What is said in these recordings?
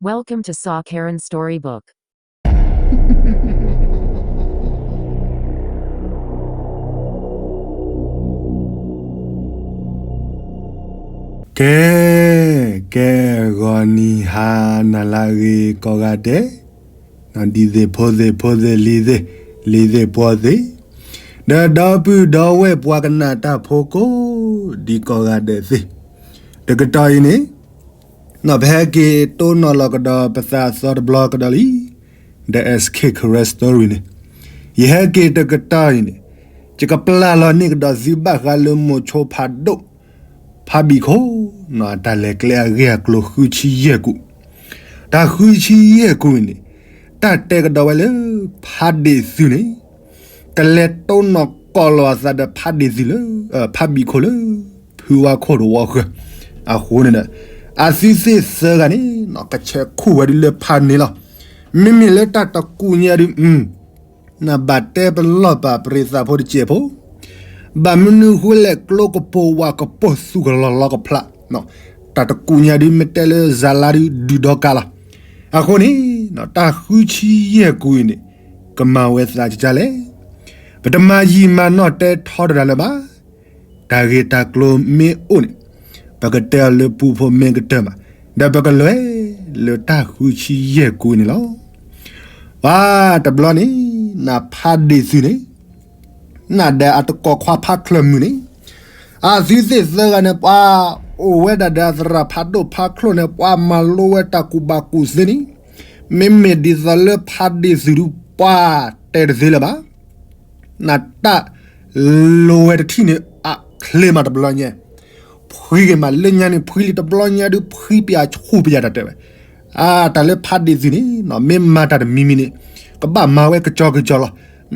Welcome to Saw Karen Storybook. ကဲ, ကဲ, ဂီၤနံၤဟါနၤလၢအဂ့ၤကိးဂၤဒဲး, ဒ်သ့ၣ်ဖိသ့ၣ်ဖိသ့ၣ်လံၤသ့ၣ်, လံၤသ့ၣ်ပှီၤသ့ၣ်, ဒီးဒီပုၢ်ဒီဝဲၢ်ပှၤကနၣ်တၢ်ဖိကိးဒံးကိးဂၤဒဲးသ့ၣ်, တကတီၢ်အံၤန့ၣ် ပဟဲက့ၤတိၢ်နီၣ်လီၤကဒီးပသးအသီတဘျီကဒီးလံ, ဒီး S K Karen Story န့ၣ်, ယဟဲက့ၤတကတီၢ်အံၤန့ၣ်, ယကပျၢ်လီၤန့ၢ်ကဒီးသုဘၣ်ဃးလၢမိၤဆိဖးဒိၣ်, ဖးဘံၣ်ခိၣ်, တၢ်လဲၤကျဲအဂ့ၢ်အကျိၤဃုဆံယဲၢ်ကူာ်, တၢ်ဃုဆံယဲၢ်ကူာ်အံၤန့ၣ်, တၢ်တဲကဒီးဝဲလၢဖးဒ့ၣ်သုးန့ၣ် ကလဲၤတိၢ်နီၣ်ကိးလီၤအသးဒီးဖးဒ့ၣ်သုးလၢ ဖးဘံၣ်ခိၣ်လၢ ဖုဝါခိၣ်တဝီဃၢၤ, အဃိန့ၣ်ဒီး အသုသ့ၣ်သၢဂၤန့ၣ် ကဆဲးခူၣ်ဝဲဒုလၢဖးန့ၣ်လီၤ. မ့မ့ၢ်လၢတၢ်တကူၣ်ညါဒု နဘၣ်တဲပလီၢ်ပာ်ပရံးသးဖိတစဲးဖိ, ဘၣ်မနုၤဃိလဲၣ်ကျိကပိာ်ဝးကပိာ်သူၣ်ကလီၤလီၤကဖျး, တၢ်တကူၣ်ညါဒုမ့ၢ်တဲလၢဇာ်လါဒုဒုၣ်ဒီကးလီၤ. အဃိန့ၣ် တၢ်ဃုဆံယဲၢ်ကူာ်အံၤန့ၣ် ကမၤဝဲသးကကၢ်လဲၣ်. ပတမၤယံာ်မၤနီၢ်တဲထီတဒၣ်လၢၤဘၣ်. တၢ်ဂ့ၢ်တၢ်ကျိၤမ့ၢ်အိၣ်န့ၣ် ပကတဲအီၤလၢပူဖိမ့ၢ်ကတၢၢ်မး, ဒီးပကလဲၤလၢတၢ်ဃုဆံယဲၢ်ကူာ်အံၤန့ၣ်လီၤ. ပှၤတဘျီန့ၣ် နဖးဒ့ၣ်သုးန့ၣ် နဒီးအတံၤသကိးခွါဖးချၢၣ်မုၣ်န့ၣ် အသုသ့ၣ်သၢဂၤန့ၣ် ပှၤအိၣ်ဝဲဒၣ်ဒီးအသရၣ်ဖးဒိၣ်ဖးချၢၣ်န့ၣ် ပှၤမၤလိဝဲတၢ်ကူၣ်ဘၣ်ကူၣ်သ့န့ၣ်, မ့မ့ၢ်ဒ်သိးလၢဖးဒ့ၣ်သုးဒု ပှၤတဲတသ့လၢၤဘၣ်. နတၢ်လိၤဝဲတထံၣ်န့ၣ် အချ့မးတဘျီညါ, ဖှံက့ၤမးလၢညါန့ၣ် ဖှံလံတဘျီညါဒု ဖှံပယၤဆူၣ်ပယၤတၢ်တဲဝဲ, အတၢ်လၢဖးဒ့ၣ်သုးန့ၣ် မ့ၢ်မၤတၢ်တမံၤမံၤန့ၣ် ကဘၣ်မၤဝဲကစီကစီလီၤ.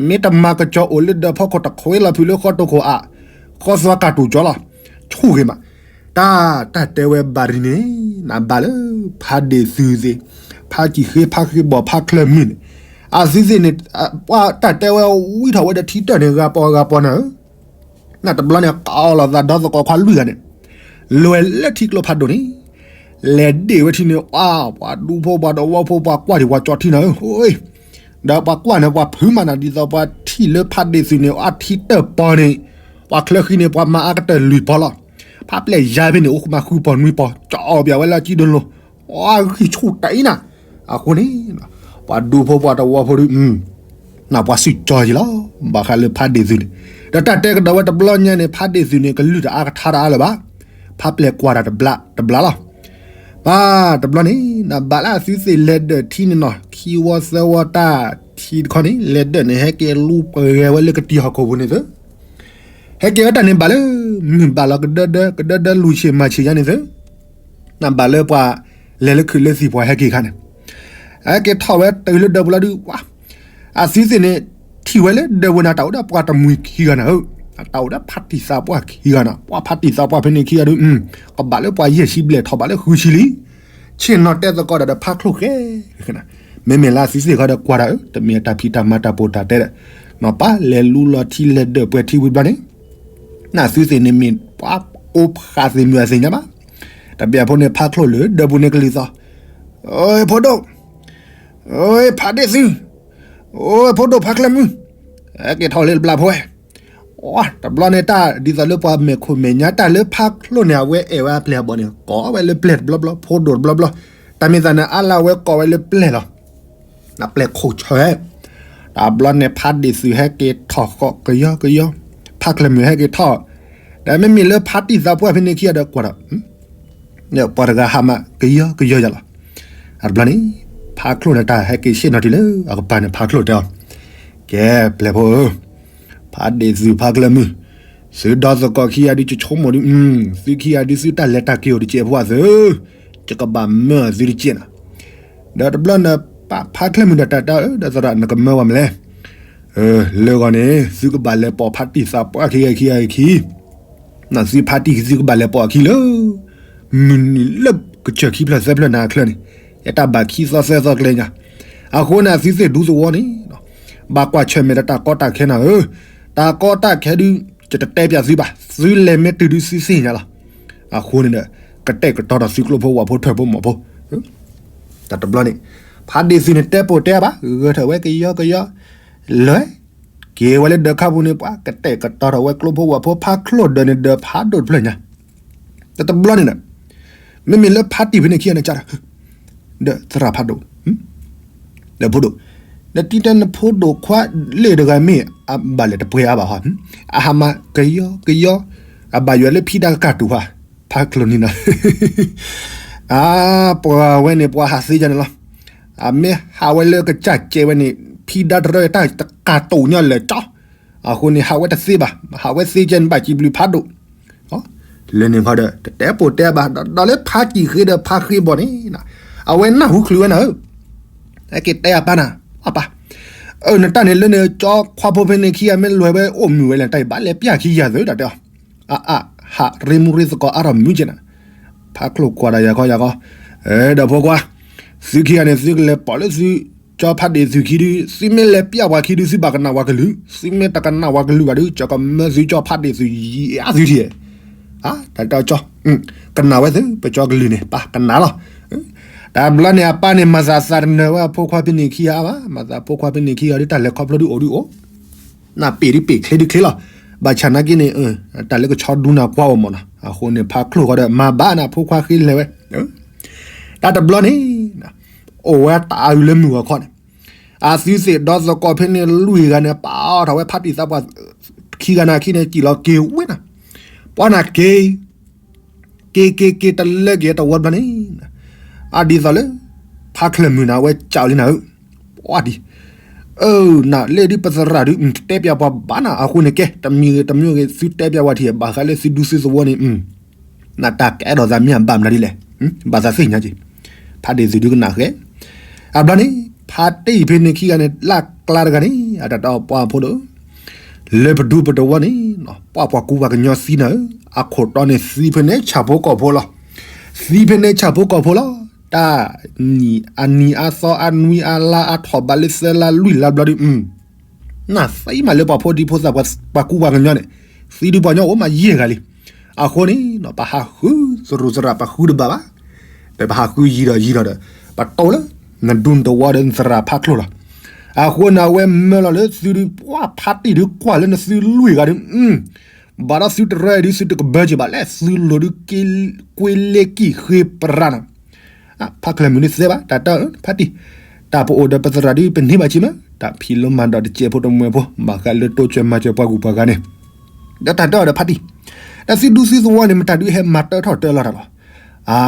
မ့ၢ်တမၤကစီအိၣ်လၢဒၢးဖီခိၣ်တခွ့လီၤဖုးလၢဃီတိၢ်ခိၣ်အါ, ဃီသွါကၢ်တူာ်ကၠီလီၤ. ဆူၣ်ဂ့ၤမး, တၢ်တၢ်တဲဝဲဘၣ်ဒ်န့ၣ် နဘၣ်လၢဖးဒ့ၣ်သုးသ့ၣ်, ဖးစံၣ်ဃ့ဖးဃ့ဘီၣ်ဖးချၢၣ်မုၣ်န့ၣ်, အသုသ့ၣ်န့ၣ် ပှၤတၢ်တဲဝဲဝံထီၣ်ဝဲဒီးထံတၢၢ်န့ၣ် ဂၤပီၤဂၤပီၤနၤဧၢ, နတဘျီန့ၣ် ကိးလီၤသးဒီသကိးခွါလွံၢ်ဂၤန့ၣ်, လဲၤလၢထံကျိဖးဒိၣ်န့ၣ်, လဲၤဒ့ၣ်ဝဲထံန့ၣ် အါ ပှၤဒူဖိပှၤတဝီဖိ ပှၤကွၢ်ဒံးပှၤကၠီထံနၤဧၢ, ဒီးပှၤကွၢ်န့ၣ် ပှၤဖုးမးနၤ ဒ်သိးပှၤထံၣ်လၢဖးဒ့ၣ်သုးန့ၣ် အထံတၢၢ်ပီၤန့ၣ်, ပှၤချၢဃံန့ၣ် ပှၤမၤအါကတၢၢ်လွံၢ်ပီၤလီၤ. ဖးပျဲၢ်ယါဖဲန့ၣ် အိၣ်ဃုမးဃုပီၤနွံပီၤ ကၠီအီၣ်ပၠးဝဲလၢအကံဒိၣ်လိၤ, အဂံၢ်ဆူၣ်တအံၤနၤ, အဃိန့ၣ် ပှၤဒူဖိပှၤတဝီဖိဒု နပှၤစံၣ်ကၠီယံၤလီၤ. ဘၣ်ဃးလၢဖးဒ့ၣ်သုးန့ၣ်, ဒီးတၢ်တဲကဒီးဝဲတဘျီညါန့ၣ် ဖးဒ့ၣ်သုးန့ၣ် ကလုၢ်တအါကထါတအါလၢၤဘၣ်. ဖးပျဲၢ်ကွၢ်တၢ်တဘျးတဘျးလီၤ. ဘၣ်တဘျီန့ၣ် နဘၣ်လၢအသုသ့ၣ်လဲၤဒၢးထံန့ၣ်နီၤ ခံဝီသၢဝီတၢ်ထံတခီန့ၣ် လဲၤဒၢးန့ၣ် ဟဲက့ၤလူၤပှဲၤဝဲလၢကတံၤဟီၣ်ခိၣ်ပူၤန့ၣ်သု ဟဲက့ၤဝဲတၢ်န့ၣ်ဘၣ်လၢ မုၢ်ဘၣ်လီၤကဒၢဒၢ ကဒၢဒၢလူၤဆ့ၣ်မၤဆ့ၣ်ယါန့ၣ်သု, နဘၣ်လၢပှၤလဲၤလၢခုးလၢသံၣ်ပှၤဟဲက့ၤခါန့ၣ်, ဟဲက့ၤထီၣ်ဝဲတုၤလၢဒၢးပူၤလီၤဒုး ပှၤ အသုသ့ၣ်န့ၣ် ထံၣ်ဝဲလၢဒၢးပူၤန့ၣ် တၢ်အိၣ်ဒီးပှၤတမှံၤခံဂၤနၤဧၢ, တၢ်အိၣ်ဒီးဖါတံၢ်သးပှၢ်ခံဂၤနၤ, ပှၤဖါတံၢ်သးပှၢ်ဖဲန့ၣ်ခံဂၤဒုး ကဘၣ်လၢပှၤယဲၢ်ဆံဘျဲၣ်ထီၣ်ဘၣ်လၢဃုဆံလံ. ဆ့ၣ်နီၤတဲသကိးတၢ်ဒီးဖးချိၣ်ဃဲ, မ့မ့ၢ်လၢအသုသ့ၣ်ခီဒီးကွၢ်တၢ်ဧၢ တမ့ၢ်တၢ်ဖံးတၢ်မၤတၢ်ပိာ်တၢ်တဲဒီး နီၢ်ပၢ်လဲၤလူလီၤထံလဲၤဒၢးပှဲၤထံဝံၤဘျီန့ၣ်, နသုသ့ၣ်န့ၣ်မ့ၢ်ပှၤအိၣ်ဖှၣ်သ့ၣ်မုၢ်အသ့ၣ်ညါဘၣ်. တဘျီဖိန့ၣ်ဖးချိၣ်လၢဒၢးပူၤန့ၣ်ကလုၢ်သီ, အိ ဖိဒိၣ်, အိ ဖးဒ့ၣ်သုး, အိ ဖိဒိၣ်ဖးချၢၣ်မုၣ်, ဟဲက့ၤထီၣ်လၢတဘျီဖိဝဲ တဘျီန့ၣ်တၢ်ဒ်သိးလၢပှၤမဲာ်ခိၣ်မဲာ်ညါ တၢ်လၢဖးချိၣ်န့ၣ် အဝဲအဲၣ်ဝဲအပျဲၢ်အဘီၣ်န့ၣ် ကိးဝဲလၢပျဲၢ်တဘျီဘျီ ဖိဒိၣ်တဘျီဘျီ, တၢ်မ့ၢ်သးန့ၣ် အါလၢအဝဲကိးဝဲလၢပျဲၢ်လီၤ. နပျဲၢ်ခိၣ်ဆၢ, တဘျီန့ၣ်ဖးဒ့ၣ်သုးဟဲက့ၤထီၣ်ဃီကယီကယီ, ဖးချၢၣ်မုၣ်ဟဲက့ၤထီၣ်, ဒီးမ့မ့ၢ်လၢဖးတံၢ်သးပှၢ်ဖဲန့ၣ်ခံဂၤဒီးကွၢ်ဒီး ပှၤတဂၤဟးမးကယီကယီယၤလီၤ. အတဘျီန့ၣ် ဖးချိၣ်န့ၣ်တၢ်ဟဲက့ၤဆ့ၣ်နီၤတုၤလၢအကပၤန့ၣ် ဖးချိၣ်တဲအီၤ, ကဲ ပျဲၢ်ဖိဧၢ, ဖးဒ့ၣ်သုးဖးချၢၣ်မုၣ်, သုဒီသကိးခံဂၤဒုး ယဆိကမိၣ်ဒုး သုခံဂၤဒုး သုတၢ်လဲၤတၢ်က့ၤအိၣ်တစဲးဖိအသု, ယကဘၣ်မၢသုတစဲးနၤ. ဒီးတဘျီန့ၣ် ဖးချၢၣ်မုၣ်ဒီးတၢ်တဲအီၤ ဒီးသရၣ် နကမၢပှၤမနုၤလဲၣ်. လၢဂီၤန့ၣ် သုကဘၣ်လဲၤပိာ်ဖးတံၢ်သးပှၢ်ခံဂၤခံဂၤခံ သုဖးတံၢ်သုကဘၣ်လဲၤပိာ်အခံလၢ မုၢ်နံၤလၢကစၢၢ်ခံဖျၢၣ်သၢဖျၢၣ်နၤအချၢန့ၣ်, ယတၢ်ဘၣ်ခံသီသၢသီကျဲညါ, အဃိန့ၣ် သုသ့ၣ်ဒူသဝီန့ၣ် ဘၣ်ကွၢ်ဆၢၣ်မဲာ်ဒီးတၢ်ကီတၢ်ခဲနၤဧၢ, တၢ်ကီတၢ်ခဲဒုး ယတတဲပၠးသုဘၣ်, သုလဲၤမ့ၢ်တုၤဒုးသုသ့ၣ်ညါလီၤ. အဃိန့ၣ်ဒီး ကတဲာ်ကတီၤဒီးသုကျိဖိဝၣ်ဖိထၢၣ်ဖိမီၢ်ဖိ တဘျီန့ၣ် ဖါဒံးသုးန့ၣ် တဲပိာ်တဲဘၣ် ဂဲၤထီၣ်ဝဲကယီကယီ လဲၤ က့ၤဝဲလၢဒၢးခါပူၤန့ၣ် ပှၤကတဲာ်ကတီၤထီၣ်ဝဲကျိဖိဝဲၢ်ဖိ ဖါချိၣ်ဒၢးန့ၣ် ဒၢးဖးဒိၣ်တဖျၢၣ်ညါ တဘျီန့ၣ်ဒီး မ့မ့ၢ်လၢဖါတံၢ်ဖဲန့ၣ်ခံဂၤန့ၣ် ကဒီး သရၣ်ဖးဒိၣ် ဒီးဖိဒိၣ် နတံၤတဲနဖိဒိၣ်ခွါလ့ၣ်တဂၤမ့ၢ် အဘၣ်လဲၤတပှဲၤအါဘၣ်ဟီ အဟးမၤကယီကယီ အဘၣ်ယွၤလၢဖံဒါကကၢ်တူာ်ဟါ ဖါချိၣ်န့ၣ်နီၤ အါ ပှၤဝဲန့ၣ် ပှၤဟးသ့ကန့ၣ်လီၤ. အမ့ၢ်ဟးဝဲလၢကစၢ်ကဲဝဲန့ၣ် ဖံဒါတရၢတၢ်တကၢ်တူာ်ညီလၢာ်ကၠီ အဃိန့ၣ် ဟးဝဲတသ့ဘၣ်, ဟးဝဲသ့ကဲန့ၣ် ဘၣ်စံးဘျုးဖးဒိၣ် လၢန့ၣ်ခီဒီး တတဲပိာ်တဲဘၣ် ဒီးလၢဖါတံၢ်ဃ့ဒီးဖါဃ့ဘီၣ်န့ၣ် အဝဲနၢ်ဟူချုးဝဲနၤဧၢ, ဟဲက့ၤတဲအပၢ်နၤ, အပၢ်, အၢ နတၢ်န့ၣ်လၢန့ၣ် ကၠီခွါဖိဖဲန့ၣ်ခံဂၤမ့ၢ်လဲၤဝဲအိၣ်မုာ်ဝဲလဲၣ် တၢ်အံၤဘၣ်လဲၤပျၢ်ခံယၤသုး တၢ်တဲအီၤ, အအ ဟးရ့မူရ့သကိးအါထီၣ်မုာ်က့နၤ, ဖါချိၣ်ကွၢ်ဒီးယၤခီယၤခီ, ဒီးဖိခွါ, သုခံဂၤန့ၣ် သုကလဲၤပိာ်လၢသု ကၠီဖးဒ့ၣ်သုးခံဒု, သုမ့ၢ်လဲၤပျၢ်ပှၤခံဒု သုဘၣ်ကနၣ်ဝဲကလုၢ်, သုမ့ၢ်တကနၣ်ဝဲကလုၢ်ဘၣ်ဒု ကၠီကမၢသုကၠီဖးဒ့ၣ်သုးယံၤအါသုထံၣ်, တၢ်တဲအီၤကၠီ, ကနၣ်ဝဲသု ပကၠီကလုၢ်န့ၣ် ပၢ်ကနၣ်လီၤ. တဘျီန့ၣ်အပၢ်န့ၣ် မၤသးသးတနၢၤဝဲအဖိခွါဖဲန့ၣ်ခံဂၤအါဘၣ်, မၤသးဖိခွါဖဲန့ၣ်ခံဂၤဒု တၢ်လဲၤခီဖျိဒုအိၣ်ဒုအိၣ် နပ့ၢ်ဒုပ့ၢ်ချ့ဒုချ့လီၤ, ဘၣ်ဆၣ်နာ်က့န့ၣ် တၢ်လၢကဆီဒူနၤကွၢ်အီၤမ့ၢ်နီၤ, အဃိန့ၣ် ဖါချိၣ်ဃီဒီး မၤဘၣ်နၤဖိခွါဃ့လဲၤဝဲ, တၢ်တဘျီန့ၣ် အိၣ်ဝဲတၢ်အုးလၢမုၢ်ဂီၤခီန့ၣ်, အသုသ့ၣ်ဒီသကိးဖဲန့ၣ်လွံၢ်ဂၤန့ၣ် ပာ်အီၣ်ထီၣ်ဝဲဖါတံၢ်သးပှၢ်ခံဂၤနၤခံန့ၣ် စံၣ်လီၤက့ၤဝဲနၤ, ပှၤနၤက့ၤ က့ၤက့ၤက့ၤတလၢက့ၤတဝီတဘျီန့ၣ်, အဒ်သိးလၢ ဖါချၢၣ်မုၢ်နၤဝဲကၠီလံနၤဧၢ, ပှၤဒ်, အၢ နၤလၢဒုပသရၣ်ဒု တဲပျးပှၤဘၣ်နၤအဃိန့ၣ် ကဲ တမံၤဂ့ၤတမံၤဂ့ၤ သုတဲပျးဝဲထံၣ် ဘၣ်ဃးလၢသုဒူသုသဝီန့ၣ်, နတၢ်ကအဲၣ်ဒိးသးမ့ၢ်အဘၣ်မနုၤဒ်လဲၣ်, ဘၣ်သးသ့ၣ်ညါက့ၤ, ဖါဒ့ၣ်သုးဒုကနၣ်ဃဲ, အဘျီန့ၣ် ဖါတံၢ်ဖဲန့ၣ်ခံဂၤန့ၣ် လၢ်ကျါတဂၤန့ၣ် အတၢ်တဲအီၤပှၤဖိဒိၣ် လၢပဒူပတဝီန့ၣ် ပှၤပှၤကူပှၤကညီသံနၤဧၢ, အခိၣ်တီန့ၣ်သံဖဲန့ၣ်ဆၣ်ဖိကီၢ်ဖိလီၤ, သံဖဲန့ၣ်ဆၣ်ဖိကီၢ်ဖိလီၤ, တၢ်နံၣ်အနံၤအသီအနွံအလါအထီၣ်ဘးလၢသၢလါလွံၢ်လါဘျီဒု နသံမးလၢပှၤဖိဒံဖိသၣ်ပှၤကူပှၤကညီန့ၣ်, သံဒုပှၤကညီအိၣ်မးယဲၢ်ဂၤလံ, အဃိန့ၣ် ပဟးဃုသရူးသရၣ်ပဃုတဘၣ်ဘၣ်, ဒီးပဟးဃုယံၤဒီးယံၤဒီးဒီး ပတိၢ်လၢ နဒူနတဝီဒီးနသရၣ်ဖးချိၣ်လီၤ, အဃိန့ၣ် အဝဲမၢလီၤလၢသုဒု ပှၤဖါတံၢ်ဒုကွၢ်လၢနသုလွံၢ်ဂၤဒု ဘၣ်ဒီးသုတရၢဒုသုတကဘၢက့ၤဘၣ်လဲၣ် သုလိၤဒု ကွ့လ့ကံၢ်ဃ့ပရၢနၤ, ဖါချၢၣ်မုၢ်ဒုသဲဘၣ် တၢ်တဲအီၤဖါတံၢ်, တၢ်ပအိၣ်ဒီးပသရၣ်ဒုပန့ၢ်ဘၣ်က့ၤမး တၢ်ဖံးလိမၤဒိးတစဲးဖိတမှဲၤဖိ ဘၣ်ဃးလၢတိစၢၤမၤစၢၤပှၤဂုၤပှၤဂၤန့ၣ်, ဒီးတၢ်တဲအီၤဒီးဖါတံၢ်, ဒီးသုဒူသုသဝီန့ၣ် မတၤဒုဟဲမၤတၢထီၣ်တၢလီၤတၢ်လီၤ အါ,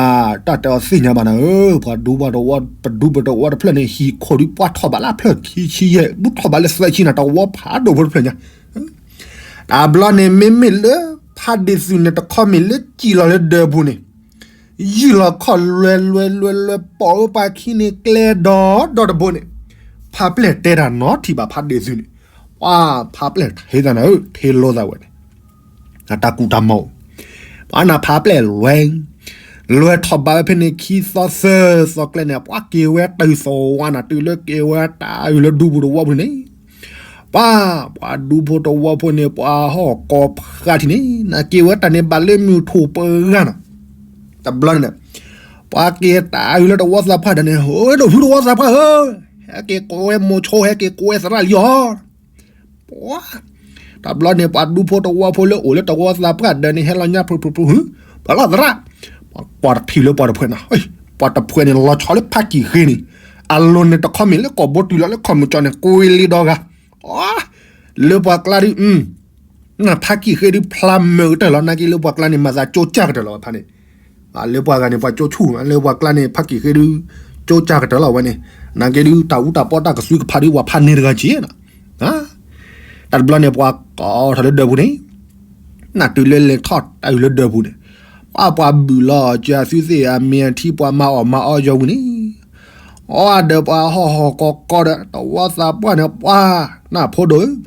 တၢ်တဲအီၤသ့ၣ်ညါဘၣ်နၤဧၢ, ပှၤဒူပတဝီ ပဒူပတဝီတဖျၢၣ်န့ၣ် ဟံၣ်ခိၣ်ဒုပှၤထီၣ်ဘးလၢဖျၢၣ်ခံဆံယဲၢ် ဘူးထီၣ်ဘးလၢသၢဆံနၤ တဝီဖးဒိၣ်ဖိတဖျၢၣ်ညါ, တဘျီန့ၣ် မ့မ့ၢ်လၢ ဖါဒ့ၣ်သုးန့ၣ်တခီမ့ၢ်လၢစံၣ်လီၤလၢဒၢးပူၤန့ၣ်, ယုၢ်လီၤခီၣ်လွဲလွဲလွဲလွဲ ပိာ်ဝဲပှၤခံန့ၣ် ကျဲဒီဒီတဘိန့ၣ်, ဖါပျဲၢ်တဲတၢ်နီထံၣ်ဘၣ်ဖါဒ့ၣ်သုးန့ၣ်, ပှၤဖါပျဲၢ်ထံသးနၤဧၢ ထံလိသးဝဲန့ၣ် အတၢ်ကူၣ်တၢ်မီၢ်, ပှၤနၢ်ဖးပျဲၢ်လွဲ, လွဲထီၣ်ဘးဝဲဖဲန့ၣ်ခံသီသၢသီကျဲန့ၣ် ပှၤက့ၤဝဲတုၤသဝီနၤ တုၤလၢက့ၤဝဲတၢ်အုၣ်လၢဒူပူၤတဝီပူၤန့ၣ်, ပှၤ, ပှၤဒူဖိတဝီဖိန့ၣ် ပှၤဟီၣ်ကီၤဖးထံန့ၣ် နက့ၤဝဲတၢ်န့ၣ် ဘၣ်လၢမုၢ်ထူၣ်ပဂၤနီၤ, တဘျီန့ၣ်, ပှၤက့ၤတၢ်အုၣ်လၢတဝီသးပှၢ်ဒီးန့ၣ် ဟဲဒိၣ်ဖုတဝီသးပှၢ်ဧၢ, ဟဲက့ၤကိးဝဲမိၤဆိ ဟဲက့ၤကိးဝဲသရၣ်လံအီၤ ပှၤ, တဘျီန့ၣ် ပှၤဒူဖိတဝီဖိလၢအိၣ်လၢတဝီသးပှၢ်ဒီးန့ၣ် ဟဲလီၤညါဖုဖုဖု, ပှၤလီၤသရၣ်, ပှၤတထံၣ်လၢပှၤတဖှဲးနီၤ, ပှၤတဖှဲးန့ၣ် လီၤဆီလၢဖးကံၢ်ဃ့န့ၣ်, အလိၤန့ၣ်တခီမ့ၢ်လၢကိာ်ဘိတုၤလီၤလၢခီၣ်မုၢ်ကၠီန့ၣ် ကွ့လံဒီဂၤ, လၢပှၤကျါဒု နဖးကံၢ်ဃ့ဒုဖျါမုာ်ကတၢၢ်လီၤ နာ်က့လၢပှၤကျါန့ၣ် မၤသးကၠိကၢ်ကတၢၢ်လီၤဝဲဖါန့ၣ်, လၢပှၤဂၤန့ၣ် ပှၤကၠိဆူၣ် လၢပှၤကျါန့ၣ် ဖးကံၢ်ဃ့ဒု ကၠိကၢ်ကတၢၢ်လီၤဝဲန့ၣ်, နာ်က့ဒု တၢ်အူတၢ်ပီတၢ်ကသွံကဖးဒု ပှၤဖးန့ၢ်တဂၤက့ၤနီၤ, တၢ်တဘျီန့ၣ် ပှၤကိးထီၣ်လၢဒၢးပူၤန့ၣ်, နတုၤလၢလဲၤထီၣ်တၢ်အုၣ်လၢဒၢးပူၤန့ၣ်, ပှၤပှၤဘုၣ်လီၤစၢၤသုသ့ၣ်အမ့ၢ်အထံ ပှၤမၤအီၣ်မၤအီယီၤဝံၤန့ၣ်, အီၣ်ဒီးပှၤဟီၣ်ဟီၣ်ကီၤကီၤဒီး တဝီသးပှၢ်န့ၣ် ပှၤ, နၢ်ဖိဒိၣ်ဧၢ,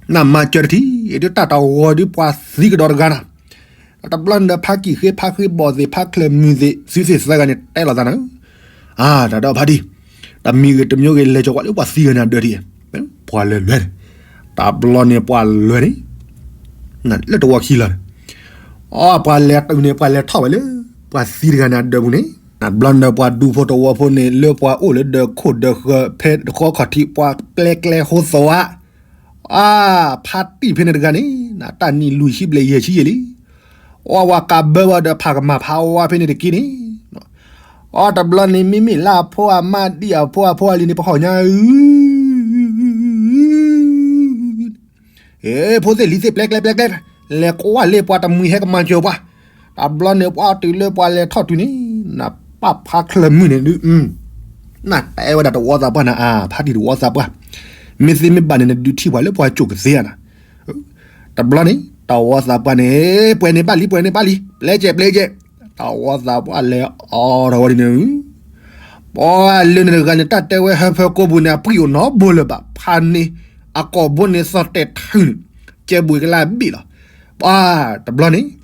နမၤစၢၤတထံၣ် ဒုတၢ်တဝီဒုပှၤသံကဒီးတဂၤနီၤ, ဒီးတဘျီန့ၣ်ဒီး ဖးကံၢ်ဃ့ ဖးဃ့ဘီၣ်သ့ၣ် ဖးချၢၣ်မုၢ်သ့ၣ် သုသ့ၣ်သၢဂၤန့ၣ် တဲလိာ်သးနၤဧၢ, အါ တၢ်ဒီးဖါတံၢ်, တမံၤဂ့ၤတမံၤဂ့ၤ လဲၤကၠီၤကွၢ်လၢပှၤသံဂၤန့ၣ်အဒၢးထံၣ်, ပှၤလဲၤလဲၤန့ၣ်, တဘျီန့ၣ်ပှၤလဲၤန့ၣ်, လၢတဝီခံလီၤန့ၣ်, အီ ပှၤလဲၤတုၤန့ၣ် ပှၤလဲၤထီၣ်ဝဲလၢ ပှၤသံတဂၤန့ၣ်အဒၢးပူၤန့ၣ် တဘျီန့ၣ်ပှၤဒူဖိတဝီဖိန့ၣ် လၢပှၤအိၣ်လၢဒၢးခိၣ်ဒၢးဃၢၤ ဖဲတဃီခီၣ်ထံး ပှၤကျဲကျဲဟိသဝါ အါ ဖါတံၢ်ဖဲန့ၣ်တဂၤန့ၣ် နတၢ်နံၣ်လွံၢ်ဆံဘျဲၣ်ယဲၢ်ဆံယဲၢ်လံ. အီဝဲကးဘၢဝဲဒီးဖးကမၣ်ဖးဝါဖဲန့ၣ်တက့ၢ်န့ၣ်, အီတဘျီန့ၣ် မ့မ့ၢ်လၢအဖိအမါဒ်အဖိအဖိအလံၤန့ၣ် ပဟီၣ်ညါ ဖိသ့ၣ်လံၤသ့ၣ်ပျဲကျဲပျဲကျဲ, လဲၤကွၢ်လၢပှၤတမှံၤဟဲကမၤစၢၤပှၤ, တဘျီန့ၣ်ပှၤတုၤလၢပှၤလဲၤထီၣ်တုၤန့ၣ်, နပာ်ဖးချၢၣ်မုၢ်န့ၣ်ဒုး, နတဲဝဲဒၣ်တဝီသးပှၢ်န့ၣ် အါ ဖါတံၢ်တဝီသးပှၢ်, မ့ၢ်သ့မ့ၢ်ဘၣ်န့ၣ် နဒုးထံၣ်ပှၤလၢပှၤကိးကသ့ဧါနၤ, တဘျီန့ၣ် တဝီသးပှၢ်န့ၣ် ပှဲၤန့ၢ်ဘၣ်လံ ပှဲၤန့ၢ်ဘၣ်လံ ပျဲကဲး ပျဲကဲး, တဝီသးပှၢ်လဲၤအီထီၣ်ဝဲဒ်န့ၣ် ပှၤလၢန့ၣ်တဂၤန့ၣ် တၢ်တဲဝဲဟၢဖၢကိးပူၤန့ၣ် အပှံၢ်အိၣ်နီတဘိလၢၤဘၣ်, ဖးန့ၢ်အကိာ်ဘိန့ၣ် သီၣ်တဲာ်ထုးန့ၣ်, ကဲဘူးကလၢအဘ့ၣ်လီၤ. ပှၤတဘျီန့ၣ်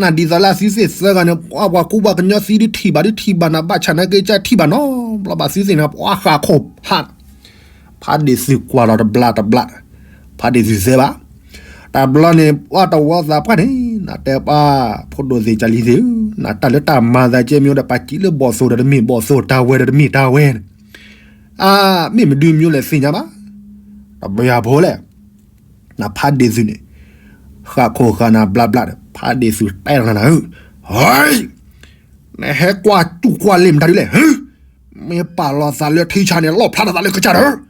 နဒ်သိးလၢအသုသ့ၣ်သၢဂၤန့ၣ် ပှၤပှၤကူပှၤကညီသံဒုးထံၣ်ဘၣ်ဒုးထံၣ်ဘၣ်နၤ ဘၣ်ဆၣ်နာ်က့ကထံၣ်ဘၣ်နီတဘျီဘၣ် သုသ့ၣ်န့ၣ် ပှၤဃၣ်ခိၣ်ဖး ဖးဒ့ၣ်သုးကွၢ်လီၤတဘျးတဘျး, ဖးဒ့ၣ်သုးသဲဘၣ်. တဘျီန့ၣ် ပှၤတဝီသးပှၢ်န့ၣ် နတဲပှၤ ဖိဒိၣ်သ့ၣ်ကၢ်လံၤသ့ၣ်ဧၢ, နတၢ်လၢတၢ်မၤသးကဲမ့ၢ်အိၣ်ဒီး ပာ်စံးလၢဘီၣ်သိၣ်ဒီးတမ့ၢ်ဘီၣ်သိၣ် တၢ်ဝဲဒီးတမ့ၢ်တၢ်ဝဲန့ၣ်, အါ မ့ၢ်မနုၤမ့ၢ်လဲၣ်သ့ၣ်ညါဘၣ်. တဘျီဖိလဲၣ် နဖးဒ့ၣ်သုးန့ၣ် ဃၣ်ခိၣ်ဃၣ်နၤဘျးဘျးဒီး ဖးဒ့ၣ်သုးတဲလီၤနၤဧၢ, ဟဲ နဟဲကွၢ်တူၢ်ကွၢ်လ့ၣ်မတၤဒ်လဲၣ်, မ့ၢ်ပာ်လီၤသးလၢထံဆါန့ၣ် လီၣ်ဖျါထီၣ်သးလၢကစၢ်ဒီး,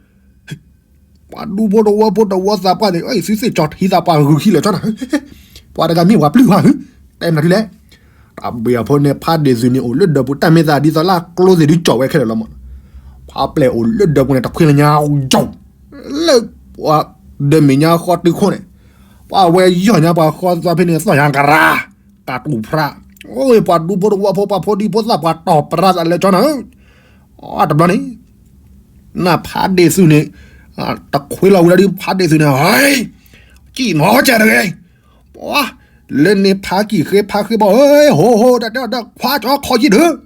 ပှၤဒူဖိတဝီဖိတဝီသးပှၢ်န့ၣ် သုသ့ၣ်ကၠီၤထံသးပှၢ်ဂုာ်ခံလီၤကၠီနၤ, ပှၤတဂၤမ့ၢ်ပှၤပျုၢ်ဘၣ်ဧၢ, တဲမတၤဒ်လဲၣ်. တဘျီဖိန့ၣ် ဖးဒ့ၣ်သုးန့ၣ် အိၣ်လၢဒၢးပူၤ တၢ်မ့ၢ်သးဒ်သိးလၢအကျိသ့ၣ်ဒုးကၠီၤဝဲခဲလၢာ်လီၤမး, ဖးပျဲၢ်အိၣ်လၢဒၢးပူၤန့ၣ် တခွ့လၢညါကၠီၤ လၢပှၤဒၢးမဲာ်ညါဃီတုၤခိၣ်န့ၣ်, ပှၤဝဲယီၢ်ညါပှၤဃီသးဖဲန့ၣ် သီၣ်ယါကရၢ, ကးတူၢ်ဖရၣ်, အိၣ်ပှၤဒူဖိတဝီဖိ ပှၤဖိဒံဖိသၣ် ပှၤတီၢ်ပြၢသးလၢကၠီနၤဧၢ, တဘျီန့ၣ် နဖးဒ့ၣ်သုးန့ၣ် တခွ့လီၤဝံၤဒီး ဖးဒ့ၣ်သုးန့ၣ် ဟဲ ကံၣ်နီၤကဲတဂ့ၤ, ပှၤ လၢန့ၣ်ဖးကံၢ်ဃ့ဖးဃ့ဘီၣ် ဟိဟိ တၢ်တဲအီၤတၢ်ခွါကၠီခီယံာ်ဒၢး,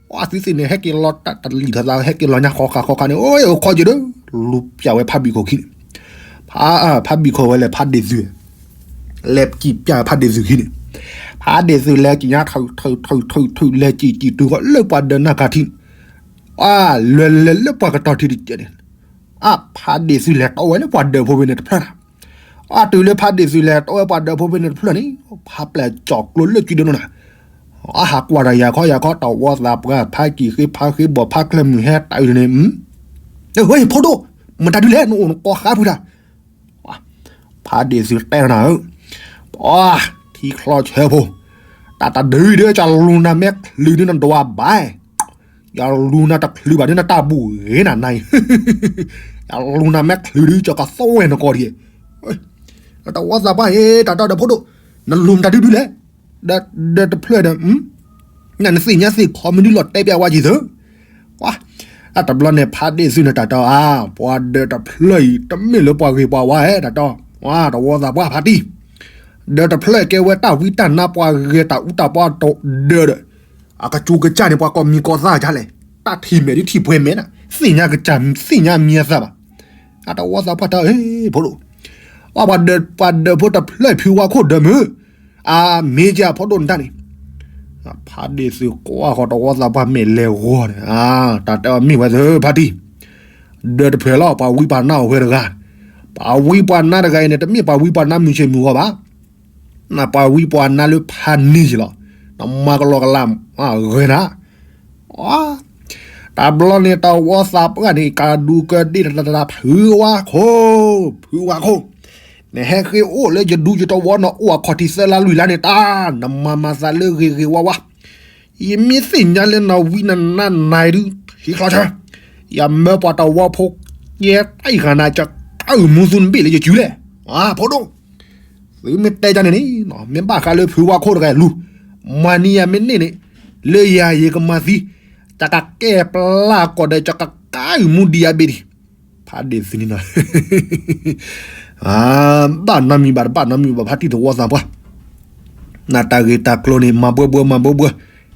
ပှၤသုသ့ၣ်န့ၣ် ဟဲက့ၤလီၤတၢ်တလံၣ်ထီၣ်သး ဟဲက့ၤလီၤညါဃီဃာ်ဃီဃာ်န့ၣ် အိၣ်ခီယံာ်ဒၢး, လူၤပျၢ်ဝဲဖးဘံၣ်ခိၣ်ခံန့ၣ်, ဖး ဖးဘံၣ်ခိၣ်ဝဲလဲၤဖးဒ့ၣ်သုး လဲၤကံၣ်ပျၢ်ဖးဒ့ၣ်သုးခံန့ၣ်, ဖးဒ့ၣ်သုးလဲၤကံၣ်ညါထုးထုးထုးထုးထုး လဲၤကံၣ်ကံၣ်တုၤဃီလၢပှၤဒၢးနၢ်ခါထံး, အါ လဲၤလဲၤလၢပှၤကတီၤထံးတကဲးန့ၣ်, အါ ဖးဒ့ၣ်သုးလဲၤတီဝဲလၢပှၤဒၢးဖိဖဲန့ၣ်တဖျၢၣ်နၤ, အါတုၤလၢဖးဒ့ၣ်သုးလဲၤတီဝဲပှၤဒၢးဖိဖဲန့ၣ်တဖျၢၣ်န့ၣ်, ဖးပျဲၢ်ကၠီၤကျိလၢကံဒၢနၤ, အါဟးကွၢ်တၢ်ယၤခီယၤခီ တဝီသးပှၢ် ဖးကံၢ်ဃ့ဖးဃ့ဘီၣ်ဖးချၢၣ်မုၢ်ဟဲတၢ်အုးန့ၣ်, ဝဲ ဖိဒိၣ် မတၤဒုလဲၣ် နအိၣ်နကိးဃါဖုတၢ် ဖးဒ့ၣ်သုးတဲနၤဧၢ, ပှၤ ထံချီဆၢဖိ, တၢ်တဒုဒုး ကလူၤနၤမဲာ်ချုးဒုးနဒွးဘၣ်, ယလူၤနၤတချုးဘၣ်ဒုး နတၢ်ဘူၣ်ဂ့ၤနၤနၤအံၤ, ယလူၤနၤမဲာ်ချုးဒုး ကကသဝဲနကိးဒံး, တဝီသးပှၢ်အံၤ တၢ်တီဒီးဖိဒိၣ်, နလူၤမတၤဒုဒုလဲၣ်, ဒီးတဖျၢၣ်ဒီး နနသ့ၣ်ညါသ့ၣ်ခီမနုၤလီၤတဲပျးဝဲက့ၤသု, ပှၤ အတဘျီန့ၣ် ဖးဒ့ၣ်သုးန့ၣ်တၢ်တီဧါ, ပှၤဒၢးတဖျၢၣ်အံၤ တမ့ၢ်လၢပှၤဂ့ၤပှၤဝါဧါ တၢ်တီ, တဝီသးပှၢ်ဖးတံၢ်, ဒၢးတဖျၢၣ်ကဲဝဲတၢ်ဝံတၢ်နါ ပှၤဂဲၤတၢ်အူတၢ်ပှၤဒၢးဒီး အကစူးကစၢ်န့ၣ် ပှၤကိးမံၤကိးသၣ်ဒ်လဲၣ်, တၢ်ထံၣ်မဲာ်ဒ်ထံၣ်ပှဲၤမဲာ်နၤ, သ့ၣ်ညါကစၢ် သ့ၣ်ညါမံၤအသးဘၣ်, အတဝီသးပှၢ်တၢ်ဧၢ, ဖိဒိၣ်, ပှၤဒၢး ပှၤဒၢးဖိတဖျၢၣ်ဖုဝါခိၣ်ဒၢးမုၢ်, အမ့ၢ်ကဲအဖိဒိၣ်နတၢ်န့ၣ်, ဖးဒ့ၣ်သုးကွၢ်ဃီတဝီသးပှၢ်မဲာ်လဲၤဂီၤန့ၣ်, တၢ်တဲအီၤမ့ၢ်ဝဲသုဖးတံၢ်, ဒၢးတဖျၢၣ်လီၤ ပှၤဝံပှၤနါအိၣ်ဝဲတဂၤ, ပှၤဝံပှၤနါတဂၤအံၤန့ၣ် တမ့ၢ်ပှၤဝံပှၤနါမုၢ်ဆ့ၣ်မုၢ်ဂီၢ်ဘၣ် နပှၤဝံပှၤနါလၢဖးန့ၢ်ယံၤလီၤ, နမၤကလီကလီဂဲၤနၤ, တဘျီန့ၣ် တဝီသးပှၢ်န့ၣ် ကဒူကဒ့ၣ်တတဖုဝါခိၣ်, ဖုဝါခိၣ်, နဟဲဃ့အိၣ်လၢယဒူယတဝီ နအိၣ်အခီၣ်ထံးသၢလါလွံၢ်လါန့ၣ် တၢ်နမၤမၤသးလၢဂ့ၤဂ့ၤဝါဝါ ယမ့ၢ်သ့ၣ်ညါလၢနဝံနနါနၤဒုး ဟံးချီဆၢ, ယမၢပှၤတဝီဖိ ယဲတၢ်အံၤဃာ်နၤ ကကအုၣ်မူသူနဘ့ၣ်လၢယစုလဲၣ်, ဖိဒိၣ်, သုမ့ၢ်တဲဒ်န့ၣ်န့ၣ် မ့ၢ်ဘၣ်ဃးလၢဖုဝါခိၣ်တဂၤလူၤ, မၤန့ၢ်ယၤမ့ၢ်န့ၢ်န့ၣ်, လၢယၤယကမၤသံ, ကကကဲပျၢ်ကီၢ်ဒီး ကကအုၣ်မူဒံးယၤဘ့ၣ်ဒံး, ဖးဒ့ၣ်သုးန့ၣ်နီၤ ဘၣ်နီတမံၤဘၣ် တဘၣ်နီတမံၤဘၣ် ဖါတံၢ်တဝီသးပှၢ်, နတၢ်ဂ့ၢ်တၢ်ကျိၤန့ၣ် မၤဘှၢဘှၢ မၤဘှၢဘှၢ,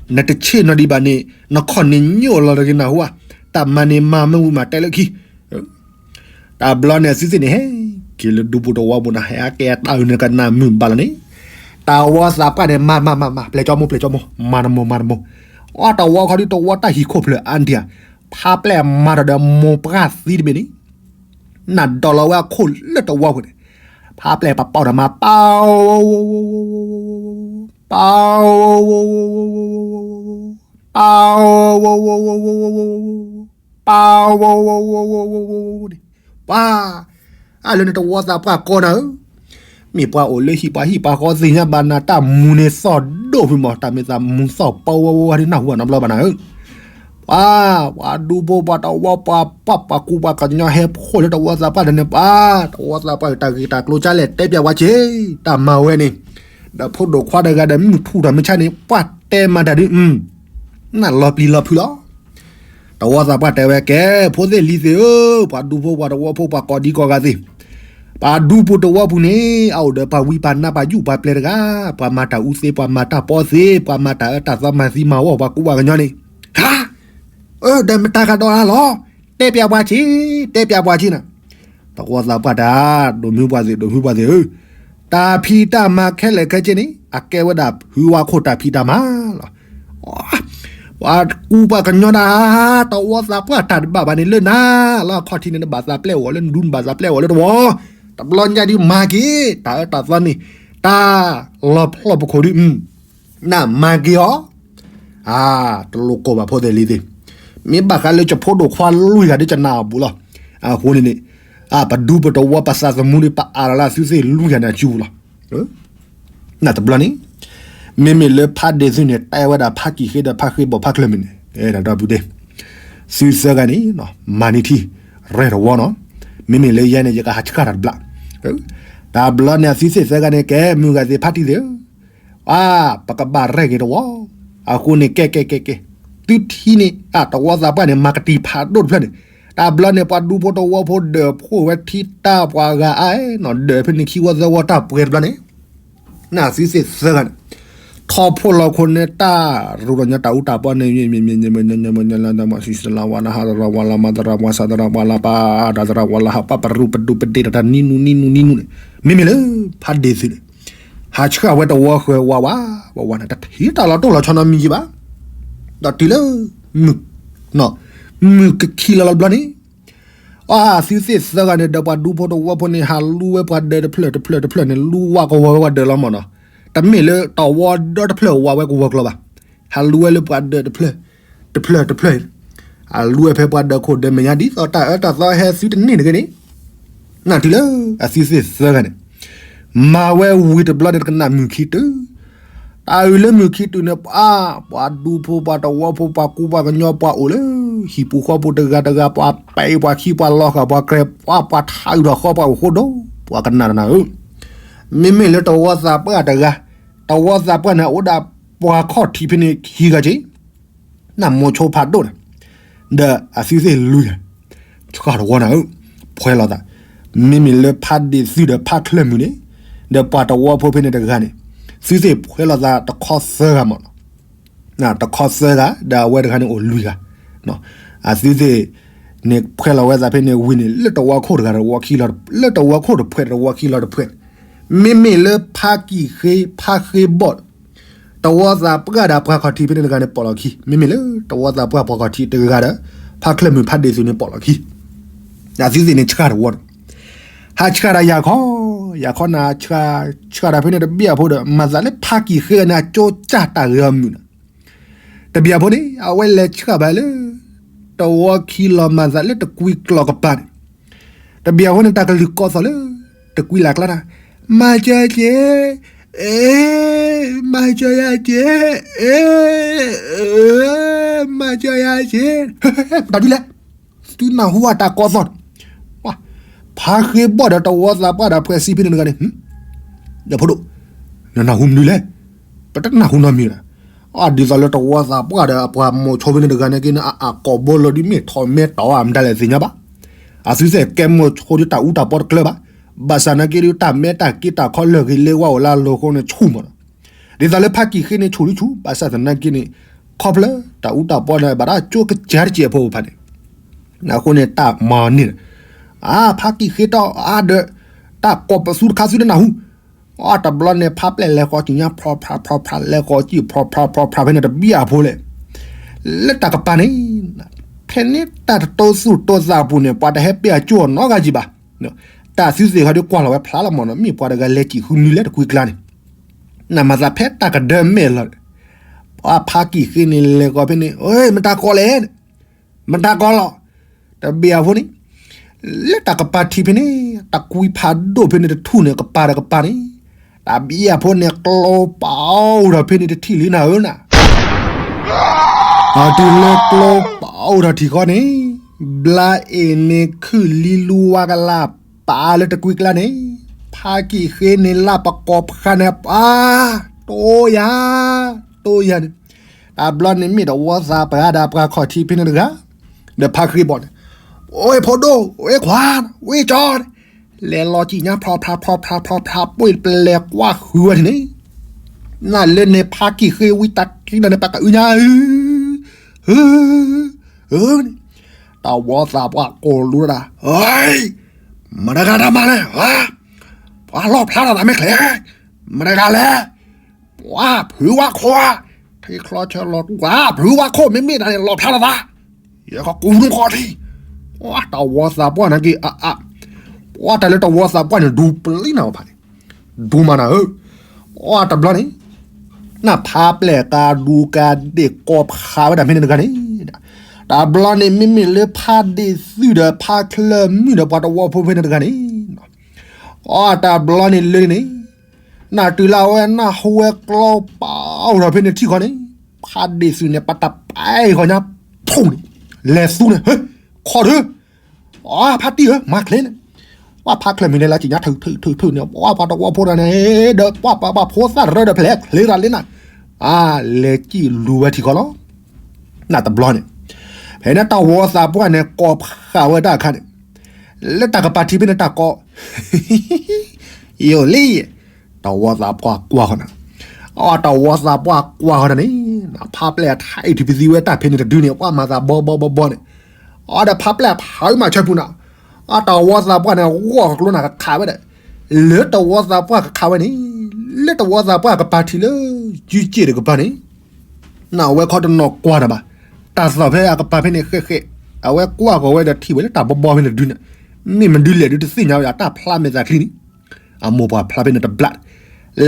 နတဆ့ၣ်နီၤဒံးဘၣ်န့ၣ် နခီၣ်န့ၣ်ညိၣ်လီၤတဂ့ၤနၢ်ဟူဧါ, တၢ်မၤန့ၣ်မၤမ့ၢ်ဝံၤမးတဲလၢခံ တဘျီန့ၣ် အစုသ့ၣ်န့ၣ် ဟဲက့ၤလၢဒူပူၤတဝီပူၤန့ၣ် ဟဲကဲအတၢ်အုးန့ၣ် ကနၣ်မုာ်ဘၣ်လီၤန့ၣ်, တၢ်ဝီသးပှၢ်န့ၣ် မၤ မၤ မၤ မၤ ပျဲၢ်ကၠီမိၢ် ပျဲၢ်ကၠီမိၢ် မၤတမိၢ် မၤတမိၢ်, အတဝီခီဒုးတဝီတၢ်ဟံၣ်ခိၣ်ဖျၢၣ်အါဒံးဧါ, ဖါပျဲၢ်မၤထီၣ်ဒီးမိၢ်ပှၢ်သံတဘ့ၣ်န့ၣ်, နၢ်ဒီးလီၤဝဲအခိၣ်လၢတဝီပူၤန့ၣ်, ဖါပျဲၢ်ပာ်ပာ်ဒီးမၤပာ် ပာ် ပာ် ပှၤ, အလၢန့ၣ်တဝီသးပှၢ်ကိးနၤဧၢ, မ့ၢ်ပှၤအိၣ်လၢဟံၣ်ပှၤဟံၣ်ပှၤဃီသ့ၣ်ညါဘၣ်နၤ တၢ်မူန့ၣ်သီၣ်ဒိၣ်ဖုမး တၢ်မ့ၢ်သးမူသီၣ်ပဝဲဝဲဒ်နၢ်ဟူဘၣ်နီတဘျီဘၣ်နၤဧၢ, ပှၤ, ပှၤဒူဖိပှၤတဝီပှၤပှၢ်ပှၤကူပှၤကညီဟဲဖှိၣ်လၢတဝီသးပှၢ်ဒီးန့ၣ်ပှၤ, တဝီသးပှၢ်တၢ်ဂ့ၢ်တၢ်ကျိၤကလဲၣ်တဲပျးဝဲက့ၤ, တၢ်မၤဝဲန့ၣ်, ဒီးဖိဒိၣ်ခွါတဂၤဒီးမုၢ်ထူၣ်ထီၣ်မုၢ်ဆါန့ၣ် ပှၤတဲမၤတၢ်ဒုး, နၢ်လီၤပျံၤလီၤဖုးလီၤ တဝီသးပှၢ်တဲဝဲကဲ, ဖိသ့ၣ်လံၤသ့ၣ်ဧၢ, ပှၤဒူဖိပှၤတဝီဖိပှၤကိးဒံကိးဂၤသ့ၣ်, ပှၤဒူပူၤတဝီပူၤန့ၣ် အအိၣ်ဒီးပှၤဝံပှၤနါပှၤယူၣ်ပှၤပျဲၢ်တဂၤ, ပှၤမၤတၢ်အူသ့ ပှၤမၤတၢ်ပီသ့ ပှၤမၤတၢ်အၢတၢ်သီမၤသံမၤဝီပှၤကူပှၤကညီန့ၣ်, ဟါ, အၢ ဒီးမတၤကဒီးအါလီၤ, တဲပျးပှၤက့ၤ, တဲပျးပှၤက့ၤနၤ, တဝီသးပှၢ်တၢ်, ဒိၣ်မုၢ်ပှၤသ့ၣ် ဒိၣ်မုၢ်ပှၤသ့ၣ်ဧၢ, တၢ်ဖံးတၢ်မၤခဲလၢာ်ခဲဆ့န့ၣ် အကဲဝဲဒၣ်ဖုဝါခိၣ်တၢ်ဖံးတၢ်မၤလီၤ. ပှၤကူပှၤကညီဒၣ်, တဝီသးပှၢ်တၢ်တဘၣ်ဘၣ်န့ၣ်လၢနၤလီၤ, အခီၣ်ထံးန့ၣ်နဘၣ်သးပျဲၢ်အီၤလၢနဒူ နဘၣ်သးပျဲၢ်အီၤလၢတဝီ, တဘျီညါဒုးမၤက့ၤ, တၢ်အၢတၢ်သီန့ၣ်, တၢ်လီၤဖျီၣ်ပခိၣ်ဒုး, နမၤက့ၤအီၤ, အၢ, တလိၣ်ကိးဘၣ်ဖိသ့ၣ်လံၤသ့ၣ်, မ့ၢ်ဘၣ်ဃးလၢကဖိဒိၣ်ခွါလွံၢ်ဂၤဒုးကနၣ်အဘူးလီၤ, အဃိန့ၣ်န့ၣ်, ပဒူပတဝီပသးသမူဒုးပအးလီၤလၢအသုသ့ၣ်လွံၢ်ဂၤန့ၣ်အစုပူၤလီၤ. နတဘျီန့ၣ်, မ့မ့ၢ်လၢဖးဒ့ၣ်သုန့ၣ် တဲဝဲဒၣ်ဖးကံၢ်ဃ့ဒီးဖးဃ့ဘီၣ်ဖးချၢၣ်မုၢ်န့ၣ်, ဒီပုၢ်ဒ့ၣ်, သုသၢဂၤန့ၣ်, မၤန့ၢ်ထံ, ရဲၣ်တဝီနီၤ, မ့မ့ၢ်လၢယဲန့ၣ် ယကဟးဆှၣ်တၢ်တဘျီ, တဘျီန့ၣ်အသုသ့ၣ်သၢဂၤန့ၣ် ကဲမုၢ်ဂၤသ့ၣ်ဖးတံၢ်သ့ၣ်ဧၢ အါ, ပကဘၣ်ရဲၣ်က့ၤတဝီ, အဃိန့ၣ် ကဲကဲကဲကဲ, သုထံၣ်န့ၣ်, တဝီသးပှၢ်န့ၣ် မၤကတံာ်ဖးဒိၣ်တဖျၢၣ်န့ၣ်, တဘျီန့ၣ် ပှၤဒူဖိတဝီဖိဒၢးဖှိၣ်ဝဲထံတၢ်ပှၤဂၤအါနီၤ, ဒၢးဖဲန့ၣ်ခံဝီသၢဝီတၢ်ပှဲၤတဘျီန့ၣ်, နသုသ့ၣ်သၢဂၤန့ၣ်, ထီၣ်ဖိလီၤခိၣ်န့ၣ် တၢ်ရူၢ်တညါတၢ်အူတၢ်ပီန့ၣ်, မ့မ့ၢ်လၢသရၣ်ဝါလၢဟးသရၣ်ဝါလၢမၤသရၣ်ဝါလၢမၤသရၣ်ဝါလၢပၢ်တၢ်သရၣ်ဝါလၢဟးပၢ်ပရူၢ်ပဒူပဒ့တၢ်တၢ်နံၤနူနံၤနူနံၤနူန့ၣ်, မ့မ့ၢ်လၢဖးဒ့ၣ်သုန့ၣ် ဟးဆှၣ်ဝဲတဝီဃၢၤဝါဝါ, ဝါဝါန့ၣ် တထံၣ်တၢ်လီၤတိၢ်လီၤဆီနီတမံၤက့ဘၣ်, ဒီးတုၤလၢ မုၢ်ကခံလီၤလီၤတဘျီန့ၣ်, အသုသ့ၣ်သၢဂၤန့ၣ် ဒီးပှၤဒူဖိတဝီဖိန့ၣ် ဟးလူဝဲပှၤဒၢးတဖျၢၣ်တဖျၢၣ်တဖျၢၣ်န့ၣ် လူဝါကဝီၤဝဲပှၤဒၢးလီၤမၢ်နီၤ, တမ့ၢ်လၢတဝီဒီတဖျၢၣ်ဝါဝဲကဝီၤကျိၤဘၣ်, ဟးလူဝဲလၢပှၤဒၢးတဖျၢၣ် တဖျၢၣ်တဖျၢၣ်, အလူဝဲဖဲပှၤဒၢးခိၣ်ဒၢးမဲာ်ညါ ဒ်သိးတၢ်အၢတၢ်သီဟဲသုတန့ၢ်တဂ့ၤန့ၣ်, နတုၤလၢ အသုသ့ၣ်သၢဂၤန့ၣ် မၤဝဲဝံၤတဘျီန့ၣ် တကနၣ်မုၢ်ခံတုၤ, တၢ်အုးလၢမုၢ်ခံတုၤန့ၣ် ပှၤ ပှၤဒူဖိပှၤတဝီဖိ ပှၤကူပှၤကညီ ပှၤအိၣ်လၢ ဟံၣ်ပူၤဃီပူၤတဂၤတဂၤ ပှၤပဲာ်ပှၤခံ ပှၤလီၤဃာ်ပှၤကြဲး ပှၤ ပှၤထးအုးထီၣ်ဃီ ပှၤအိၣ်ဃိဒိၣ် ပှၤကနၣ်တနၢ်ဧၢ, မ့မ့ၢ်လၢတဝီသးပှၢ်တဂၤ, တဝီသးပှၢ်န့ၣ် အိၣ်ဒၣ်ပှၤခီၣ်ထံးဖဲန့ၣ်ခံဂၤက့ၤ နမိၤဆိဖးဒိၣ်န့ၣ်, ဒီးအသုသ့ၣ်လွံၢ်ဂၤ, ဆှၣ်တဝီနၤဧၢ, ဖှဲလီၤသး, မ့မ့ၢ်လၢဖးဒ့ၣ်သုဒီးဖးချၢၣ်မုၢ်န့ၣ်, ဒီးပှၤတဝီဖိဖဲန့ၣ်တဂၤန့ၣ်, သုသ့ၣ်ဖှဲလီၤသးတခီသၢဂၤမၢ်နီၤ, တခီသၢဂၤ ဒီးအဝဲတဂၤန့ၣ်အိၣ်လွံၢ်ဂၤ, အသုသ့ၣ်န့ၣ်ဖှဲလီၤဝဲသးဖဲန့ၣ်ဝံၤန့ၣ် လၢတဝီခိၣ်တဂၤတဝီခံလီၤ, လၢတဝီခိၣ်တဖှဲးတဝီခံလီၤတဖှဲး, မ့မ့ၢ်လၢဖးကံၢ်ဃ့ ဖးဃ့ဘီၣ် တဝီသးပှၢ်ဒီးပှၤခီၣ်ထံးဖဲန့ၣ်တဂၤန့ၣ်ပိာ်လီၤခံ, မ့မ့ၢ်လၢတဝီသးပှၢ်ပှၤခီၣ်ထံးတဂၤဒီး ဖးချၢၣ်မုၢ်ဖးဒ့ၣ်သုန့ၣ်ပိာ်လီၤခံ, အသုသ့ၣ်န့ၣ်ဆှၣ်တဝီန့ၣ်, ဟးဆှၣ်ဒီးယၤခီ, ယၤခီနၤ, ဆှၣ်ဒီးဖဲန့ၣ်တဘျီအဖိဒီး မၤသးလၢဖးကံၢ်ဃ့ဂၤန့ၣ် အကၠိကၢ်တၢ်ဂ့ၤအမုၢ်န့ၣ်, တဘျီအဖိန့ၣ် အဝဲလဲၤဆှၣ်ဘၣ်လၢ တဝီခံလီၤ မၤသးလၢတကွံကျီၢ်ကပၤန့ၣ်, တဘျီအဖိန့ၣ် တၢ်ကလုၢ်ကိးသီၣ်လၢ တကွံလၢ်ကျါတၢ်, မၤစၢၤက့ၤ, အ့, မၤစၢၤယၤက့ၤ, အ့, မၤစၢၤယၤက့ၤ, တၢ်ဒ်လဲၣ်, သုနၢ်ဟူအတၢ်ကိးသီၣ်, ဖးဃ့ဘီၣ်ဒီးတဝီသးပှၢ်ဒီးဖှဲးစံဖဲန့ၣ်တဂၤန့ၣ်, ဒီးဖိဒိၣ်, နနၢ်ဟူမနုၤလဲၣ်, ပတနၢ်ဟူနီတမံၤလၢ အဒ်သိးလၢတဝီသးပှၢ်ဒီး ပှၤမိၤဆိဖဲန့ၣ်တဂၤန့ၣ်က့န့ၣ် အကိာ်ဘိလီၤဒ်မ့ၢ်ထီၣ်မဲာ်တီၤဧါ မတၤလဲၣ်သ့ၣ်ညါဘၣ်, အသုသ့ၣ်ကဲမိၤဆိဒ်တၢ်အူတၢ်ပီတကျၢၤဘၣ်, ဘၣ်ဆၣ်နာ်က့ဒ် တၢ်မဲာ်တၢ်က့တၢ်ခီလၢာ်ဂ့ၤလၢဝါအိၣ်လၢအလိၤအဃိန့ၣ် ဆူၣ်မးလီၤ, ဒ်သိးလၢဖးကံၢ်ဃ့န့ၣ်ဆူၣ်လံဆူၣ် ဘၣ်ဆၣ်သနာ်က့န့ၣ် ခီဖျိတၢ်အူတၢ်ပီန့ၣ် ဘၣ်တၢ်ကၠိကစၢ်တစဲးဖိဖးန့ၣ်, အဃိန့ၣ် တၢ်မၤန့ၣ်, အါ ဖးကံၢ်ဃ့တီအါဒီး တၢ်ကိးပသူတခါသုတနၢ်ဟူ, အတဘျီန့ၣ် ဖးပျဲၢ်လဲၤဃီၤကံၣ်ညါ ဖျီဖျီဖျီဖျီ လဲၤဃီၤကံၣ် ဖျီဖျီဖျီဖျီ ဖဲန့ၣ်တဘျီအဖိလဲၣ်, လၢတၢ်ကပၤန့ၣ်, ဖဲန့ၣ်တၢ်တတိသူၣ်တိသးအပူၤန့ၣ် ပှၤတဟဲပ့ၢ်အကၠိၣ်အီၤနီတဂၤကံဘၣ်. တၢ်သုသ့ၣ်ဃီဒီးကွၢ်လီၤဝဲဖျါလီၤမၢ်နီၤ, မ့ၢ်ပှၤတဂၤလဲၤစံၣ်ဃုနုာ်လၢတကွံကျါန့ၣ်, နမၤသးဖဲတၢ်ကဒၢမဲာ်လီၤ. ပှၤဖါကံၢ်ဃ့န့ၣ်လဲၤဃီၤဖဲန့ၣ်, မတၤကီလဲၣ်, မတၤကီလီၤ. တဘ့ၣ်အဖိန့ၣ်, လၢတၢ်ကပၤထံးဖဲန့ၣ်, တၢ်ကွံဖးဒိၣ်ဖဲန့ၣ်တထူၣ်န့ၣ် ကပၤဒီးကပၤန့ၣ်, တၢ်ဘံယၤဖိန့ၣ် ကျိပာ်အိၣ်ထီၣ်ဖဲန့ၣ်တထံၣ်လံနၤဧၢနၤ. အတုၤလၢကျိပာ်အိၣ်ထီၣ်ထံးဃီန့ၣ်, ဘျါအ့ၣ်န့ၣ်ခုၣ်လံလူဝါကလၢ်ပာ်လၢတကွံကျါန့ၣ်, ဖါကံၢ်ဃ့န့ၣ်လၢပကိးဖးန့ၣ်ပှၤ, တိယၤ, တိယၤန့ၣ်, တဘျီန့ၣ်မ့ၢ်တဝီသးပှၢ်ဒီးပှၤခီၣ်ထံးဖဲန့ၣ်တဂၤ, ဒီးဖါဃ့ဘီန့ၣ်, အိၣ်ဖိဒိၣ်, အိၣ်ခွါ, ဝ့ၢ်ကၠီန့ၣ်, လဲၤလီၤစံၣ်ညါဖျီဖျါဖျီဖျါဖျီဖျါ ပှ့ၢ်ပလဲၤကွၢ်ဃုာ်ဝဲန့ၣ်, နလၢန့ၣ်ဖါကံၢ်ဃ့ဝံတၢ်ကံနၤန့ၣ် ပှၤကအုညါဧၢ, ဧၢ, ဧၢ, တဝီသးပှၢ်ကိးလူဒၣ်, မတၤဂၤတၢ်မၤလဲၣ်, ပှၤလီၣ်ဖျါထီၣ်သးမ့ၢ်ချ့, မတၤဂၤလဲၣ်, ပှၤဖုဝါခိၣ်, ထံချီဆၢလီၤတူၢ်, ပှၤဖုဝါခိၣ် မ့မ့ၢ်ဒၣ်န့ၣ် လီၣ်ဖျါထီၣ်သး, ယကကူးနူခီၣ်ထံ, တဝီသးပှၢ်န့ၣ်က့ၤအအါ, ပှၤတၢ်လၢတဝီသးပှၢ်န့ၣ် ဒူပလံနၤဝဲဖးန့ၣ်, ဒူမးနၤဧၢ, အတဘျီန့ၣ်, နဖါပျဲၢ်ကၤဒူကၤဒ့ၣ်ကိးဖးဝဲဒၣ်ဖဲန့ၣ်တဂၤန့ၣ်, တဘျီန့ၣ် မ့မ့ၢ်လၢဖါဒ့ၣ်သုးဒီးဖါချၢၣ်မုၣ်ဒီးပှၤတဝီဖိဖဲန့ၣ်တဂၤန့ၣ်, အတဘျီန့ၣ်လၢန့ၣ်, နတုၤလၢအဝဲနၢ်ဟူဝဲကျိပာ်အိၣ်ထီၣ်ဖဲန့ၣ်ထံၣ်ဃီန့ၣ်, ဖါဒ့ၣ်သုးန့ၣ် ပတၢ်ပာ်ဃီညါ, ဖူန့ၣ်, လဲၤသူန့ၣ်, ဟ့, ခီၣ်ဒု, အဖါတံၢ်ဧၢ မၤချ့န့ၣ်, ပှၤဖါချၢၣ်မုၣ်န့ၣ် လၢကံၣ်ညါထုးထုးထုးန့ၣ် ပှၤပှၤတဝီဖိတဂၤန့ၣ်, ဒီးပှၤပှၤပှၤဖိသၣ်ရၢဒီးဖဲလဲၣ်ချ့တၢ်လၢနၤ, အလဲၤကံၣ်လူၤဝဲထံဃီလီၤ. နတဘျီန့ၣ်, ဖဲန့ၣ်တဝီသးပှၢ်န့ၣ် ကိးဖးဝဲဒၣ်အခါန့ၣ်, လၢတၢ်ကပၤထံဖဲန့ၣ်တၢ်ကိး ယိာ်လံ, တဝီသးပှၢ်ကွၢ်ဃီနၤ, အတဝီသးပှၢ်ကွၢ်ဃီနၤန့ၣ်, ဖါပျဲၢ်ထါအံၤထံပသံဝဲတၢ်ဖဲန့ၣ်တဒုန့ၣ် ပှၤမၤသးဘီဘီဘီဘီန့ၣ်, အဒီးဖါပျဲၢ်ဖးမၤဆၢပူၤနၤ, အတဝီသးပှၢ်န့ၣ် ဂီၢ်ကကျိနၤကခးဝဲဒၣ်, လၢတဝီသးပှၢ်ကခးဝဲန့ၣ်, လၢတဝီသးပှၢ်ကပၤထံလၢ ယုက့ၣ်တကပၤန့ၣ် နဝဲခီတနီၤကွၢ်တၢ်ဘၣ်, တၢ်သီၣ်ဖဲအကပၤဖဲန့ၣ်ဃဲးဃဲး, အဝဲကွၢ်ဃီၤဝဲဒီးထံၣ်ဝဲလၢတၢ်ဘီဘီဖဲန့ၣ်တဒုန့ၣ်, မ့ၢ်မဒုလဲၣ်ဒုတသ့ၣ်ညါဝဲဒၣ်တၢ်ဖျါမဲာ်သးချံန့ၣ်, အမိၢ်ပှၢ်ဖျါဖဲန့ၣ်တဘျး,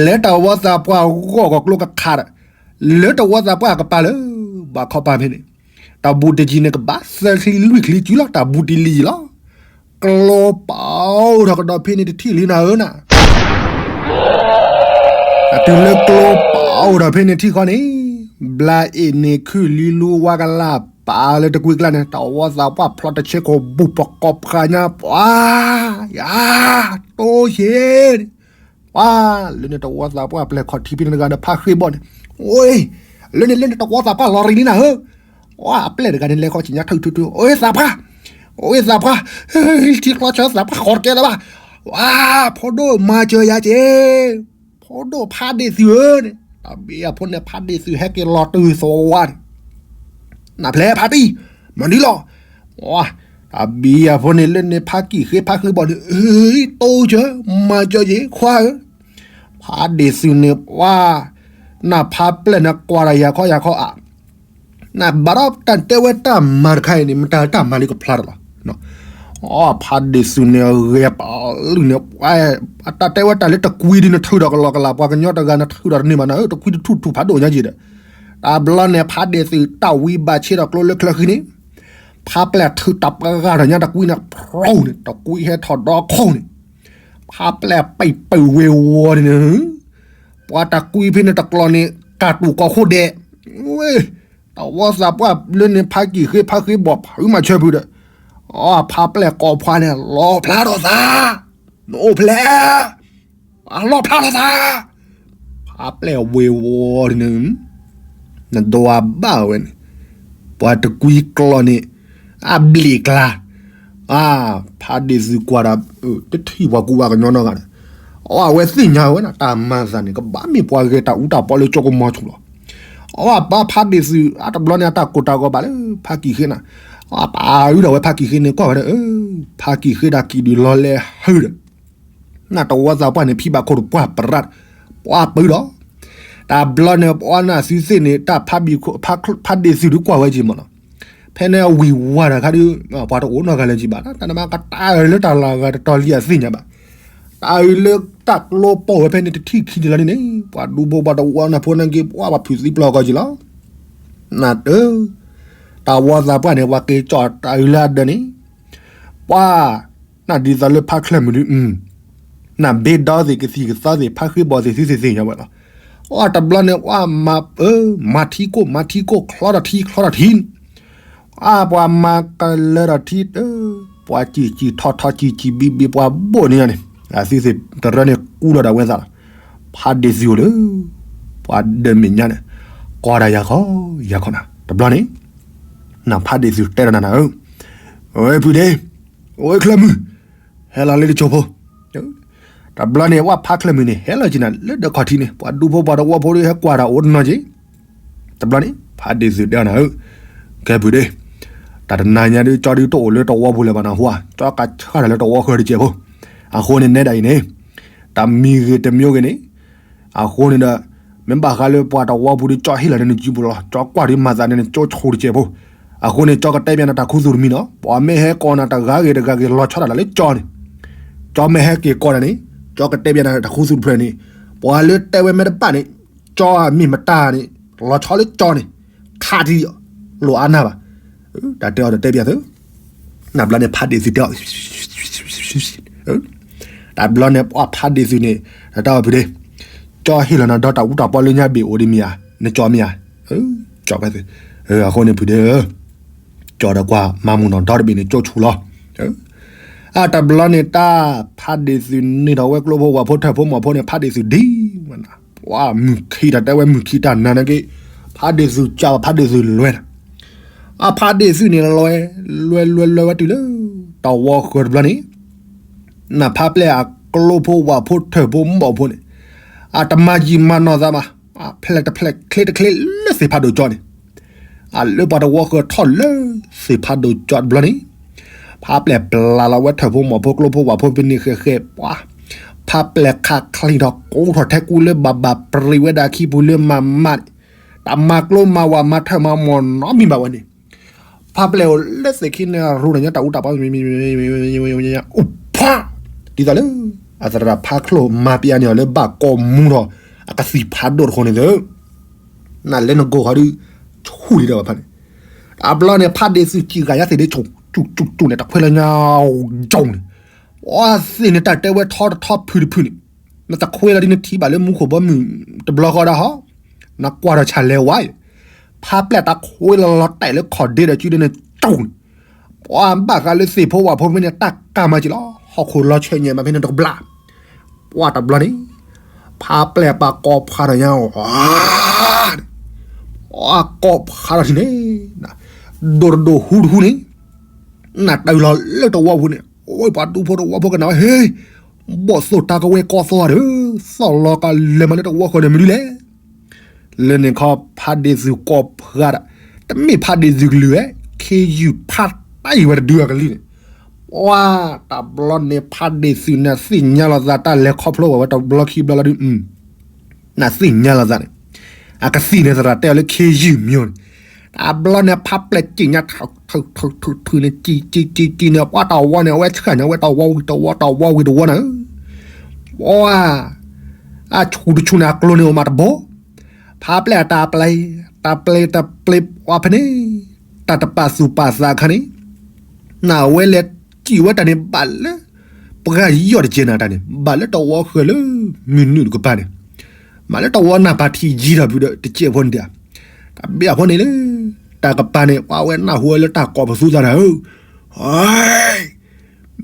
လၢတဝီသးပှၢ်ဂီၢ်ဂီၤကျိကခးဒီး, လၢတဝီသးပှၢ်အကပၤလၢ ဘၣ်ခီပၤဖဲန့ၣ်, တၢ်ဘူးတယံၤန့ၣ်ကဘၣ်သၢချံလွံၢ်ချံစုလီၤ တၢ်ဘူးတလံၤလီၤ. ကျိပာ်အိၣ်ထီၣ်ကဒီးဖဲန့ၣ်တထံၣ်လံနၤဧၢနၤ, အတုၤလၢကျိပာ်အိၣ်ထီၣ်ဖဲန့ၣ်ထံၣ်ဃီန့ၣ်, ဘျါအ့ၣ်န့ၣ်ခုၣ်လံလူဝါကလၢ်ပာ်လၢတကွံကျါန့ၣ် တဝီသးပှၢ်ဖျီတဆဲခိၣ်ဘူးပကိးဖးညါပှၤ, ယၤ, တိၢ်ယ့ၣ်န့ၣ်, ပှၤလၢန့ၣ်တဝီသးပှၢ်ပျဲၢ်ခီၣ်ထံဖဲန့ၣ်တဂၤဒီးဖါဃ့ဘီန့ၣ်, အိၣ်, လၢန့ၣ်လၢန့ၣ်တဝီသးပှၢ်လီၤရံလံနၤဧၢ, အပျဲၢ်တဂၤန့ၣ် လဲၤခီၣ်ဆံညါထုထုထု, အိၣ်သးပှၢ်, အိၣ်သးပှၢ်, ထံချီဆၢသးပှၢ်ဃီတကဲလၢၤဘၣ်, ဝါ, ဖိဒိၣ်မၤစၢၤယၤက့ၤ, ဖိဒိၣ်ဖါဒ့ၣ်သုးဧၢန့ၣ်, တၢ်ဘံယၤဖိန့ၣ် ဖါဒ့ၣ်သုးဟဲက့ၤလီၤတုၤသဝါန့ၣ်, နဖျဲၣ်ဖါတံၢ်, မၤဒ်လီၤ, ဝါ, တၢ်ဘံယၤဖိန့ၣ်လၢန့ၣ်ဖါကံၢ်ဃ့ဖါဃ့ဘီန့ၣ်, အ့, တိၢ်စၢ, မၤစၢၤယ့ၤခွါဧၢ, ဖါဒ့ၣ်သုးန့ၣ်ပှၤ, နဖါပျဲၢ်န့ၣ်ကွၢ်ဒီးယၤခီယၤခီအါ, နဘၣ်ဒီးတၢ်တဲဝဲတၢ်မၤတခါအံၤန့ၣ် မတၤတၢ်မၤလံကဖျါတလီၤ, အ, ဖါဒ့ၣ်သုးန့ၣ်ဂဲၤပာ်လုၢ်န့ၣ်, တၢ်တဲဝဲတၢ်လၢတကွံဒုးနထုးဒီးကလီကလး ပှၤကညီတဂၤနထုးဒီးတန့ၢ်ဘၣ်နၤဧၢ, တကွံတထူၣ်ထူၣ်ဖးဒိၣ်ညါက့ၤဒီး, တဘျီန့ၣ် ဖါဒ့ၣ်သုးတၢ်ဝံဘၣ်ဆ့ဒီးကျိလၢချၢဃံန့ၣ်, ဖါပျဲၢ်ထုးတၢ်ပှၤဂၤဒီးညါတကွံန့ၣ် ဖြိၣ်န့ၣ် တကွံဟဲထီၣ်ဒီခိၣ်န့ၣ်, ဖါပျဲၢ်ပံာ်ပၢၢ်ဝ့ၤဝီၤန့ၣ်, ပှၤတကွံဖဲန့ၣ်တကျီန့ၣ် ကၢ်တူာ်ကိးခိၣ်ဒဲး, ဝ့ၢ်, တဝီသးပှၢ်လၢန့ၣ်ဖါကံၢ်ဃ့ဖါဃ့ဘီဖးမၤဆၢဖုဒီး, အ, ဖါပျဲၢ်ကိးဖးန့ၣ် လီၣ်ဖျါထီၣ်သး, နအိၣ်ဖျဲၣ်, အလီၣ်ဖျါထီၣ်သး, ဖါပျဲၢ်ဝ့ၤဝီၤန့ၣ် နဒွးဘၣ်ဝဲန့ၣ်, ပှၤတကွံကျီန့ၣ်, အဘျံးကျါ, အ, ဖါဒ့ၣ်သုးကွၢ်ဒီး, တထံၣ်ပှၤကူပှၤကညီနီတဂၤန့ၣ်, အဝဲသ့ၣ်ညါဝဲဒၣ် တၢ်မၤသးန့ၣ် ကဘၣ်မ့ၢ်ပှၤဂဲၤတၢ်အူတၢ်ပီလၢကၠီကမီၤဆူၣ်လီၤ. အဝဲဘၣ်ဖါဒ့ၣ်သုး အတဘျီန့ၣ် အတၢ်ကိၢ်တၢ်ဂီၤဘၣ်လၢဖါကံၢ်ဃ့နၤ, အပာ်အုဒီးဝဲဖါကံၢ်ဃ့န့ၣ် ကွၢ်ဝဲဒၣ်, ဖါကံၢ်ဃ့ဒၣ်ကံၣ်ဒုးလီၤလဲၤဟုဒီး နတဝီသးပှၢ်န့ၣ် ဖံဘၣ်ခိၣ်တပှၢ်ပရၣ်, ပှၢ်ပၢဒီး, တ တဘျီန့ၣ် ပှၤနၢ်သုသ့ၣ်န့ၣ် တၢ်ဖးဒ့ၣ်သုးဒုးကွၢ်ဝဲက့ၤမးနီၤ. ဖဲန့ၣ်အဝံၤဝါတခါဒုး ပှၤတအိၣ်နီတဂၤလၢၤက့ၤဘၣ်, တၢ်နမါကတၢၢ်လၢတၢ်လီၢ်ဂၤတတီၤလံအသ့ၣ်ညါဘၣ်. တၢ်အုးလၢတၢ်ကျိပိာ်ဝဲဖဲန့ၣ်တထံၣ်ခံန့ၣ်လီၤန့ၣ်န့ၣ် ပှၤဒူဖိပှၤတဝီနၢ်ဖိန့ၣ်က့ၤ ပှၤဖုးသံပျီကီက့ၤလီၤ. နၢ်တၢ် တၢ်ဝီသးပှၢ်န့ၣ် ပှၤက့ၤကၠီၣ်တၢ်အုးလၢအဒၢးန့ၣ် ပှၤ နၢ်ဒ်သိးလၢဖးချၢၣ်မုၣ်ဒုး နၢ်ဘ့ဒီသ့ၣ်ကသံၣ်ကသီသ့ၣ် ဖးဃ့ဘီၣ်သ့ၣ်သုသ့ၣ်သ့ၣ်ညါဝဲလီၤ. အတဘျီန့ၣ် ပှၤမၤ မၤထံကိၢ် မၤထံကိၢ် ချီထီၣ်ထံ ချီထီၣ်ထံ အပှၤမၤကလၢထီၣ်ထံတၢ် ပှၤစံၣ်စံၣ်ထီၣ်ထီၣ် စံၣ်စံၣ်ဘံဘံ ပှၤဘိၣ်န့ၢ်န့ၣ် အသုသ့ၣ်တရၢန့ၣ်ကူလီၤဒၣ်ဝဲသးလီၤ. ဖးဒ့ၣ်သုးအိၣ်လၢ ပှၤဒၢးမဲာ်ညါန့ၣ် ကီဒၣ်ယၤခီ ယၤခီနၤ တဘျီန့ၣ် နၢ်ဖးဒ့ၣ်သုးတဲဒီးနၤနၤဧၢ, အိၣ်ဖုဒ့ အိၣ်ချၢၣ်မုၣ် ဟဲလီၤလၢတစိၢ်ဖိ တဘျီန့ၣ် ပှၤဖးချၢၣ်မုၣ်န့ၣ် ဟဲလီၤက့ၤနၤလၢဒၢးခီၣ်ထံးန့ၣ် ပှၤဒူဖိပှၤတဝီဖိဒုးဟဲကွၢ်တၢ်အိၣ်တနီၤက့ၤ တဘျီန့ၣ် ဖးဒ့ၣ်သုးတဲအီၤနၤဧၢ, ကဲဖုဒ့ တၢ်တနၤညါဒုး ကၠီဒုးတအိၣ်လၢတဝီပူၤလၢၤဘၣ်နဟူဧါ, ကၠီကဆှၢတၢ်လၢတဝီဃၢၤတစဲးဖိ, အဃိန့ၣ်နဲဒၣ်အံၤန့ၣ် တၢ်မံၤဂ့ၤတမံၤဂ့ၤန့ၣ် အဃိန့ၣ်ဒီး မ့ၢ်ဘၣ်ဃးလၢပှၤတဝီပူၤဒုး ကၠီဟ့ၣ်လီၤန့ၢ်နစုပူၤလီၤ, ကၠီကွၢ်ဒုးမၤသးန့ၣ် နကၠိဆူၣ်တစဲးဖိ, အဃိန့ၣ် ကၠီကတဲပျးနၤတၢ်ခူသူၣ်တမံၤနီၤ, ပှၤမ့ၢ်ဟဲကိးနၤတဂၤဂ့ၤတဂၤဂ့ၤ လီၤဆီဒၣ်တၢ်လၢကၠီန့ၣ်, ကၠီမ့ၢ်ဟဲက့ၤကိးနၤန့ၣ် ကၠီကတဲပျးနၤတၢ်ခူသူၣ်တဖျၢၣ်န့ၣ်, ပှၤလၢတဲဝဲမ့ၢ်တဘၣ်န့ၣ် ကၠီမ့ၢ်မတၤန့ၣ် လီၤဆီလၢကၠီန့ၣ် ခးတံၢ် လိၣ်အါနၢ်ဘၣ်, တၢ်တဲအီၤဒီးတဲပျးသု, နဘျီန့ၣ်ဖးဒ့ၣ်သုးတဲအီၤ, တဘျီန့ၣ်ပှၤဖးဒ့ၣ်သုးန့ၣ် တၢ်တဲအီၤဖုဒ့, ကၠီဟ့ၣ်လီၤနၤဒီတၢ်အူတၢ်ပီလၢညါဘ့ၣ်အိၣ်ဒ်မ့ၢ်ဧါ, နကၠီမ့ၢ်ဧါ, ကၠီဝဲသုး, အဃိန့ၣ်ဖုဒ့ဧၢ, ကၠီဒီးကွၢ်မၤမူနီၤ ဒီတဘ့ၣ်န့ၣ်ကၠိဆူၣ်လီၤ, အတဘျီန့ၣ်တၢ်ဖးဒ့ၣ်သုးန့ၢ်ထီၣ်ဝဲကျိဖိဝၣ်ဖိထၢၣ်ဖိမီၢ်ဖိန့ၣ် ဖးဒ့ၣ်သုးဒ်ဝဲနၤ, ပှၤမုၢ်ခံတၢ်တဲဝဲမုၢ်ခံတၢ်နၤန့ၣ်က့, ဖးဒ့ၣ်သုးကၢ်ဝဲဖးဒ့ၣ်သုးလွဲနၤ, အဖးဒ့ၣ်သုးန့ၣ်လွဲ, လွဲလွဲလွဲဝဲတုၤလၢ တဝီဃၢၤတဘျီန့ၣ်, နဖးပျဲၢ်အကျိဖိဝၣ်ဖိထၢၣ်ဖိမီၢ်ဖိန့ၣ်, အတမၤယံာ်မၤနီၢ်သးဘၣ်, အဖျဲၣ်တဖျဲၣ်ချ့တချ့လၢသ့ၣ်ဖးဒိၣ်ကၠီန့ၣ် အလၢပှၤတဝီဃၢၤထီၣ်လၢသ့ၣ်ဖးဒိၣ်ကၠီတဘျီန့ၣ်, ဖးပျဲၢ်ပျၢ်လီၤဝဲထၢၣ်ဖိမီၢ်ဖိကျိဖိဝၣ်ဖိဖဲန့ၣ်ဃဲးဃဲးပှၤ, ဖးပျဲၢ်ခးချံထီၣ်ကိးထီၣ်ထဲကူလၢဘၣ်ဘၣ်ပြံဝဲဒၣ်ခံပူၤလၢမၤမးန့ၣ်, တၢ်မၤကျိမၤဝၣ်မၤထၢၣ်မၤမီၢ်နီတမံၤဘၣ်ဝဲန့ၣ်, ဖးပျဲၢ်အိၣ်လၢသ့ၣ်ခံန့ၣ်ရူၢ်န့ၣ်ညါတၢ်အူတၢ်ပီ အိၣ်ဖး, ဒ်သိးလၢ အသရၣ်ဖးချိၣ်မၤပျဲၢ်န့ၢ်အီၤလၢဘၣ်ကိးမူထီၣ် အကသံၣ်ဖးဒိၣ်တဃိန့ၣ်သၢ နလဲၤနကိးဃီဒုး ဆူၣ်လံဒီးဝဲဖးန့ၣ်, တဘျီန့ၣ် ဖးဒ့ၣ်သုးစံၣ်ဂၤညါသ့ၣ်ဒ့ၣ်ဆူၣ် ကၠူၣ်ကၠူၣ်ကၠူၣ်န့ၣ် တခွဲလၢညါ ကၠီန့ၣ်, ပှၤသ့ၣ်န့ၣ်တၢ်တဲဝဲထီတထီဖုတဖုန့ၣ်, နတခွဲလီၤဒ်နထံၣ်ဘၣ်လၢမူခိၣ်ဘီမုၢ်တဘျီဃီဒၣ်ဟီ, နကွၢ်ထီၣ်ဆၣ်လဲၤဝါအံၤ, ဖးပျဲၢ်တၢ်ခွဲလီၤလီၤတဲာ်လၢခီၣ်ဒ့ဒီးစုဒ့ၣ်န့ၣ် ကၠူၣ်န့ၣ် ပှၤဘၣ်ဃးလၢသ့ၣ်ဖိဝၣ်ဖိဖဲန့ၣ် တၢ်ကၢ်မၤစၢၤလီၤ, ဟီၣ်ခိၣ်လီၤဆဲးညါမးဖဲန့ၣ်တကဘျၣ်, ပှၤတဘျီန့ၣ်, ဖးပျဲၢ်ပှၤကိးဖးထီၣ်ညါ, ပှၤကိးဖးထီၣ်ထံၣ်န့ၣ်, ဒိၣ်တဒိၣ်ဟူတဟူန့ၣ်, နတၢ်အုၣ်လီၤလၢတဝီပူၤန့ၣ်, အိၣ်ပှၤဒူဖိတဝီဖိကနၣ်ဝဲဟ့, ဘီၣ်သိၣ်တၢ်ကဝဲၤကီသီဒီး, သီၣ်လီၤကလဲၤမးလၢတဝီဃၢၤန့ၣ်မနုၤလဲၣ် လၢန့ၣ်ခီဖးဒ့ၣ်သုးကိးဖးဒၣ်, တမ့ၢ်ဖးဒ့ၣ်သုးကလုၢ်ဝဲ, ခ့ယုၢ်ဖးတၢ်အံၤဝဲတဒုအကလုၢ်န့ၣ်, ပှၤတဘျီန့ၣ် ဖးဒ့ၣ်သုးနသ့ၣ်ညါလီၤသးတၢ်လဲၤခီဖျိဝဲတဘျီခံဘျီလီၤဒုး, နသ့ၣ်ညါလီၤသးန့ၣ်, အကသံၣ်န့ၣ်သရၣ်တဲအီၤလၢခ့ယုၢ်မၠိန့ၣ်, တဘျီန့ၣ် ဖးပျဲၢ်စံၣ်ညါ ထုထုထုထုန့ၣ် စံၣ်စံၣ်စံၣ်စံၣ်န့ၣ် ပှၤတဝီန့ၣ် အဝဲဆှၣ်န့ၣ် အဝဲတဝီဝံၤတဝီ တဝီဝံၤတဝီန့ၣ် ပှၤ အဆူၣ်တဆူၣ်န့ၣ် အကျိန့ၣ်အိၣ်မးတဘိ, ဖးပျဲၢ်အတၢ်ပျဲၢ် တၢ်ပျဲၢ်တပျဲၢ်ပှၤဖဲန့ၣ် တၢ်တပာ်သူၣ်ပာ်သးအခါန့ၣ် နဝဲလဲၤစံၣ်ဝဲတၢ်န့ၣ် ဘၣ်လၢ ပှၤယီၢ်တကဲနၤတၢ်န့ၣ် ဘၣ်လၢတဝီဃၢၤလၢ မုၢ်နုာ်တကပၤန့ၣ် မးလၢတဝီနၢ်ပၤထံးယံၤထီၣ်ဖုဒီး တကဲဖိန့ၣ်တၢ် တၢ်ဘၣ်အဖိန့ၣ်လၢ တၢ်ကပၤန့ၣ် ပှၤဝဲနၢ်ဟူဝဲလၢတၢ်ကိးပသူသးတၢ်ဧၢ,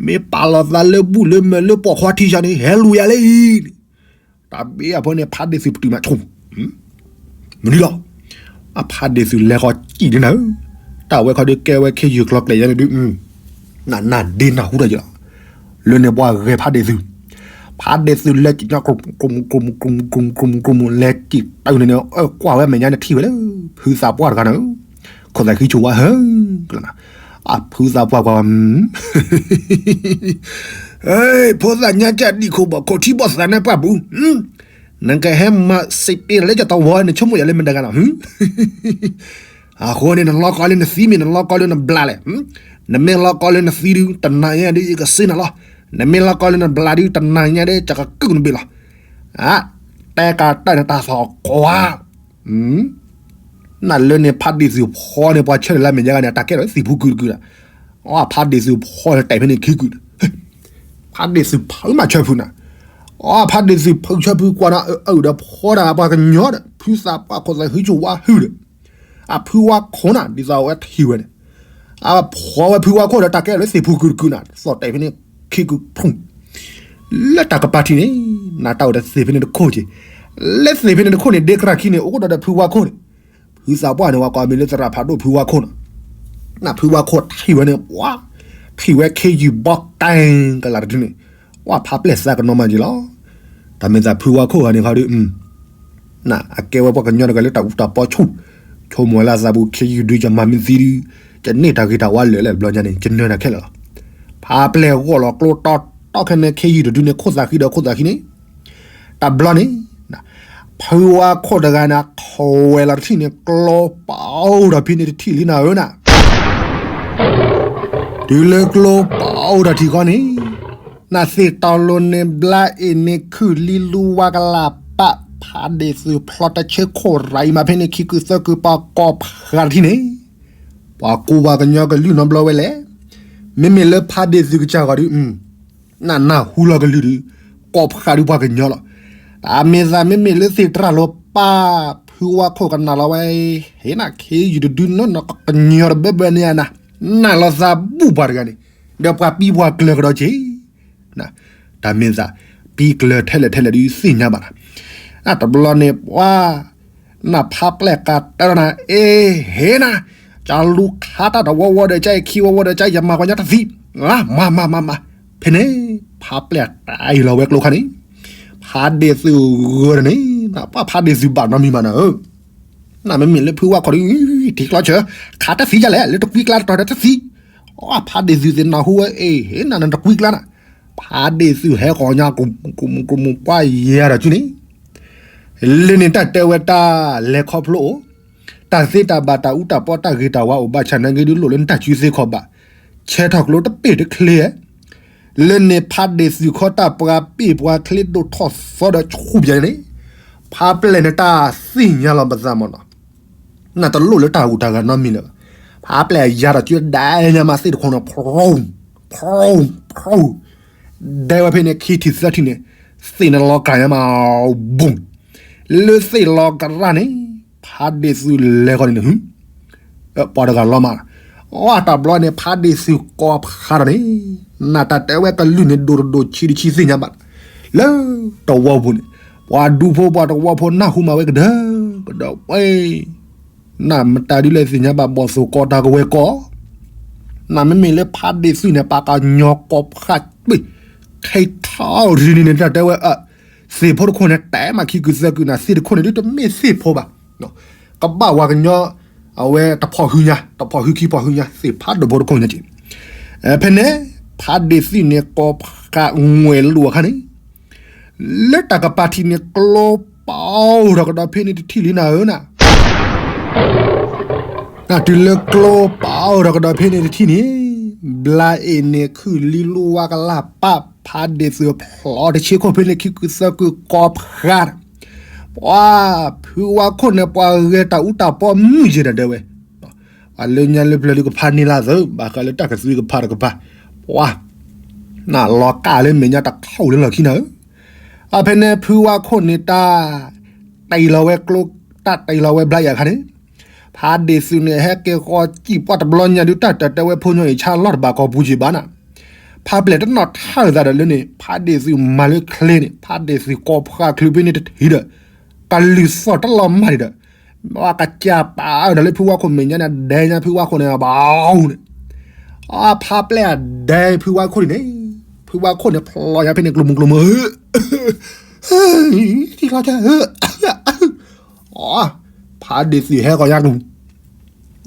မ့ၢ်ပာ်လီၤသးလၢဘူၣ်လၢမဲာ်လၢပိာ်ခွါထံဆးန့ၣ် ဟဲလူၤယၤလၢအံၤန့ၣ်, တၢ်ဘၣ်အဖိန့ၣ် ဖးဒ့ၣ်သုးပတုာ်မးဆူၣ် မနုၤလီၤ, အဖးဒ့ၣ်သုးလဲၤဃီၤစံၣ်ဒ်နၤဧၢ, တၢ်ဝဲခီဒုးကဲဝဲခ့ယုၢ်ကျီကျဲၤယဲန့ၣ်ဒုး, နနၢ်ဒ့နၢ်ဟူထီၣ်ယလီၤ, လၢန့ၣ်ပှၤဂဲၤဖးဒ့ၣ်သုး, ဖးဒ့ၣ်သုးလဲၤစံၣ်ညီ ကရူၢ်ကရူၢ်ကရူၢ် လဲၤစံၣ်တုၤန့ၣ်န့ၣ် ကွၢ်ဝဲမဲာ်ညါန့ၣ်ထံၣ်ဝဲလၢ ဖုသးပှၢ်တဂၤန့ၣ်, ခိၣ်သးဃံဆိဝါဟၢ အဖုသးပှၢ်ကွၢ်ဝဲ ဖိသၣ်ညါကၢ်ဒံၣ်ခိၣ်ဘီၣ်ခိၣ်ထံဘီၣ်သးနၢ်ပှၢ်ပူၤ, နကဟဲမၤစံးတ့ၢ်လၢယတဝီ နဆိကမိၣ်ယၤလၢမတၤတဂၤနီၤ. အဃိန့ၣ် နလီၤကီလၢနသံမ့ၢ် နလီၤကီလၢနဘျါလဲၣ်. နမ့ၢ်လီၤကီလၢနသံဒုး တနၤညါဒီး ယကစ့နၤလီၤ. နမ့ၢ်လီၤကီလၢနဘျါဒုး တနၤညါဒီး ယကကုၢ်နဘ့ၣ်လီၤ. အ တဲကးတၢ်နတၢ်သီၣ်ကွၢ် နလၢန့ၣ် ဖးဒ့ၣ်သုးဖီန့ၣ် ပှၤဆၢထၢၣ်လၢမဲာ်ညါဂၤန့ၣ် တၢ်ကဲထီၣ်သ့ၣ်ဖူကုာ်တကုာ်ဒီး အဖးဒ့ၣ်သုးဖီန့ၣ် တဲာ်ဖဲန့ၣ်ခံကုာ်ဒီး ဖးဒ့ၣ်သုးဖုမၤဆၢဖုနၤ. အဖးဒ့ၣ်သုးဖုဆၢဖုကွၢ်နၤ အအုၣ်ဒီးဖီဒၣ်ပှၤကညီဒီး ဖုသးပှၢ်ခိၣ်သးဟုကဝါဟုဒီး အဖုဝါခိၣ်နၤ ဒ်သိးအဝဲထံၣ်ဝဲန့ၣ် အဖီဝဲဖုဝါခိၣ်ဒီး တၢ်ကဲထီၣ်လၢသ့ၣ်ဖူကုာ်တကုာ်နၤ သီၣ်တဲာ်ဖဲန့ၣ်ခံကုာ်ဖု လၢတၢ်ကပၤထံၣ်န့ၣ် နတၢ်အိၣ်ဒီးသ့ၣ်ဖဲန့ၣ်တခိၣ်က့ၤ, လၢသ့ၣ်ဖဲန့ၣ်တခိၣ်န့ၣ် ဒ့ကရၢ်ခံန့ၣ် အိၣ်ကဒီးဒီးဖုဝါခိၣ်န့ၣ်, ဖုသးပှၢ်န့ၣ် ပှၤကိးမံၤလၢသရၣ်ဖးဒိၣ်ဖုဝါခိၣ်န့ၣ်, နဖုဝါခိၣ်ထံၣ်ဝဲန့ၣ် ပှၤ ထံၣ်ဝဲခ့ယုၢ်ဘီကဲကလးတဒုန့ၣ်, ပှၤဖးပျဲၢ်သးကနီမးက့ၤလီၤ. တၢ်မ့ၢ်သးဖုဝါခိၣ်ဂၤန့ၣ်ခီဒု အကဲဝဲပှၤကညီတဂၤလၢတၢ်အူတၢ်ပီဆူၣ်, ဆိကမိၣ်ဝဲလၢသးပူၤခ့ယုၢ်ဒု ယမၤမ့ၢ်သံဒု, ယန့ၢ်တၢ်ဂ့ၤတၢ်ဝါလၢာ်လၢတဘျီညါန့ၣ် ယနၢၤတၢ်ခဲလၢာ်လီၤ. ဖးပျဲၢ်ဂီၢ်လီၤကျိတီတီခဲန့ၣ် ခ့ယုၢ်တဒုန့ၣ် ခိၣ်သးဃံဒီးခိၣ်သးဃံန့ၣ်, တဘျီန့ၣ် ဖုဝါခိၣ်တဂၤန့ၣ် ထီၣ်ဝဲလီၤတထံၣ်န့ၣ် ကျိပအိၣ်ဒီးဖဲန့ၣ်တထံၣ်လံနၤဧၢနၤ တုၤလၢကျိပအိၣ်ဒီးထံၣ်ဃီန့ၣ်, နသ့ၣ်တီလိၤန့ၣ်ဘျါအ့ၣ်န့ၣ်ခုၣ်လံလူဝါကလးပာ် ဖးဒ့ၣ်သုးဖျီတဆ့ခိၣ်ရၤအံၤမးဖဲန့ၣ်ခံကုာ်သၢကုာ်ပှၤကိးဖးတထံၣ်န့ၣ်, ပှၤကိးပှၤကညီကလုၢ်နီတဘျီဝဲလဲၣ်. မ့မ့ၢ်လၢဖးဒ့ၣ်သုးကစၢ်ဂီၤဒု နနၢ်ဟူလီၤကလုၢ်ဒု ကိးဖးဒုပှၤကညီလီၤ. တၢ်မ့ၢ်သးမ့မ့ၢ်လၢသ့ၣ်တြၢ်လိၤပာ် ဖုဝါခိၣ်ကနၣ်လီၤဝဲ, ဟ့ၣ်နၤခ့ယုၢ်တဒုနီၢ်နီၢ်ကညီတဘၢဘၢန့ၣ်နၤ, နၢ်လီၤသးဘူၣ်ပှၤတဂၤန့ၣ်, ဒီးပှၤပံပှၤကျၢၤကဒီးက့ၤ တၢ်မ့ၢ်သး ပံကျၢၤထဲလဲၣ်ထဲလဲၣ်ဒုးသ့ၣ်ညါဘၣ်နၤ. တဘျီန့ၣ်ပှၤ နဖးပျဲၢ်ကးတၢ်နၤ အ့ ဟ့ၣ်နၤ, ကလူၤခးတၢ်တဝီဝီဒီးကဲ ခံဝီဝီဒီးကဲ ယမၤပှၤညီတသံ, မၤမၤမၤမၤ, ဖဲန့ၣ် ဖးပျဲၢ်တၢ်အံၤလီၤဝဲကျိခါန့ၣ်, ဖးဒ့ၣ်သုးဂၢၢ်န့ၣ် နပှၤဖးဒ့ၣ်သုးဘၣ်နီတမံၤမးနၤဧၢ, နမ့မ့ၢ်လၢဖုဝါခိၣ်ဒု ထံၣ်ကျီဆၢ, ခးတသံယလဲၣ် လၢတကွံကျါတတီၤဒီးတသံ, အဖးဒ့ၣ်သုးသ့ၣ်နၢ်ဟူဝဲ အ့ ဟ့ၣ်နၤနတကွံကျါနၤ, ဖးဒ့ၣ်သုးဟဲဃီၤညါ ကမူးကမူးပှၢ်ယဲၢ်ဒီးကၠူန့ၣ်, လၢန့ၣ်တၢ်တဲဝဲတၢ်လဲၤခီဖျိအိၣ်, တၢ်သ့တၢ်ဘၣ်တၢ်အူတၢ်ပီတၢ်ဂ့ၤတၢ်ဝါအိၣ်ဘၣ်ဆၣ်နာ်က့ဒုးလိၣ်လၢနတၢ်စုသ့ခီၣ်ဘၣ်, ဆဲးထီၣ်ကျိတပ့ၢ်တချ့, လၢန့ၣ်ဖးဒ့ၣ်သုးခီတၢ်ပှၤပ့ၢ်ပှၤချ့ဒိၣ်ထီၣ်သီဒီးဆူၣ်ပယၤန့ၣ်, ဖးပျဲၢ်န့ၣ်တၢ်သ့ၣ်ညါလီၤပသးမးနီၤ, နတလိၣ်လၢတၢ်ဂူၤတၢ်ဂၤနီတမံၤလၢၤဘၣ်, ဖးပျဲၢ်ယၤဒီးကၠူဒဲညါမးသ့ၣ်တခိၣ်န့ၣ် ဖျိ ဖျိ ဖျိ ဒဲဝဲဖဲန့ၣ်ခံထံၣ်သၢထံၣ်န့ၣ်, သ့ၣ်န့ၣ်လီၤကၢ်ညါမး ဘုၣ်, လၢသ့ၣ်လီၤကရၣ်န့ၣ်, ဖးဒ့ၣ်သုးလဲၤဃီၤန့ၣ် ပှၤတဂၤလီၤမး, အတဘျီန့ၣ် ဖးဒ့ၣ်သုးကိးဖးဒီးန့ၣ်, နတၢ်တဲဝဲကလုၢ်န့ၣ် ဒိၣ်တဒိၣ်ဆံးတဆံးသ့ၣ်ညါဘၣ်, လၢတဝီပူၤန့ၣ်, ပှၤဒူဖိပှၤတဝီဖိနၢ်ဟူမးဝဲကဒၢကဒီးဝဲ နမတၤဒုလဲၣ်သ့ၣ်ညါဘၣ်ဘီၣ်သိၣ်ကီတၢ်ကဝဲၤကီ, နမ့မ့ၢ်လၢဖးဒ့ၣ်သုးန့ၣ် ပှၤကညီကိးဖးပ့ၢ်, ခဲထီၣ်ရံၣ်န့ၣ် နတၢ်တဲဝဲ, သ့ၣ်ဖိတခိၣ်န့ၣ် တဲမးခံကုာ်သၢကုာ်နၤ သ့ၣ်တခိၣ်န့ၣ်ဒုတမ့ၢ်သ့ၣ်ဖိဘၣ်, ကဘၣ်ဝဲကညီ, အဝဲတဖီၣ်ဟုညါ တဖီၣ်ဟုခံဖီၣ်ဟုညါ သ့ၣ်ဖးဒိၣ်ဖိတခိၣ်ညါက့, ဖဲန့ၣ်, ဖးဒ့ၣ်သုးန့ၣ်ကိးဖးငွဲၣ်လိာ်အခါန့ၣ် လၢတၢ်ကပၤထံၣ်န့ၣ် ကျိပအိၣ်ထီၣ်ကဒီးဖဲန့ၣ်တထံၣ်လံနၤဧၢနၤ, တုၤလၢကျိပအိၣ်ထီၣ်ကဒီးဖဲန့ၣ်တထံၣ်န့ၣ်, ဘျါအ့ၣ်န့ၣ်ခုၣ်လံလူဝါကလၢ်ပာ် ဖးဒ့ၣ်သုးဖျီတဆ့ခိၣ်ဖဲန့ၣ်ခံကုာ်သၢကုာ်ကိးဖးဒီး, ပှၤ, ဖုဝါခိၣ်န့ၣ်ပှၤဂဲၤတၢ်အူတၢ်ပီမုၢ်ယဲၢ်ဒၣ်ဒဲဝဲ ပှၤလၢညါလၢပျၢၤဒုးကဖးန့ၢ်လၢသၢ ဘၣ်ဃးလၢတၢ်ကသွံကဖးတကပၤ, ပှၤ, နလီၤကၢ်လၢမဲာ်ညါတခီလၢလီၢ်ခံနၤဧၢ, အဖဲန့ၣ်ဖုဝါခိၣ်န့ၣ်တၢ်, တ့လီၤဝဲကျိ, တၢ်တ့လီၤဝဲဘျါယၤခါန့ၣ်, ဖးဒ့ၣ်သုးန့ၣ်ဟဲက့ၤဃီၤစံၣ်ပှၢ်တဘျီညါဒုးတၢ်တၢ်တဲဝဲဖိညီအံၤဆါလီၢ်တဘၣ်ကီၢ်ပူၤက့ၤဘၣ်နၤ, ဖးပျဲၢ်တနီၣ်ထၢၣ်သးဒီးလၢန့ၣ် ဖးဒ့ၣ်သုးမၤလၢချ့န့ၣ် ဖးဒ့ၣ်သုးကိးဖးချုးဖဲန့ၣ်တထံၣ်ဒီး, ကလုၢ်သီၣ်တလီၤမၢ်ဒံးဒီး, ဘၣ်ကစၢ်ပာ်အၢဒီးလၢဖုဝါခိၣ်မဲာ်ညါန့ၣ် ဒဲညါဖုဝါခိၣ်န့ၣ်ဘၣ်အူန့ၣ်, အဖးပျဲၢ်အဒဲဖုဝါခိၣ်န့ၣ်န့ၣ်, ဖုဝါခိၣ်န့ၣ်ဖျီညါဖဲန့ၣ်ကျိမုၢ်ကျိမုၢ် ထံချီဆၢ, အ, ဖးဒ့ၣ်သုးဟဲဃီၤညါတူၢ်,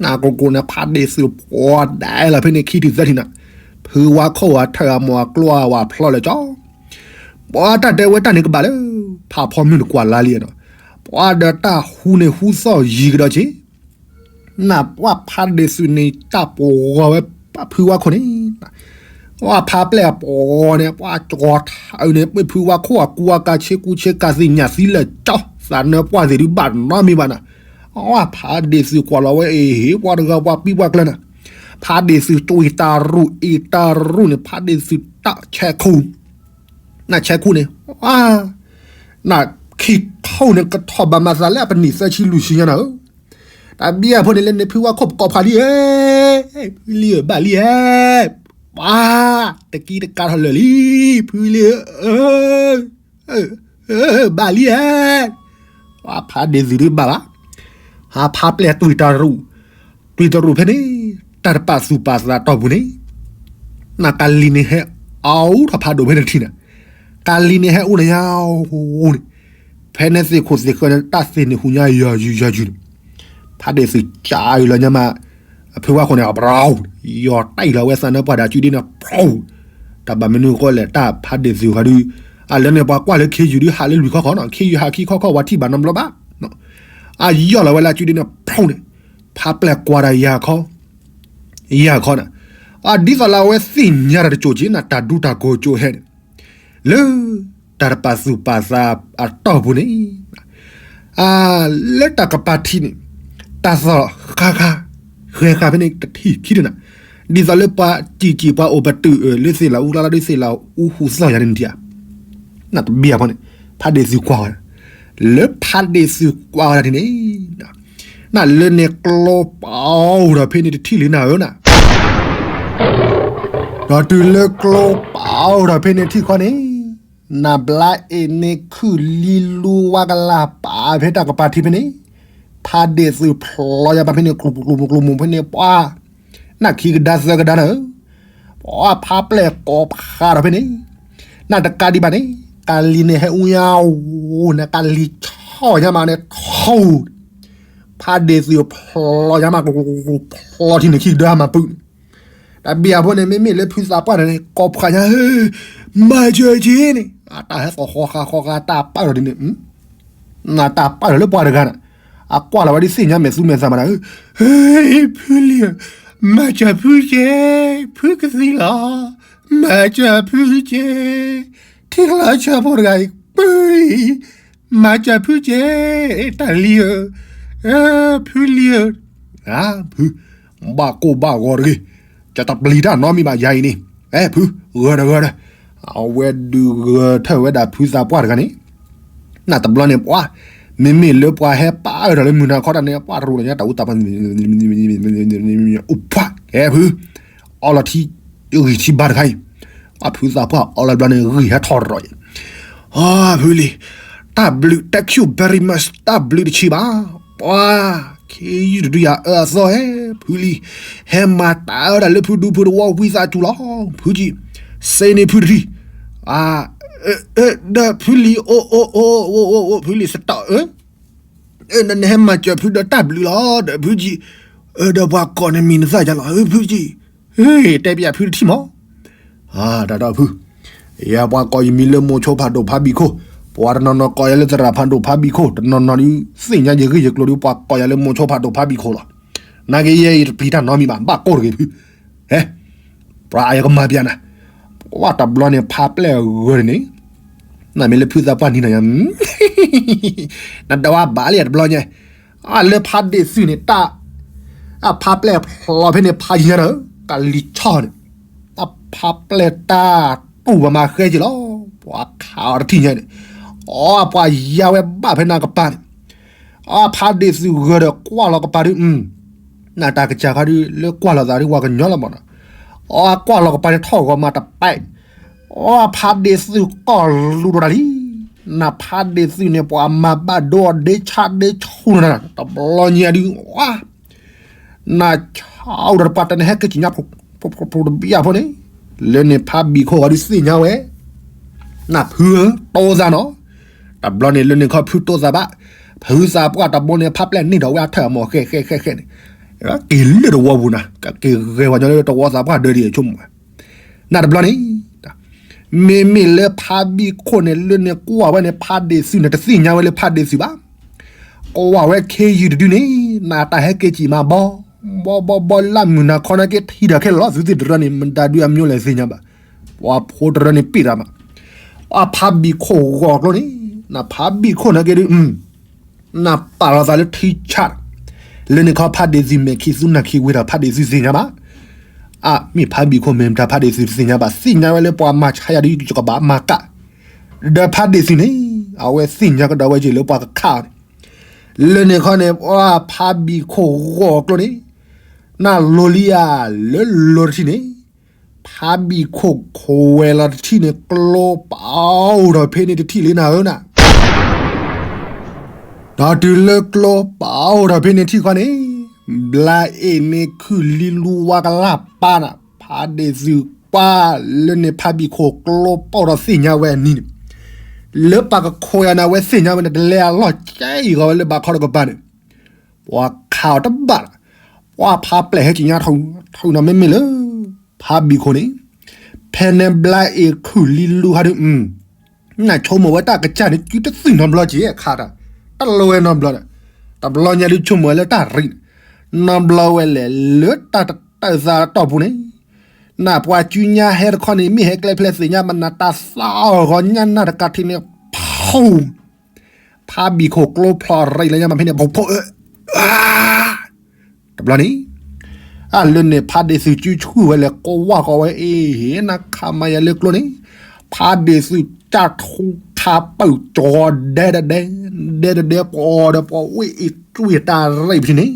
နကိၢ်ကိၢ်န့ၣ် ဖးဒ့ၣ်သုးပှီၤဒဲလီၤဖဲန့ၣ်ခံထံၣ်သၢထံၣ်နၤ, ဖုဝါခိၣ်ဝဲထၢၣ်အမိၢ်အကျိဝဲဖျီလၢကၠီ, ပှၤတၢ်တဲဝဲတၢ်န့ၣ်ကဘၣ်လၢ ဖးဖီမုၢ်တကွၢ်လါလံဒီး ပှၤဒီးတၢ်ဟူန့ၣ်ဟူသီၣ်ယံၤကဒီးက့ၤ နၢ်ပှၢ်ဖးဒ့ၣ်သုးန့ၣ် တၢ်ပဂီၤဝဲဖုဝါခိၣ်န့ၣ် အဖးပျဲၢ်အပဂီၤန့ၣ် ပှၤကီၤထးအုးန့ၣ် ပဖုဝါခိၣ်အကူအကၤဆ့ကူဆ့ကၤသ့ၣ်ညါသံလၢာ်ကၠီ သးနၢပှၢ်သ့ၣ်ဒုးဘၣ်နီတမံၤဘၣ်နၤ, အဖးဒ့ၣ်သုးကွၢ်လီၤဝဲအ့ၣ်ဟ့ၣ်ပှၤတဂၤပှၤပံပှၤကျၢၤနၤ, ဖးဒ့ၣ်သုးတွံၢ်တၢ်ရူၢ်အ့ၣ်တၢ်ရူၢ်န့ၣ် ဖးဒ့ၣ်သုးတၢ်ဆဲးခူ နဆဲးခူန့ၣ် နခံခိၣ်န့ၣ် ကထီၣ်ဘၣ်မၤသးလၢအပနံၣ်သၢဆံလွံၢ်ဆံညါနၤဧၢ, တၢ်ဘံၣ်အဖိန့ၣ်လၢန့ၣ် ဖုဝါခိၣ်ပကိးဖးလံဧၢ, ဖုလံဧၢ ဘၣ်လံဧၢ, ပှၤတကံတကးထီၣ်လၢာ်လံ, ဖုလံဧၢ, ဘၣ်လံဧၢ, ပှၤဖးဒ့ၣ်သုးဒုးဘၣ်ဘၣ်, ဟးဖးပျဲၢ်တွံၢ်တၢ်ရူၢ်, တွံၢ်တၢ်ရူၢ်ဖဲန့ၣ် တၢ်တပာ်သူၣ်ပာ်သးတီၢ်ပူၤန့ၣ် နကလံၤန့ၣ်ဟဲအူထီၣ်ဖးဒိၣ်ဖဲန့ၣ်ထံၣ်နၤ, ကလံၤန့ၣ်ဟဲအူန့ၣ်ညါအူန့ၣ်, ဖဲန့ၣ်သ့ၣ်ခိၣ်သ့ၣ်ဃၢန့ၣ် တၢ်သ့ၣ်န့ၣ်ဟူညါယီၤယုာ်ယီၤယုာ်န့ၣ်, ဖးဒ့ၣ်သုးကးအုးလီၤညါမး, အဖုဝါခိၣ်န့ၣ် အပရီ, ယီၤတၢ်အံၤလီၤဝဲသးနၢပှၢ်ဒီးအစုဒ့န့ၣ် ပရီ, တၢ်ဘၣ်မနုၤဃိလဲၣ် တၢ်ဖးဒ့ၣ်သုးဃီဒုး, အလၢန့ၣ်ပှၤကွၢ်လၢခ့ယုၢ်ဒုးဟးလၢလွံၢ်ခီခီနီၤ ခ့ယုၢ်ဟးခံခီခီဝဲထံၣ်ဘၣ်နီတဘျီဘၣ်, အယီၢ်လီၤဝဲလၢအစုဒ့န့ၣ် ပရီန့ၣ်, ဖးပျဲၢ်ကွၢ်ဒီးယၤခီ ယၤခီနၤ, အဒ်သိးလၢအဝဲသ့ၣ်ညါတၢ်တကၠိၢ်က့ၤနၤ တၢ်ဒူတၢ်ကိၢ်ကၠိၢ်ဟဲန့ၣ်, လၢတၢ်တပာ်သူၣ်ပာ်သးအတီၢ်ပူၤန့ၣ်, လၢတၢ်ကပၤထံးန့ၣ်, တၢ်သီၣ်ဃါဃါ, ဃဲဃါဖဲန့ၣ်တထံၣ်ခံတနၤ, ဒ်သိးလၢပှၤစံၣ်စံၣ်ပှၤအိၣ်ပတုာ်လၢသ့ၣ်လၤအူလါလါဒ်သ့ၣ်လၤအူဟူသီၣ်ယၤန့ၣ်နထံၣ်ဧါ, နတဘံၣ်အဖီန့ၣ်, ဖးဒ့ၣ်သုးကွၢ်ဝဲ, လၢဖးဒ့ၣ်သုးကွၢ်ဝဲဒၣ်န့ၣ် နလၢန့ၣ်ကျိပာ်အိၣ်ဒီးဖဲန့ၣ်တထံၣ်လံနၤဧၢနၤ, ဒီးတုၤလၢကျိပာ်အိၣ်ဒီးဖဲန့ၣ်ထံၣ်ခီန့ၣ်, နဘျါအ့ၣ်န့ၣ်ခုၣ်လံလူဝါကလၤပာ်ဖဲတၢ်ကပၤထံးဖဲန့ၣ်, ဖးဒ့ၣ်သုးဖျိယၤဘၣ်ဖဲန့ၣ် ကျိၤကျိၤကျိၤကျိၤမုၢ်ဖဲန့ၣ် ပှၤ နခံကဒါသၢကဒါနၤဧၢ ပှၤဖးပျဲၢ်ကိးဖးဒီးဖဲန့ၣ်, နတကးဒံးဘၣ်န့ၣ်, ကလံၤန့ၣ်ဟဲအူညါအူ, နကလံၤဆီၣ်ညါမးန့ၣ်ထီ, ဖးဒ့ၣ်သုးဖျိညါမး, ဖျိထံန့ၣ်ခံကဒါမၤပုၢ်န့ၣ်, တၢ်ဘံၣ်အဖိန့ၣ် မ့မ့ၢ်လၢဖုသးပှၢ်န့ၣ် ကိးဖးညါ, မၤစၢၤက့ၤန့ၣ်, တၢ်ဟဲသီၣ်ဃီဃာ်ဃီဃာ် တၢ်ပာ်လီၤဒ်န့ၣ် နတၢ်ပာ်လီၤလၢပှၤတဂၤန့ၣ်, အကွၢ်လီၤဝဲဒ်သ့ၣ်ညါမဲာ်သူမဲာ်သးမးနၤ, ဖုလံဧၢ, မၤစၢၤဖုက့ၤ, ဖုကသံလီၤ, မၤစၢၤဖုက့ၤ, ထံၣ်လီၤဆၢဖိတဂၤအံၤ ပၢ်အံၤ, မၤစၢၤဖုက့ၤ, တၢ်လံဧၢ, ဖုလံဧၢ, ဖု ဘၣ်ကိၢ်ဘၣ်ဂီၤတဂ့ၤ, ကတပျံၤတၢ်နီတမံၤဘၣ်ယၤအံၤန့ၣ်, ဖု ဂၢၤဒီးဂၢၤဒီး, အဝဲဒုးဂၢၤထၢၣ်ဝဲဒၣ်ဖုသးပှၢ်တဂၤန့ၣ်, နတဘျီန့ၣ်ပှၤ, မ့မ့ၢ်လၢပှၤဟဲပာ်အၢထီၣ်လၢမုၢ်နၤခီတၢ်န့ၣ် ပှၤတရူးလီၤညါတၢ်အူတၢ်ပှၤ, အိၣ်ဖှၣ်ကဲဖု, အီလီၤထံ, ဂံၢ်ထံဘါတခါအံၤ, အဖုသးပှၢ်အီလီၤဘျီန့ၣ် ဂံၢ်ဟဲထီၣ်ရီၤအံၤ, အဖုလံ, တၢ်ဘျုး thank you very much တၢ်ဘျုးတဆံးဘၣ်, ပှၤ ခ့ယုၢ်တဒုယၤအၢအသီဟဲ, ဖုလံ, ဟဲမၤတၢ်အၢဒၣ်လၢဖုဒူဖုတဝီဝံသးစူၤလီၤ, ဖုကံ, စ့န့ၢ်ဖုတထံၣ်, ဒီးဖုလံ အိၣ်အိၣ်အိၣ်အိၣ်အိၣ်အိၣ် ဖုလံ စတီၢ်ဧၢ, နဟဲမၤစၢၤဖုဒီးတၢ်ဘျုးလီၤ ဒီးဖုကံ, ဒီးပှၤကိးန့ၢ်မံၤနသၣ်ယါလီၤ ဖုကံ, တဲပယၤဖုတထံၣ်မး တၢ်ဒီးဖု, ယပှၤကိးယမံၤလၢမိၤဆိဖးဒိၣ်ဖးဘံၣ်ခိၣ်, ပှၤတနီၤနီၤကိးယၤလၢသရၣ်ဖးဒိၣ်ဖးဘံၣ်ခိၣ်, တနီၤနီၤဒုး သ့ၣ်ညါယဂ့ၢ်ယကျိၤဒုး ပှၤကိးယၤလၢမိၤဆိဖးဒိၣ်ဖးဘံၣ်ခိၣ်လီၤ. နာ်က့ယဲအံၤတပျံၤတၢ်နီတမံၤဘၣ်, ဘၣ်ကိၢ်တဂ့ၤဖု, ဟဲ, ပှၤအယကမၤပျးနၤ, ပှၤတဘျီန့ၣ်ဖးပျဲၢ်အဂၢၢ်န့ၣ်, နမ့ၢ်လၢဖုသးပှၢ်နံၤနၤယါ, နဒွးဘၣ်လံတဘျီညါ, အလၢဖးဒ့ၣ်သုးန့ၣ်တၢ်, အဖးပျဲၢ်ဖျိဖဲန့ၣ်ဖးယံၤညါဒီး, ကလံၤဆီၣ်န့ၣ် အဖးပျဲၢ်တၢ်တူၢ်ဘၣ်မၤဃဲက့ၤလီၤ, ပှၤခးအီၤတထံၣ်ညါန့ၣ်, အီ ပှၤယါဝဲဘၣ်ဖဲနၤကပၤန့ၣ်, အဖးဒ့ၣ်သုးဂၢၢ်ဒီးကွၢ်လီၤကပၤဒုး, နတၢ်ကစၢ်ခါဒုး လၢကွၢ်လီၤသးဒုး ပှၤကညီလီၤမးနီၤ, အီ ကွၢ်လီၤကပၤန့ၣ်ထီၣ်ဂီၤမးတပဲ, အီ ဖးဒ့ၣ်သုးကီၢ်လူၤဒီးတၢ်လံ, နဖးဒ့ၣ်သုးန့ၣ် ပှၤမၤဘၣ်ဒိအီၤဒ့ဆါဒ့ဆူၣ်နၤ, တဘျီညါဒုး နဆါအိၣ်ဒီးတပှၢ်တၢ်န့ၣ် ဟဲက့ၤကညါဖိတဘံၣ်အဖိန့ၣ်, လၢန့ၣ်ဖးဘံၣ်ခိၣ်ဂီၤဒုးသ့ၣ်ညါဝဲ, နဖုဧၢ တိသးနီၤ, တဘျီန့ၣ်လၢန့ၣ်ခီဖုတိသးဘၣ်, ဖုသးပှၢ်တဘျီန့ၣ် ဖးပျဲၢ်န့ၢ်ဒီးဝဲအထၢၣ်အမီၢ်ဃဲဃဲဃဲဃဲန့ၣ်, က့ၤလၢတဝီပူၤနၤ, ကက့ၤဂဲၤဝဲညီလၢတဝီသးပှၢ်ဒၢဒံးဆိကမိၣ်, နတဘျီန့ၣ် မ့မ့ၢ်လၢဖါဘံၣ်ခိၣ်န့ၣ် လၢန့ၣ်ကွၢ်ဝဲန့ၣ် ဖါဒ့ၣ်သုးန့ၣ် တသ့ၣ်ညါဝဲလၢဖါဒ့ၣ်သုးဘၣ်. ကွၢ်ဝဲခ့ယုၢ်တဒုန့ၣ် နတၢ်ဟဲက့ၤကံၣ်မးဘီ ဘီဘီဘီ လၢမုၢ်နၤခီနာ်က့ ထံၣ်ဒီးခဲလၢာ်လီၤ. သုသ့ၣ်တရၢန့ၣ် မတၤဒုအမျိုးလဲၣ်သ့ၣ်ညါဘၣ်. ပှၤဖိတရၢန့ၣ်ပ့ၢ်တၢ်မး, အဖါဘံၣ်ခိၣ်ဂီၤကျိန့ၣ်, နဖါဘံၣ်ခိၣ်နာ်က့ဒု နပာ်လီၤသးလၢထံဆး, လၢန့ၣ်ခီဖါဒ့ၣ်သုးမဲာ်ခံးသူနၢ်ခံးဝ့ၤဒီး ဖါဒ့ၣ်သုးသ့ၣ်ညါဘၣ်. အါ မ့ၢ်ဖါဘံၣ်ခိၣ်မ့ၢ်မတၤ ဖါဒ့ၣ်သုးတသ့ၣ်ညါဘၣ်. သ့ၣ်ညါဝဲလၢပှၤမၤဆါယၤဒု ယကဘၣ်မၤကၣ်, ဒီးဖါဒ့ၣ်သုးန့ၣ် အဝဲသ့ၣ်ညါကဒီးဝဲက့ၤလၢပှၤကခးအီၤန့ၣ်, လၢန့ၣ်ခီန့ၣ် ပှၤဖါဘံၣ်ခိၣ်ဂီၤကျိန့ၣ်, နလိၤလံဧါ, လၢလိၤတထံၣ်န့ၣ် ဖါဘံၣ်ခိၣ်ခိးဝဲလီၤတထံၣ်န့ၣ် ကျိပာ်အိၣ်ထီၣ်ဖဲန့ၣ်တထံၣ်လံနၤဧၢနၤ. ဒီးတုၤလၢကျိပာ်အိၣ်ထီၣ်ဖဲန့ၣ်ထံၣ်ခီန့ၣ်, ဘျါအ့ၣ်န့ၣ်ခုၣ်လံလူဝါကလၢ်ပၢ်နၤ, ဖါဒ့ၣ်သုးကွၢ်လၢန့ၣ် ဖါဘံၣ်ခိၣ်ကျိပာ်ထီၣ်သ့ၣ်ညါဝဲအနံၤန့ၣ်, လၢပှၤကခိးယၤန့ၣ် အဝဲသ့ၣ်ညါဝဲန့ၣ် တလဲၤအလီၢ်ကဲအံၤဂီၤဝဲလၢဘးခီတကပၤန့ၣ် ပှၤခးအီၤတဘၣ်ဒီး, ပှၤဖါပျဲၢ်ဟဲက့ၤညါထီၣ်ထီၣ်နီၤ မ့မ့ၢ်လၢ ဖါဘံၣ်ခိၣ်န့ၣ်, ဖဲန့ၣ်ဘျါအ့ၣ်ခုၣ်လံလူဟးဒုး, နဆိကမိၣ်ဝဲတၢ်ကစၢ်န့ၣ် စုတသွံၣ်နီတဘျီက့ၤခးတၢ်, တလီၤဝဲနီတဘျီဒီး, တဘျီညါဒုးဆိကမိၣ်ဝဲလၢတၢ်ရံး, နီတဘျီဝဲလဲၣ်လၢတၢ်တတၢၢ်သးတီၢ်ပူၤန့ၣ်, နပှၤစုညါဟဲတခီန့ၣ် မ့ၢ်ဟဲကျဲဖျဲးသ့ၣ်ညါဘၣ်နၤ တၢ်သးအီၣ်ဂီၤညါနၤတကးထံးန့ၣ် ဖူ ဖါဘံၣ်ခိၣ်ကျိဖျိးရံးလၢညါမးဖဲန့ၣ် ဖိဖိအၢ, တဘျီန့ၣ်, အလၢန့ၣ် ဖါဒ့ၣ်သုးစုဆူၣ်ဝဲလဲၤကိးဝၢ်ဃီဝဲအ့ၣ် နခးမၤယၤလၢကျိန့ၣ်, ဖါဒ့ၣ်သုးတၢ်ထူခါပၢၢ်ကၠီၤဒဲတဒဲ, ဒဲတဒဲပှီၤဒီးပှီၤဝ့ၢ်အ့ၣ်တွံၢ်တၢ်ရံးပထံၣ်န့ၣ်,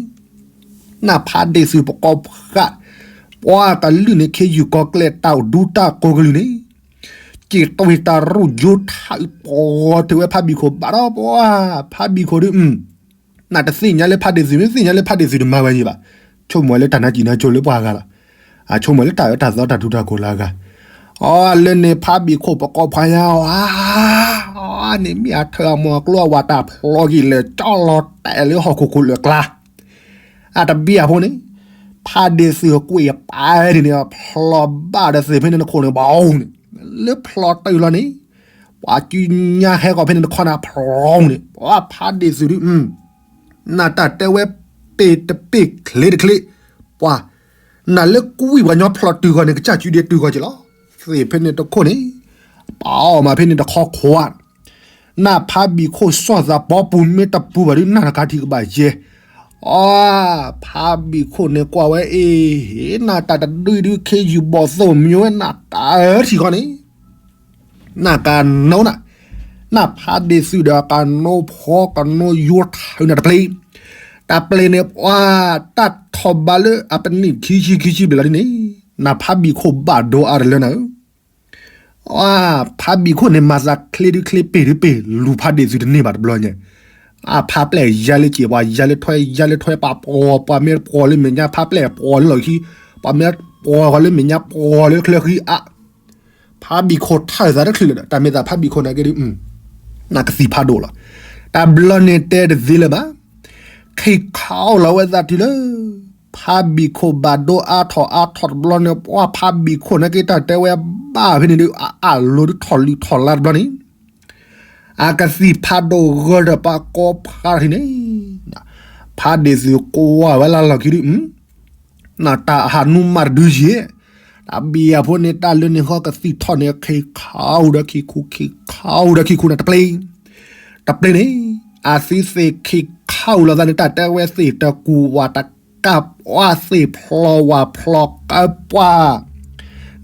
နဖါဒ့ၣ်သုးပကိးဖှး, ပှၤကလုာ်န့ၣ် ခ့ယုၢ်ကီၤကျဲၢ်တၢ်ဒူတၢ်ကိးကလုာ်န့ၣ် က့ၤတွံၢ်တၢ်ရူၢ်ယိထးအုးပှီၤတုၤဝဲဖါဘံၣ်ခိၣ်ဘၣ်ဒီးပှၤ, ဖါဘံၣ်ခိၣ်ဒုး, နတသ့ၣ်ညါလၢဖါဒ့ၣ်သုး မ့ၢ်သ့ၣ်ညါလၢဖါဒ့ၣ်သုးတမၤဝဲယံၤဘၣ်, ဆိကမိၣ်ဝဲလၢတၢ်နါစံၣ်နါကိၤလၢပှၤဂၤလီၤ, အဆိကမိၣ်လၢတၢ်အၢတၢ်သီတၢ်ထူတၢ်ကိၤလၢအဂၤ, အလၢန့ၣ်ဖါဘံၣ်ခိၣ်ပကိးဖှးညါအီၤ, အန့ၣ်မ့ၢ်အထၢၣ်အမီၤအကျိအဝၤတၢ်ဖျီက့ၤလဲၤကၠီလီၤတဲာ်လၢဟီၣ်ခိၣ်ခိၣ်လၢကျါ အတဘံၣ်အဖိန့ၣ်, ဖါဒ့ၣ်သုးကွံာ်အပၢ်ဒ်န့ၣ် ဖျိးဘၣ်ဒီးသ့ၣ်ဖဲန့ၣ်တခိၣ်န့ၣ် ဘၣ်အိၣ်န့ၣ်, လၢဖျိးတုၤလီၤန့ၣ်, ပှၤစုညါဟဲဃီၤဖဲန့ၣ်တခီန့ၣ် ဖျိးန့ၣ် ပှၤဖါဒ့ၣ်သုးဒုး, နတၢ်တဲဝဲပ့ၤတပ့ၤချ့တချ့, ပှၤ, နလၢကွံာ်ပှၤညီဖျိးတုၤဃီၤန့ၣ် ကစၢ်စုဒ့တုၤဃီၤက့ၤလီၤ, သ့ၣ်ဖဲန့ၣ်တခိၣ်န့ၣ်, ပာ်အီၣ်မးဖဲန့ၣ်တခီခိၣ်ဧါ နဖါဘံၣ်ခိၣ်စီၣ်သးပီပူၤမ့ၢ်တပူၤဘၣ်ဒုး နတခါထံကဘၣ်ယဲ, အါ, ဖါဘံၣ်ခိၣ်န့ၣ်ကွၢ်ဝဲအ့ၣ်, နတၢ်တဒုဒုးခ့ယုၢ်ဘီၣ်သိၣ်မံဝဲနတၢ်ထံဃီန့ၣ်, နကနိန, နဖါဒ့ၣ်သုးဒီးကနိဖီကနိယိထၢနၤတပျ့ၤ, တပျ့ၤန့ၣ်ပှၤ, တၢ်ထီၣ်ဘးလၢအပနံၣ်ခံဆံခံဆံဘျဲၣ်လီၤဒ်န့ၣ်, နဖါဘံၣ်ခိၣ်ဘၣ်ဒိအါတလၢနၤဧၢ အါ, ဖါဘံၣ်ခိၣ်န့ၣ် မၤသးချ့ဒုးချ့ပ့ၤဒုးပ့ၤ လူၤဖါဒ့ၣ်သုးတန့ၢ်ဘၣ်တဘျီညါ, အါဖါပျဲၢ်ယါလၢစ့ၢ် ပှၤယါလၢထွဲ ယါလၢထွဲ ပှၤပှီၤ ပှၤမ့ၢ်ပှီၤလၢမဲာ်ညါ ဖါပျဲၢ်ပှီၤလၢလီၢ်ခံ, ပှၤမ့ၢ်ပှီၤဃီၤလၢမဲာ်ညါ ပှီၤလၢချၢဃံအါ, ဖါဘံၣ်ခိၣ်ထၢၣ်သးတချုးလၢၤဒီး တၢ်မ့ၢ်သးဖါဘံၣ်ခိၣ်နာ်က့ဒုး နကသံၣ်ဖးဒိၣ်လီၤ. တၢ်ဘျီန့ၣ်တဲတသ့လၢၤဘၣ်. ခံခါအိၣ်လီၤဝဲသးတုၤလၢ ဖါဘံၣ်ခိၣ်ဘၣ်ဒိအါထီၣ်အါထီၣ်တဘျီန့ၣ် ပှၤဖါဘံၣ်ခိၣ်နာ်က့တၢ်တဲဝဲဘၣ်ဖဲန့ၣ်ဒုး အအၣ်လိၤဒုးထီၣ်လုၢ်ထီၣ်လါတဘျီန့ၣ် အကသံၣ်ဖးဒိၣ်ဂၢၢ်ဒီးပှၤကိးဖှါထံၣ်န့ၣ် ဖါဒ့ၣ်သုးကိးဝဲလၢလီၢ်ခံဒုး နတၢ်ဟးနူမးတဒုယဲၢ်, တၢ်ဘံၣ်အဖိန့ၣ် တၢ်လၢန့ၣ်ဃီကသံၣ်ထီၣ်န့ၣ် ခံခါအူဒီးခံခူ ခံခါအူဒီးခံခူန့ၣ် တပျ့ၤ, တပျ့ၤန့ၣ် အသုသ့ၣ်ခံခါအူလီၤသးန့ၣ် တၢ်တဲဝဲသ့ၣ်တကူၣ်ဝၤတကး ပှၤသ့ၣ်ဖျီဝၤဖျီကၢပှၤ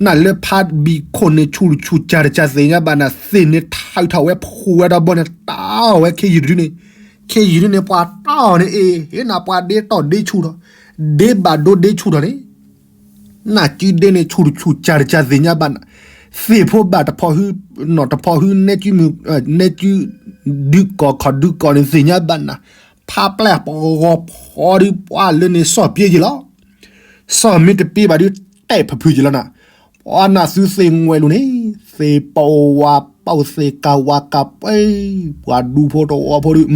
နလၢဖါဘံၣ်ခိၣ်န့ၣ် ဆူၣ်ဆူၣ်ကၢ်တကၢ်သ့ၣ်ညါဘၣ်နၤ သ့ၣ်န့ၣ်ထၢၣ်ထီၣ်ဝဲဖှူဝဲဒီးဘီန့ၣ် တၢ်အီၣ်ဝဲခ့ယုၢ်တဒုန့ၣ်, ခ့ယုၢ်တဒုန့ၣ် ပှၤတၢ်အီၣ်န့ၣ်အ့ၣ် ဟ့ၣ်နၤပှၤဒ့တီၢ်ဒ့ဆူၣ်ထီၣ်, ဒ့ဘၣ်ဒိဒ့ဆူၣ်ထီၣ်န့ၣ်, နစုဒ့န့ၣ် ဆူၣ်ဆူၣ်ကၢ်တကၢ်သ့ၣ်ညါဘၣ်နၤ, သ့ၣ်ဖိဘၣ်တဖီဟု, နီၢ်တဖီဟု နဲစုမုၢ်, နဲစုဒုးကီၢ်ခီၣ်ဒုးကီၢ်န့ၣ်သ့ၣ်ညါဘၣ်နၤ, ဖါပျဲၢ်ပဂီၤဖီဒုးပှၤလၢန့ၣ်စီၣ်ပျ့ယံၤလီၤ. စီၣ်မ့ၢ်တပျ့ဘၣ်ဒုး တဲာ်ဖုးဖုးယံၤလီၤနၤ, ပှၤနသုသ့ၣ်ငွဲၣ်လူၤန့ၣ်, သ့ၣ်ပဝၤပှၤသ့ၣ်ကၤဝၤကၤပှဲၤ, ပှၤဒူဖိတဝီဖိဒုး,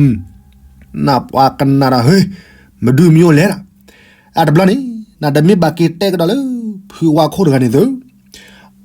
နပှၤကနၣ်ဒီး ဟ့, မဒုးမံၤအိၣ်လဲၣ်နၤ, အတဘျီန့ၣ်, နတမ့ၢ်ဘၣ်က့ၤတဲကဒီးလၢ ဖုဝါခိၣ်တဂၤန့ၣ်သု, ပ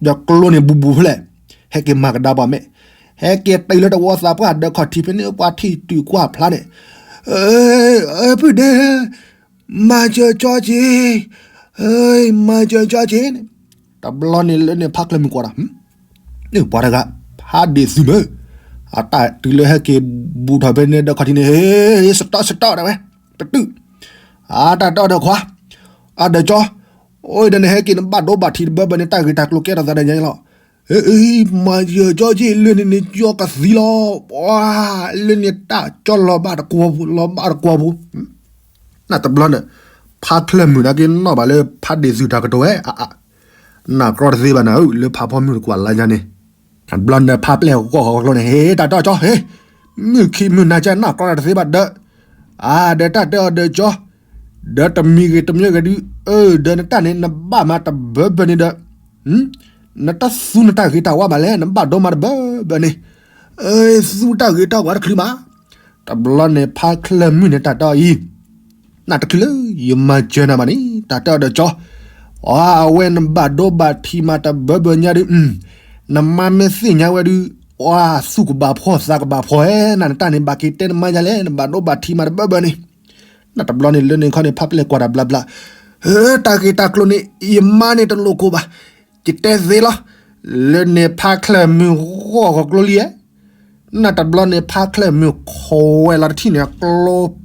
ဒီးကျိန့ၣ်ဘူးဘူးဖဲလဲၣ်, ဟဲက့ၤမၤကဒါပှၤမဲာ်, ဟဲက့ၤတုၤလၢတဝီသးပှၢ်ဒီးခီၣ်ထံးဖဲန့ၣ် ပှၤထံၣ်တုၤကွၢ်ဖျါန့ၣ်, ဖုဒဲ, မၤစၢၤကၠီက့ၤ, မၤစၢၤကၠီက့ၤန့ၣ်, တဘျီန့ၣ်လၢန့ၣ်ဖါချၢၣ်မုၣ်ကွၢ်ဒီး ပှၤတဂၤ ဖးဒ့ၣ်သုမ့ၢ် အတၢ်တုၤလၢဟဲက့ၤဘူးထီၣ်ဖဲန့ၣ်ဒီးခီၣ်ထံးန့ၣ်, ဟ့ စတီၢ်စတီၢ်ဒၣ်ဝဲ, တတုၤ, အတၢ်တဲအီၤဒီးခွါ, အဒီးကၠီ, အိၣ်ဒီးနဟဲက့ၤနဘၣ်ဒိဘၣ်ထံးတဘၢဘၢန့ၣ် တၢ်ဂ့ၢ်တၢ်ကျိၤကဲထီၣ်သးဒီးညါလီၤ. မၤစၢၤကၠီက့ၤ လၢန့ၣ်န့ၣ်ကၠီကသံလီၤ, ပှၤ, လၢန့ၣ်တၢ်ကၠီလီၤဘၣ်တကွီၢ်ပူၤ လီၤဘၣ်တကွီၢ်ပူၤ နတဘျီန့ၣ် ဖါချၢၣ်မုၣ်န့ၣ်က့ၤနီၣ်ဘၣ်လၢဖးဒ့ၣ်သုတၢ်ကတိၤဝဲ, နၢ်ကြီတသ့ဘၣ်နၤဧၢ လၢဖးဖီမုၢ်တကွၢ်လါညါန့ၣ်, တဘျီန့ၣ်ဖါပျဲၢ်ဂီၢ်ဂီၢ်ကျိန့ၣ် ဟ့ တၢ်တဲအီၤကၠီ ဟ့, မုၢ်ခံမုၢ်နၤကဲနၢ်ကြီတၢ်တသ့ဘၣ်ဒီး, အါ ဒီးတၢ်တဲအီၤဒီးကၠီ, ဒီးတမံၤဂ့ၤတမံၤဂ့ၤဒုး, အၢ ဒီးနတၢ်န့ၣ် နဘၣ်မၤတဘၢဘၢန့ၣ်ဒီး, နတသူနတၢ်ဂ့ၤတၢ်ဝါဘၣ်လဲၣ် နဘၣ်ဒိမၤတဘၢဘၢန့ၣ်, အၢ သူတၢ်ဂ့ၤတၢ်ဝါတချုးဘၣ်. တဘျီန့ၣ်ဖါချၢၣ်မုၣ်န့ၣ်တၢ်တဲအီၤအံၤ, နတချုးလၢယမၤစၢၤနၤဘၣ်န့ၣ် တၢ်တဲအီၤဒီးကၠီ, အဝဲနဘၣ်ဒိဘၣ်ထံးမၤတဘၢဘၢညါဒုး, နမါမ့ၢ်သ့ၣ်ညါဝဲဒုး, သူၣ်ကဘၣ်ဖှီၣ်သးကဘၣ်ဖှီၣ်ဧါ, နတၢ်န့ၣ်ဘၣ်က့ၤတဲနမါညါလဲၣ် နဘၣ်ဒိဘၣ်ထံးမၤတဘၢဘၢန့ၣ်, နတဘျီန့ၣ်လၢန့ၣ်ခီန့ၣ် ဖါပျဲၢ်ကွၢ်တၢ်ဘျါဘျါ, တၢ်ဂ့ၢ်တၢ်ကျိၤန့ၣ် ယမါန့ၣ်တလိၣ်ကိၢ်ဘၣ်, ယတဲသ့လီၤ, လၢန့ၣ်ဖါချၢၣ်မုၣ်ဂီၢ်ဂီၢ်ကျိလံဧါ, နတဘျီန့ၣ်ဖါချၢၣ်မုၣ်ခိးဝဲလီၤတထံၣ်န့ၣ် ကျိ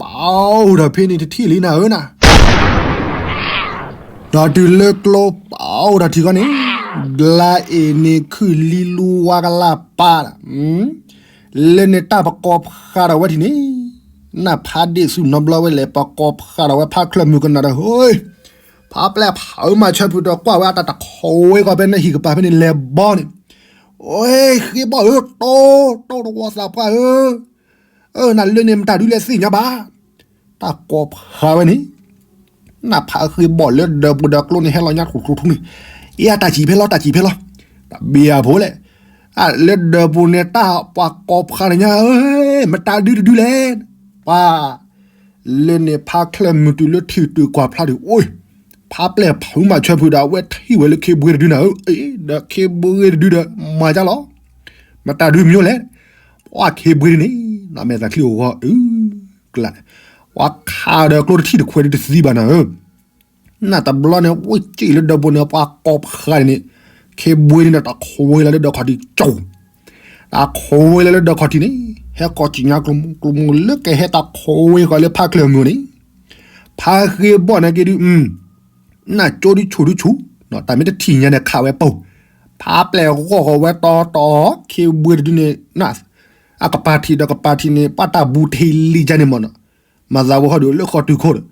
ပာ်အိၣ်ဒီးဖဲန့ၣ်တထံၣ်လံနၤဧၢနၤ ဒီးတုၤလၢကျိပာ်အိၣ်ဒီးထံၣ်ခီန့ၣ်, ဘျါအ့ၣ်န့ၣ်ခုၣ်လံလူဝါကလၢ်ပၢ်, လၢန့ၣ်တၢ်ပကိးဖးဒီးဝဲထံၣ်န့ၣ်, နဖးဒ့ၣ်ဆူၣ်နီဘျီဝဲလဲၣ် ပကိးဖးဒီးဝဲဖါချၢၣ်မုၣ်ကနၣ်ဒီး ဟ့, ဖးပျဲၢ်ဖးအုးမၤဆၢဖုးဒီးကွၢ်ဝဲအတၢ်တခိးဝဲကီး ဖဲန့ၣ်ဟံၣ်ကပၤဖဲန့ၣ်လဲၤဘီန့ၣ်, ဃ့ဘီၣ်ဧၢ တိၢ်တိၢ်တဝီသးပှၢ်ဧၢ, နလၢန့ၣ်မတၤဒုးလဲၣ်သ့ၣ်ညါဘၣ်, တၢ်ကိးဖးဝဲန့ၣ် နဖးဃ့ဘီၣ်လၢဒၢးပူၤဒီးကျိန့ၣ်ဟဲလီၤညါထူၣ်ထူၣ်ထူၣ်န့ၣ်, အတၢ်စံၣ်ဖဲလီၤ တၢ်စံၣ်ဖဲလီၤ, တၢ်ဘံယၤဖိလဲၣ်, လၢဒၢးပူၤန့ၣ်တၢ်ပှၤကိးဖးန့ၣ်ညါ, မတၤဒုတဒုလဲၣ်, ပှၤ, လၢန့ၣ်ဖါချၢၣ်မုၣ်တုၤလၢထံၣ်တုၤကွၢ်ဖျါဒုး အိၣ်, ဖးပျဲၢ်ဖးမၤဆၢဖုးဒီးအဝဲထံၣ်ဝဲလၢခ့ဘှ့တဒုနၤဧၢ, ဒီးခ့ဘှ့တဒုဒီးမၤကၢ်လီၤ, မတၤဒုမ့ၢ်လဲၣ်, ပှၤခ့ဘှ့ဒုန့ၣ်, နီၢ်မဲာ်သးချံအိၣ်ဂီၢ်အု ကျး, ပှၤခးဒီးကျိတထံၣ်တခွဲးဒုတသံဘၣ်နၤဧၢ, နတဘျီန့ၣ် အိၣ်က့ၣ်လၢဒၢးပူၤန့ၣ် ပှၤကိးဖးန့ၣ်, ခ့ဘှ့န့ၣ်ဒီးတၢ်ခိးဝဲလီၤလၢဒၢးခီၣ်ထံးကၠိ, တၢ်ခိးဝဲလီၤလၢဒၢးခီၣ်ထံးန့ၣ်, ဟဲကိးကၠံၣ်ညါကျိမူကျိမူလၢကဟဲတၢ်ခိးဝဲဃီၤလၢဖါချၢၣ်မုၣ်န့ၣ်, ဖးဃ့ဘီၣ်န့ၣ်က့ၤဒုး, နကၠိဒုဆူၣ်ဒုဆူၣ်, တၢ်မ့ၢ်တထံၣ်ညါန့ၣ်ခးဝဲပိာ်, ဖးပျဲၢ်ဂီၢ်ဂီၢ်ဝဲတီတီ, ခ့ဘှ့တဒုန့ၣ်, အကပၤထံးဒီးကပၤထံးန့ၣ် ပှၤတၢ်ဘူးထံလံကန့ၣ်မ့ၢ်နီၤ, မၤသးဝဲဃီဒုးလၢဃီတုၤခိၣ်ဒီး,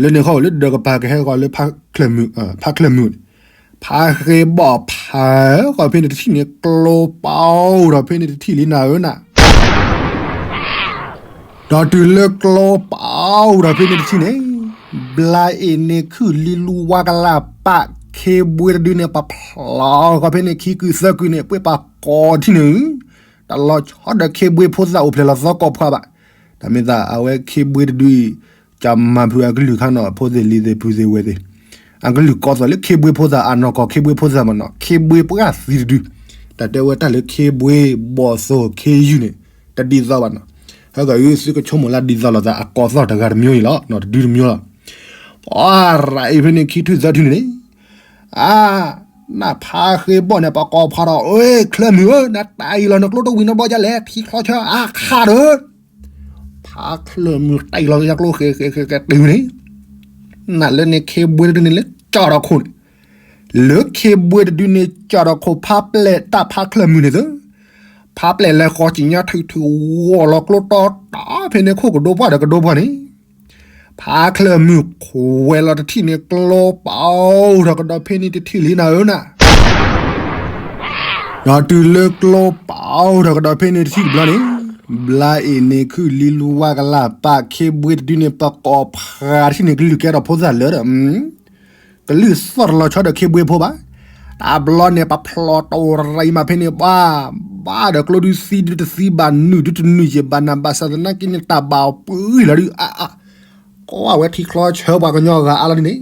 လၢန့ၣ်ဃီလၢဒၢးကပၤကဟဲဃီၤလၢ ဖါချၢၣ်မုၣ်န့ၣ်, ဖးဃ့ဘီၣ်ဖးဃီၤဖဲန့ၣ်တထံၣ်န့ၣ် ကျိပာ်အိၣ်ဒီးဖဲန့ၣ်တထံၣ်လံနၤဧၢနၤ ဒီးတုၤလၢကျိပာ်အိၣ်ဒီးဖဲန့ၣ်တထံၣ်န့ၣ်, ဘျါအ့ၣ်န့ၣ်ခုၣ်လံလူဝါကလၢ်ပၢ်, ခ့ဘှ့တဒုန့ၣ် ပဖျီဃီၤဖဲန့ၣ်ခံကုာ်သၢကုာ်န့ၣ် ပှ့ၤပာ်ကိးထံၣ်န့ၣ်, တၢ်လီၤဆီဒီးခ့ဘှ့ဖိသၣ်အိၣ်ဖျဲၣ်လီၤသီကိးဖးဘၣ်, တၢ်မ့ၢ်သးအဝဲခ့ဘှ့တဒုအံၤ, ကမၤဖုးအကလုၢ်ခါနီၤ ဖိသ့ၣ်လံၤသ့ၣ်ဖုသ့ၣ်ဝဲသ့ၣ်, အကလုၢ်ကီသိးလၢခ့ဘှ့ဖိသၣ် အနီၢ်ကီၢ်ခ့ဘှ့ဖိသၣ်မ့ၢ်နီၤ ခ့ဘှ့ပှၢ်သံတဒု, တၢ်တဲဝဲတၢ်လၢခ့ဘှ့ဘီၣ်သိၣ်ခ့ယုၢ်န့ၣ်, တဒ်သိးဘၣ်နီၤ, ဟဲကီးအု သုကဆိကမိၣ်လၢဒ်သိးလိာ်သးအကီသိးတဂၤတမျိုးအံၤလီၤ တဒုတမျိုးလီၤ, ပှၤရၤအံၤဖဲန့ၣ်ခံထူၣ်သၢထူၣ်န့ၣ်န့ၣ်, အါ, နဖးဃ့ဘီၣ်န့ၣ် ပှၤကိးဖးဒီး အ့ ချၢၣ်မုၣ်ဧၢ နတၢ်အံၤလီၤ နကျိတဝံၤနီတဘျီဒ်လဲၣ် ထံချီဆၢအါခါဒီး ဖးချၢၣ်မုၣ်တၢ်အံၤလီၤ ယကျိဃဲဃဲဃဲဃဲတုၤန့ၣ်, နလၢန့ၣ်ခ့ဘှ့တဒုန့ၣ်လၢကၠီၣ်ဒီးခိၣ်န့ၣ်, လၢခ့ဘှ့တဒုန့ၣ်ကၠီၣ်ဒီးခိၣ် ဖးပျဲၢ်တၢ်ဖးချၢၣ်မုၣ်န့ၣ်သၢ, ဖးပျဲၢ်လဲၤဃီၤကံၣ်ညါထုးထုးဂီၢ်လီၤကျိတီတီဖဲန့ၣ်ခိၣ်ကဒိပှၢ်ဒီးကဒိပှၢ်န့ၣ် ဖးချၢၣ်မုၣ်ခိးဝဲလီၤတထံၣ်န့ၣ် ကျိပာ်အိၣ်ဒီးကဒီးဖဲန့ၣ်တထံၣ်လံနၤဧၢနၤ, ဒီးတုၤလၢကျိပာ်အိၣ်ဒီးကဒီးဖဲန့ၣ်တထံၣ်တဘျီန့ၣ်, ဘျါအ့ၣ်န့ၣ်ခုၣ်လံလူဝါကလၢ်ပၢ် ခ့ဘှ့တဒုန့ၣ် ပကိးဖးတထံၣ်န့ၣ်ကလုၢ်ကဲထီၣ်ဖိသၣ်လၢဒီး ကလုၢ်သီၣ်တလီၤဆီဒီးခ့ဘှ့ဖိဘၣ်, တဘျီန့ၣ် ပဖျီတရံးမးဖဲန့ၣ် ပှၤ ပၢ်ဒီးကျိဒုးသံဒုးတသံဘၣ် နုာ်ဒုးတနုာ်က့ၤဘၣ်နၤ ဘၣ်ဆၣ်သနာ်က့န့ၣ် တၢ်ဘၣ်အပှံၤလီၤဒုး အါအါ ကွၢ်ဝဲထံချီဆၢပှၤကညီဂၤအါလီၤဒ်န့ၣ်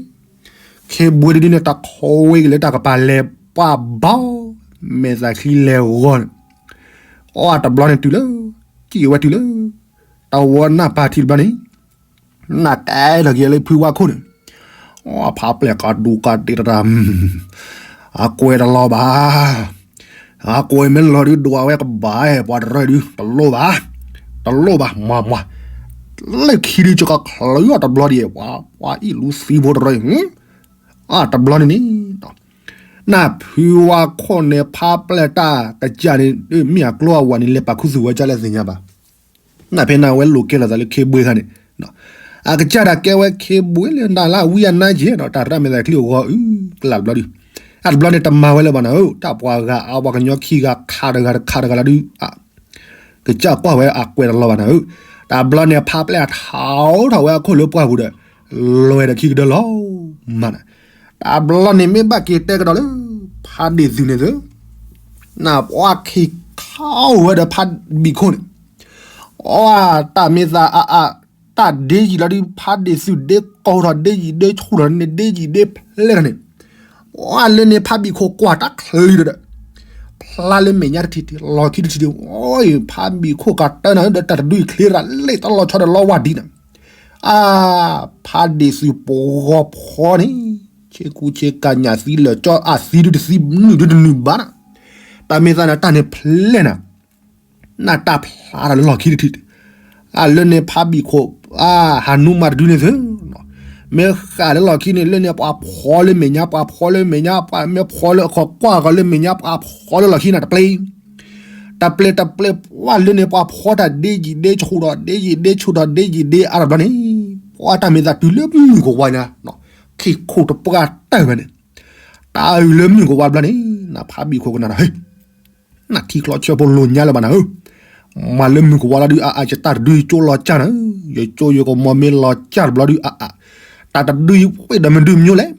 ခ့ဘှ့ဒ်န့ၣ် တၢ်ခိဝ့က့ၤလၢတၢ်ကပၤလဲၤပှၢ်ဘီ မဲာ်သၣ်ချံလဲၤဂီၤန့ၣ် အီၣ်တဘျီန့ၣ်တုၤလၢ ကံၣ်ဝဲတုၤလၢ တၢ်ဝီနၢ်ပၢ်ထံတဘျီန့ၣ် နၢ်ကဲထီၣ်က့ၤလၢဖုဝါခိၣ်န့ၣ် အဖါပျဲၢ်ကဒူးကဒ့တတၢ် အကွဲးတလီၤဘၣ် အကွဲးမ့ၢ်လီၤဒုးဒွးဝဲကဘၣ် ပှၤတရၢဒုး တလိၣ်ဘၣ် တလိၣ်ဘၣ် မၤမၤ လၢခံဒုးကချုးအီၤတဘျီဒံး ပှၤအံၣ်လူသံဖိတရၢ အတဘျီန့ၣ်န့ၣ် နၢ်ဖုဝါခိၣ်န့ၣ် ဖါပျဲၢ်တၢ်ကစၢ်န့ၣ် မ့ၢ်အကျိအဝၤန့ၣ် လဲၤပာ်ခူသူၣ်ဝဲဒ်လဲၣ်သ့ၣ်ညါဘၣ်. နၢ်ဖဲနၢ်ဝဲလိာ်ကဲလိာ်သးလၢခ့ဘှ့ခါန့ၣ် အကစၢ်ဒၣ်ကဲဝဲခ့ဘှ့လၢနၤလၢအဝံအနါက့ၤဒီး တၢ်ရၣ်မဲာ်သၣ်ချံအဂီၢ်အု ကလၢ်တဘျီဒုး အတဘျီန့ၣ်တမၤဝဲလၢၤဘၣ်နၤဧၢ တၢ်ပှၤဂၤအါ ပှၤကညီခံဂၤခးတဂၤတခးတဂၤလၢဒုး ကစၢ်ကွၢ်ဝဲအကွဲးတလီၤဘၣ်နၤဧၢ. တဘျီန့ၣ် ဖါပျဲၢ်အထီထီၣ်ဝဲအခိၣ်လၢပှၢ်ပူၤဒီး လဲၤဒီးခံကဒၢလီၤမးနၤ. တဘျီန့ၣ်မ့ၢ်ဘၣ်က့ၤတဲကဒီးလၢ ဖါဒ့ၣ်သုးန့ၣ်သု နၢ်ပှၢ်ခံခီဝဲဒီးဖါဘံၣ်ခိၣ်န့ၣ် အီၣ်တၢ်မ့ၢ်သးအါအါ တၢ်ဒ့ယံာ်လီၤဒုး ဖါဒ့ၣ်သုးဒ့ကိးထီၣ်ဒ့ယံာ်ဒ့ဆူၣ်ထီၣ်န့ၣ် ဒ့ယံာ်ဒ့ဖျဲထီၣ်န့ၣ် အီၣ်လၢန့ၣ်ဖါဘံၣ်ခိၣ်ကွၢ်တၢ်ချံဒီး ဖျါလၢမဲာ်ညါတထံၣ်ထံၣ် လီၢ်ခံတထံၣ်ထံၣ် အီၣ်ဖါဘံၣ်ခိၣ်ကတၢၢ်နၤဒီးတၢ်တဒုအံၤချ့ရၤလ့ၣ်တလီၤဆီဒီးလီဝါဒံးနၤ အါ ဖါဒ့ၣ်သုးပဂီၤဖီန့ၣ် ဆ့ကူဆ့ကၤညၣ်သံလၢာ်ကၠီအသံဒုတသံနုာ်ဒုတနုာ်ဘၣ်နၤ တၢ်မ့ၢ်သးနၤတၢ်န့ၣ်ဖျဲနၤ နၢ်တၢ်ဖျါဒီးလၢလီၢ်ခံတထံၣ် အလၢန့ၣ်ဖါဘံၣ်ခိၣ် အါ ဟးနူမၤတဒုန့ၣ်သု မ့ၢ်ဃာ်လၢလီၢ်ခံန့ၣ် လၢန့ၣ်ပှၤဖီလၢမဲာ်ညါ ပှၤဖီလၢမဲာ်ညါ ပှၤမ့ၢ်ဖီလၢအခီၣ်ကွၢ်ကီၤလၢမဲာ်ညါ ပှၤဖီလၢလီၢ်ခံနၤတပျ့ၤ တပျ့ၤတပျ့ၤ ပှၤလၢန့ၣ် ပှၤဖီတၢ်ဒ့ယံာ်ဒ့ဆူၣ်ဒီး ဒ့ယံာ်ဒ့ဆူၣ်ဒီး ဒ့ယံာ်ဒ့အါတဘျီန့ၣ် ပှၤတၢ်မ့ၢ်သးတုၤလၢမုၢ်ကဝါညါ ခံခိၣ်တပှၢ်တၢၢ်ဝဲန့ၣ် တၢ်အုၣ်လၢမုၢ်ကဝါတဘျီန့ၣ် နၢ်ဖါဘံၣ်ခိၣ်ကနၣ်ဒီး ဟ့ၣ် နၢ်ထံချီဆၢဖိလိာ်ညါလၢၤဘၣ်နၤဧၢ မၤလၢမုၢ်ကဝါလီၤဒုး အါအါ ယတၢ်တဒုယကၠိလီၤကၢ်နၤ ယကၠိယကမီၤမ့ၢ်လီၤကၢ်တဘျီဒုး အါအါ တၢ်တဒုယပှ့ၤဒီးမနုၤမနုၤလဲၣ်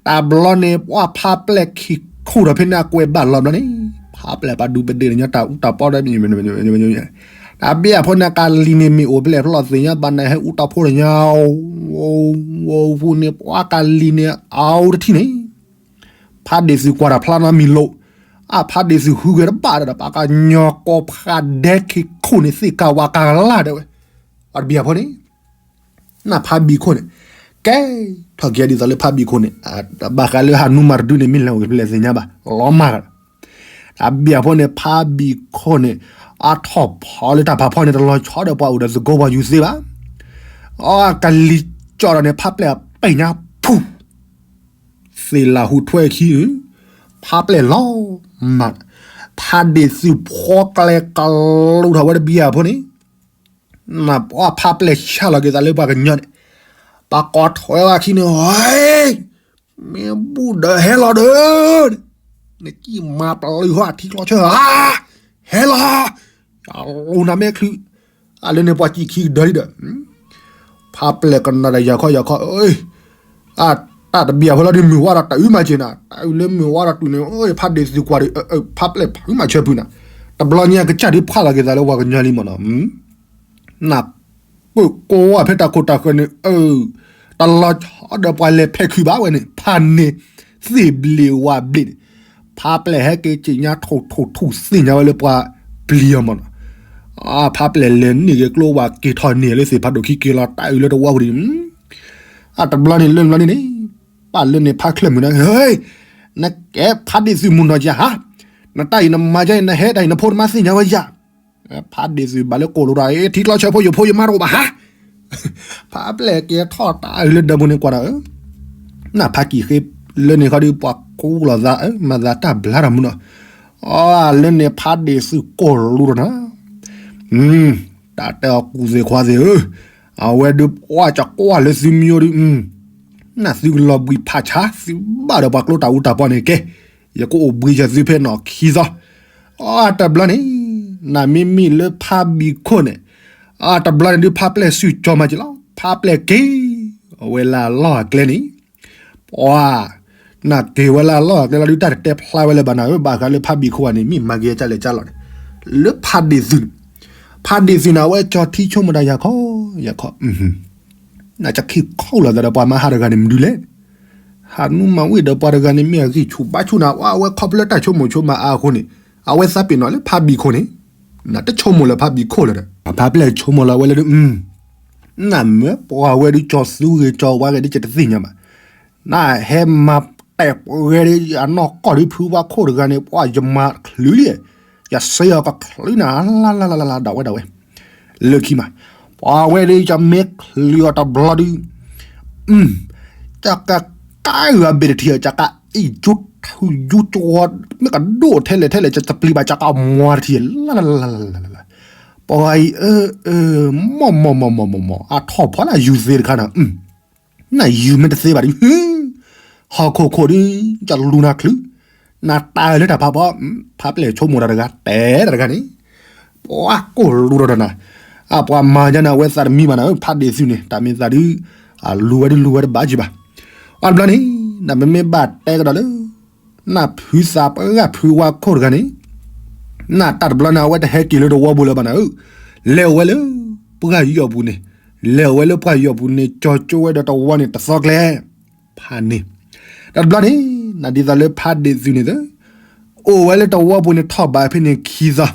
တဘျီန့ၣ် ပှၤဖါပျဲၢ်ခံခိၣ်ဒီးဖဲန့ၣ်အကွဲးဘၣ်လီၤဘျီန့ၣ် ဖါပျဲၢ်ပှၤဒုးပဒ့ၣ်ညါတၢ်အူတၢ်ပီဒီး တဘျီအဖိန့ၣ် ကလံၤန့ၣ်မ့ၢ်အိၣ်ဖဲလဲၣ်ဖျီၣ်သ့ၣ်ညါဘၣ်နၤ ဟဲအူတၢ်ဖိတညါ အိၣ်ဖူန့ၣ် ပှၤကလံၤန့ၣ်အါအူတထံၣ်န့ၣ် ဖါဒ့ၣ်သုးကွၢ်တၢ်ဖျါနီတမံၤလိာ်, အဖါဒ့ၣ်သုးဃုဂဲၤတဘၣ်ဒီး ပှၤကညီကိးဖးဒဲခံခိၣ်န့ၣ် သ့ၣ်ကၤဝးကၤကလၢ်ဒဲးဝဲ, ပှၤတဘံၣ်အဖိန့ၣ် နဖါဘံၣ်ခိၣ်န့ၣ် ကဲထီၣ်က့ၤဒ်သိးလၢဖါဘံၣ်ခိၣ်န့ၣ် ဘၣ်ဃးလၢဟးနူမၤတဒုန့ၣ် မ့ၢ်လဲၤအိၣ်က့ၤဖဲလဲၣ်သ့ၣ်ညါဘၣ် လီၤမၢ်ဒီး တဘံၣ်အဖိန့ၣ် ဖါဘံၣ်ခိၣ်န့ၣ် အထီၣ်ဖီလၢတၢ်ဖးဖီန့ၣ် တလီၤဆီဒီးပှၤအိၣ်ဒီးသကိးပှၤယူၤသ့ဘၣ်, အကလံၤကၠီၣ်ဒီးန့ၣ် ဖါပျဲၢ်အပဲာ်ညါဖူ သ့ၣ်လၢဟူးထွဲခံ, ဖါပျဲၢ်လီၤမၢ်, ဖါဒ့ၣ်သုးဖီကျဲကလူးထီၣ်ဝဲတဘံၣ်အဖိန့ၣ်, နဖါပျဲၢ်ဆါလီၤက့ၤသးလၢပှၤကညီန့ၣ်, ပှၤကိးထွဲဝဲခံန့ၣ်, မ့ၢ်ဘူၣ်ဒီးဟဲလီၤဒီး, နကံၣ်မၤပျုၤဟီၣ်ထံကျီဆၢဧါ, ဟဲလီၤ, လူၤနၤမ့ၢ်ချုး, အလၢန့ၣ်ပှၤစံၣ်ခံကဒၢလံဒီး ဖါပျဲၢ်ကနၣ်ဒီးယၤခီယၤခီ, တၢ်တဘံၣ်အဖိလီၤဒုးမုၢ်ဝါဒီးတအုၣ်မၤစၢၤနၤ, တၢ်အုၣ်လၢမုၢ်ဝါဒီးတုၤန့ၣ် ဖါဒ့ၣ်သုးကွၢ်ဒီး ဖါပျဲၢ်ဖုမၤဆၢဖုနၤ, တဘျီညါကစၢ်ဒုးဖးလီၤက့ၤသးလၢပှၤကညီလံမ့ၢ်နီၤ, နၢ်ပၢၢ်ကိးဝဲဖဲတၢ်ခိၣ်တၢ်ဃၢၤန့ၣ်, တလီၤဆီဒီးပှၤလဲၤဖဲးခုးဘၣ်ဝဲန့ၣ် ဖးန့ၢ်သ့ၣ်ဘျ့ဝါဘျ့န့ၣ်, ဖါပျဲၢ်ဟဲက့ၤစံၣ်ညါထိၣ်ထိၣ်ထူၣ်သ့ၣ်ညါဝဲလၢပှၤပျံၤအီၤမ့ၢ်နီၤ, ဖါပျဲၢ်လဲၤန့ၢ်က့ၤကျိဝဲက့ၤထီၣ်န့ၢ်လၢသ့ၣ်ဖးဒိၣ်ခံက့ၤလီၤတၢ်အုၣ်လၢတဝီပူၤန့ၣ်, အတဘျီန့ၣ်လၢဘျီန့ၣ်န့ၣ်, ပၢ်လၢန့ၣ်ဖါချၢၣ်မုၢ်နၤ, ဟ့, နကဲဖါဒ့ၣ်သုးမုၢ်နီၢ်ယၤဟါ, နတၢ်အံၤနမၤယါအံၤ နဟဲတၢ်အံၤနဖိနမါသ့ၣ်ညါဝဲယၤ ဖါဒ့ၣ်သုးဘၣ်လၢကိၢ်လိၤဒီး ထံကျီဆၢဖိယဖိယမါတအိၣ်ဘၣ်ဟါ, ဖါပျဲၢ်က့ၤထီၣ်တၢ်အုၣ်လၢဒၢးပူၤန့ၣ်ကွၢ်ဒီး, နဖါကံၣ်ဃ့လၢန့ၣ်ခီဒီး ပှၤကူလီၤသး မၤသးတၢ်ဘျါတၢ်မူနီၤ, အလၢန့ၣ်ဖါဒ့ၣ်သုးကိၢ်လိၤဒီးနၤ တၢ်တဲအီၤကူၣ်သ့ၣ်ခွါသ့ၣ်ဧၢ, အဝဲဒုးပှၢ်ကကွၢ်လၢသုမံၤဒီး, နသုကလီၤဘှံးဖးဆါ သုဘၣ်ဒီးပှၤကျိတၢ်အူတၢ်ပီန့ၣ်ကဲ, ယကအိၣ်ဘှံးယသုဖဲနီၢ်ခံသီ, အတဘျီန့ၣ်, နမ့မ့ၢ်လၢဖါဘံၣ်ခိၣ်န့ၣ်, အတဘျီန့ၣ်ဒုးဖါပျဲၢ်စုၣ်ကၠီၤမၤက့ၤလီၤ ဖါပျဲၢ်က့ၤ, အဝဲလၢအလီၢ်အကျဲန့ၣ်, ပှၤ, နက့ၤဝဲလၢအလီၢ်အကျဲလီၤဒုးတၢ်တတဲဖျါဝဲလၢၤဘၣ်နၤဧၢ ဘၣ်ဃးလၢဖါဘံၣ်ခိၣ်ဂၤန့ၣ် မ့ၢ်မၤက့ၤကၢ်လဲၣ်ကၢ်လီၤန့ၣ် လၢဖးဒ့ၣ်သုးန့ၣ်, ဖးဒ့ၣ်သုးန့ၣ် အဝဲကၠီၤထံဆိကမိၣ်တၢ်ယၤခီယၤခီ, နကခံခီလီၤသးဒီးပှၤမၤဟးတဂၤန့ၣ်မနုၤလဲၣ်. ဟးနူမၤဝံၣ်ဒီးပှၤတဂၤန့ၣ် မ့ၢ်အဂံၢ်ဆူၣ်ဘါဆူၣ်န့ၣ် အဝဲခီဖျိတၢ်ဆိကမိၣ်ဆိကမးအဃိန့ၣ် အဝဲသးပ့ၤနီၣ်လၢဖးဘံၣ်ခိၣ်န့ၣ်, တဆိကမိၣ်လၢဖးဘံၣ်ခိၣ်လၢၤဒီး ဖးပျဲၢ်ဆိကမိၣ်လၢအဝဲလၢ နမ့ၢ်ပှၤဝဲဒုးကၠီၤသူဂ့ၤကၠီၤဝါဂ့ၤဒ်ယတသ့ၣ်ညါဘၣ်. နဟဲမၤတဲာ်ပှဲၤဒ်အနီၢ်ကီၢ်ဒ်ဖုဝါခိၣ်တဂၤန့ၣ် ပှၤယမၤချုးလံ, ယစ့အီၤကချုးနၤလၢ်လၢ်လၢ်လၢ်လၢ် ဒၣ်ဝဲဒၣ်ဝဲ, လၢခံမး, ပှၤဝဲဒ်ယမ့ၢ်ချုးအီၤတဘျီဒုး ကကါဂၤဘ့ၣ်တထံၣ် ကကအံၣ်ယူထူယူကဝီၤ မ့ၢ်ကဒိၣ်ထဲလဲၣ်ထဲလဲၣ် ကပျံၤဘၣ် ကကမွၤတထံၣ်လၢ်လၢ်လၢ်လၢ်လၢ်လၢ်, ပှၤအံၤအၢ မီၢ်မီၢ်မီၢ်မီၢ်မီၢ်မီၢ် အထီၣ်ဖီလာ်ယူၤသ့တခါန့ၣ်, နယူၤမ့ၢ်တသ့ဘၣ်ဒုး ဟီၣ်ခိၣ်ခိၣ်ဒုး ကလူၤနၤချုး, နတၢ်လၢတၢ်ဖးဖီ, ဖးပျဲၢ်ဆိကမိၣ်တၢ်တဂၤ တဲတၢ်တဂၤန့ၣ် ပှၤကိၢ်လူၤဒီးနၤ, အပှၤမၤယါန့ၣ် အဝဲသးတမံဘၣ်နၤဧၢ ဖးဒ့ၣ်သုးန့ၣ် တၢ်မ့ၢ်သးဒုး လူၤဝဲဒုးလူၤဝဲတဘၣ်ကံဘၣ်. အတဘျီန့ၣ် နမ့မ့ၢ်ဘၣ်တဲကဒီးလၢ နဖုသးပှၢ်ဖုဝါခိၣ်တဂၤန့ၣ်, နတၢ်တဘျီန့ၣ် အဝဲတဟဲက့ၤလၢတဝီပူၤလၢၤဘၣ်နၤဧၢ, လဲၤအိၣ်ဝဲလၢပှၢ်ယီၢ်ပူၤန့ၣ်, လဲၤအိၣ်ဝဲလၢပှၢ်ယီၢ်ပူၤန့ၣ် ကၠီၤကၠိဝဲဒီးတဝီန့ၣ်တသီကျဲ ဖးန့ၣ်, တၢ်တဘျီန့ၣ် နဒ်သိးလၢဖးဒ့ၣ်သုးန့ၣ်သၢ, အိၣ်ဝဲလၢတဝီပူၤန့ၣ် ထီၣ်ဘးဖဲန့ၣ်ခံသီ,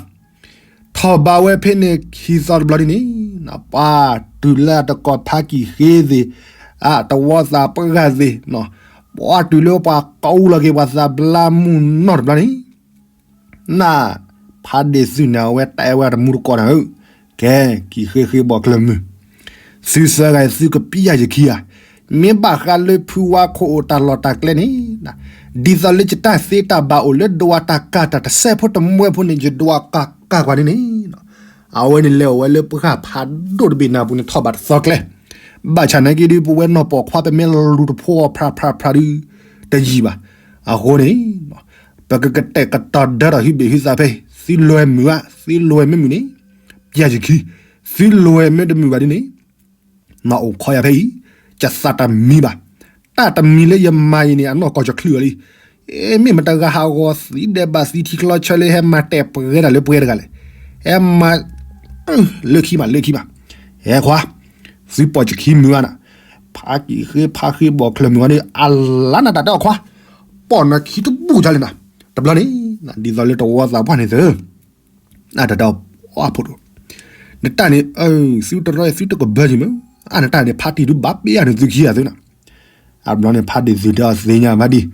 ထီၣ်ဘးဝဲဖဲန့ၣ်ခံသီတဘျီဒ်န့ၣ်, ပှၤတုၤလၢတကိးဖးကံၢ်ဃ့သ့ၣ်, တဝီသးပှၢ်သ့ၣ်, ပှၤတုၤလၢပှၤကိးလီၤက့ၤပှၤသးဘျါမုၢ်နီၢ်တဘျီန့ၣ် န ဖးဒ့ၣ်သုးန့ၣ် အဝဲတဲဝဲတမူတကိးနၤဧၢ, ကဲ ကံၢ်ဃ့ဃ့ဘီၣ်ချၢၣ်မုၢ်, သုသၢဂၤသုကပျဲယခံဧါ, မ့ၢ်ဘၣ်ဃးလၢဖုဝါခိၣ်အိၣ်တၢ်လီၢ်တၢ်ကျဲန့ၣ်, ဒ်သိးလၢယတၢ်သ့တၢ်ဘၣ်အိၣ်လၢဒွးတၢ်ကၢ်တၢ်တစဲးဖိတမှဲဖိန့ၣ် ယဒွးကၢ်ကၢ်ကွၢ်န့ၣ်န့ၣ် အဝဲန့ၣ်လဲၤအိၣ်ဝဲလၢပှၢ်ဖးဒိၣ်တဘ့ၣ်နၢ်ပူၤန့ၣ် ထီၣ်ဘးတသီကျဲ, ဘၣ်ဆၣ်နာ်က့ဒုး ပဝဲနီၢ်ပိာ်ခွါ ပမ့ၢ်လူၤတဖိအီၤဖြးဖြးဖြးဒုး တယံာ်ဘၣ်. အဃိန့ၣ် ပကကတဲာ်ကတီၤဒၢထီၣ်ဟုဘ့ၣ်ဟုသးဖဲ သုလဲၤမုာ်ဧါ, သုလဲၤမ့ၢ်မုာ်န့ၣ် ပျဲယခံ, သုလဲၤမ့ၢ်တမုာ်ဘၣ်ဒ်န့ၣ် နအိၣ်ခိးယၤဖဲအံၤ, ယသးတမံဘၣ်. တၢ်တမံၤလၢယမၤအံၤန့ၣ် အနီၢ်ကီၢ်ယချုးအီၤလံ. မ့ၢ်မတၤတဂၤဟးဂီၤသံဒဲးဘးသံထံချီဆၢလၢ ဟဲမၤတဲာ်ပှဲၤဒၣ်လၢပှဲၤတဂၤလဲၣ်. ဟဲမၤ လၢခံမး လၢခံမး, ဟဲခွါ, သုပိာ်ယခံမုာ်ဧါနၤ, ဖးကံၢ်ဃ့ဖးဃ့ဘီၣ်ချၢၣ်မုၢ်ဧါန့ၣ် အလါနၤတၢ်တဲအီၤခွါ, ပိာ်နခံတဘူၣ်ဒ်လဲၣ်နၤ. တဘျီန့ၣ် ဒ်သိးလၢတဝီသးပှၢ်န့ၣ်သၢ အတၢ်တဲအီၤ ဖိဒိၣ်, နတၢ်န့ၣ် သုတရီသုတကဘၢက့ၤမး, အနတၢ်န့ၣ် ဖါတံၢ်ဒုးဘၣ်ပ့ၢ်ယၤန့ၣ်သုခံဂၤသုနၤ. အဘျီန့ၣ် ဖါဒ့ၣ်သုးတဲအီၤသ့ၣ်ညါဘၣ်ဒံး,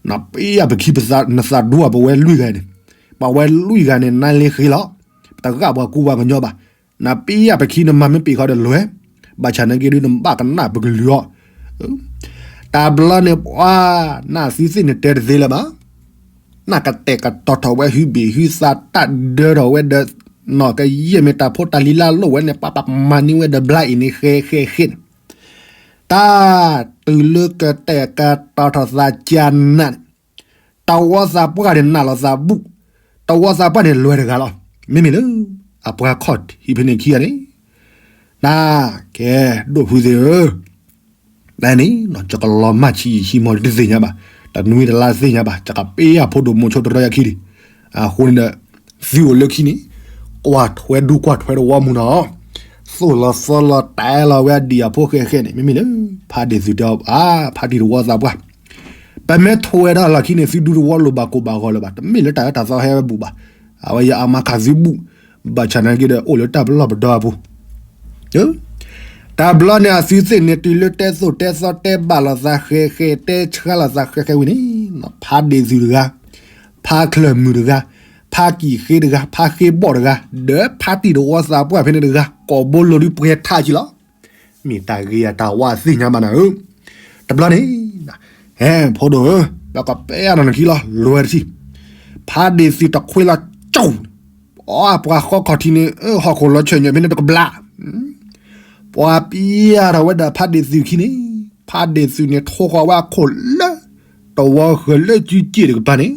နပ့ၢ်ယၤပခံပသး နသးဒူအပဝဲလွံၢ်ဂၤန့ၣ်, ပဝဲလွံၢ်ဂၤန့ၣ် နါလ့ဃ့လီၤ, ပတဂၢ်ပှၤကူပှၤကညီဘၣ်. နပ့ၢ်ယၤပခံနမၤမ့ၢ်ပ့ၢ်ဃီဒီးလွဲၢ်, ဘၣ်ဆၣ်နာ်က့ဒုး နဘၣ်ကနၣ်ပကလုာ်အီၤ. တဘျီန့ၣ်ပှၤ နသုသ့ၣ်န့ၣ်တဲတသ့လၢၤဘၣ်. နကတဲာ်ကတီၤထီၣ်ဝဲဟုဘ့ၣ်ဟုသးတၢ်ဒၢထီၣ်ဝဲဒီး နီၢ်ကယဲၢ်မ့ၢ်တၢ်ဖိတၢ်လံၤလၢအလိၣ်ဝဲန့ၣ် ပပမၤန့ၢ်ဝဲဒီးဘျါအံၤန့ၣ် ဃဲဃဲဃဲန့ၣ်, တၢ်တုၤလၢကတဲာ်ကတီၤထီၣ်သးကနးန့ၣ်, တဝီသးပှၢ်န့ၣ်နးလီၤသးဘူၣ်, တဝီသးပှၢ်န့ၣ်လွဲၢ်တဂၤလီၤ. မ့မ့ၢ်လၢ အပှၤခီၣ်ထံးဖဲန့ၣ်ခံဂၤန့ၣ် နကဲ ဒိၣ်ဖုသ့ၣ်ဧၢ, နန့ၣ် ယကလီၤမၢ်ဆံးယံာ်ဆံးမီၢ် တသ့ၣ်ညါဘၣ်, တနွံတလါတသ့ၣ်ညါဘၣ်, ယကပ့ၢ်ယၤဖိဒိၣ်မိၤဆိတရီယခံဒံး. အဃိန့ၣ်ဒီး သုအိၣ်လၢခံန့ၣ် ကွၢ်ထွဲဒူကွၢ်ထွဲတဝီမုၢ်နီၤ, သိၣ်လီၤသီလီၤတဲလီၤဝဲဒံးအဖိဃဲဃဲန့ၣ် မ့မ့ၢ်လၢ ဖးဒ့ၣ်သုးတဲအီၤ ဖါတံၢ်တဝီသးပှၢ် ပမ့ၢ်ထွဲဒီးလီၢ်ခံန့ၣ် သုဒူတဝီလိၣ်ဘၣ်ကိၢ်ဘၣ်ဂီၤလၢၤဘၣ်, တမ့ၢ်လၢတၢ်အၢတၢ်သီဟဲဝဲဘူးဘၣ်. အဝဲယအမါခးသုဘူး, ဘၣ်ဆၣ်နာ်က့ဒီး အိၣ်လၢတၢ်ပလီၢ်ပဒီအပူၤ. တဘျီန့ၣ် အသုသ့ၣ်န့ၣ် တုၤလၢတဲသိၣ်တဲသီတဲဘၣ်လိာ်သးဃဲဃဲ တဲဆှါလိာ်သးဃဲဃဲဝံၤန့ၣ်, ဖါဒ့ၣ်သုးတဂၤ, ဖါချၢၣ်မုၢ်တဂၤ, ဖါကံၢ်ဃ့တဂၤ, ဖါဃ့ဘီၣ်တဂၤ, ဒီးဖါတံၢ်တဝီသးပှၢ်ဖဲန့ၣ်တဂၤ ကိးဘိလိၤဒုးပှဲၤထးကံလီၤ. မ့ၢ်တၢ်ဂ့ၤအတၢ်ဝါသ့ၣ်ညါဘၣ်နၤဧၢ. တဘျီန့ၣ်, ဟဲဖိဒိၣ်ဧၢ, ပကပဲအနီၢ်နခံလီၤ လွဲၢ်တထံၣ်, ဖါဒ့ၣ်သုးတခွ့လီၤကၠီ, အပှၤဃီခီၣ်ထံးန့ၣ် ဟီၣ်ခိၣ်လီၤဆၢၣ်ညၣ်ဖဲန့ၣ်တကဘျး, ပှၤပျဲထီၣ်ဝဲဒီးဖါဒ့ၣ်သုးခံန့ၣ်, ဖါဒ့ၣ်သုးန့ၣ် ထိဃီၤဝဲအခိၣ်လၢ တဝီဃၢၤလၢစုစ့ၣ်တကပၤန့ၣ်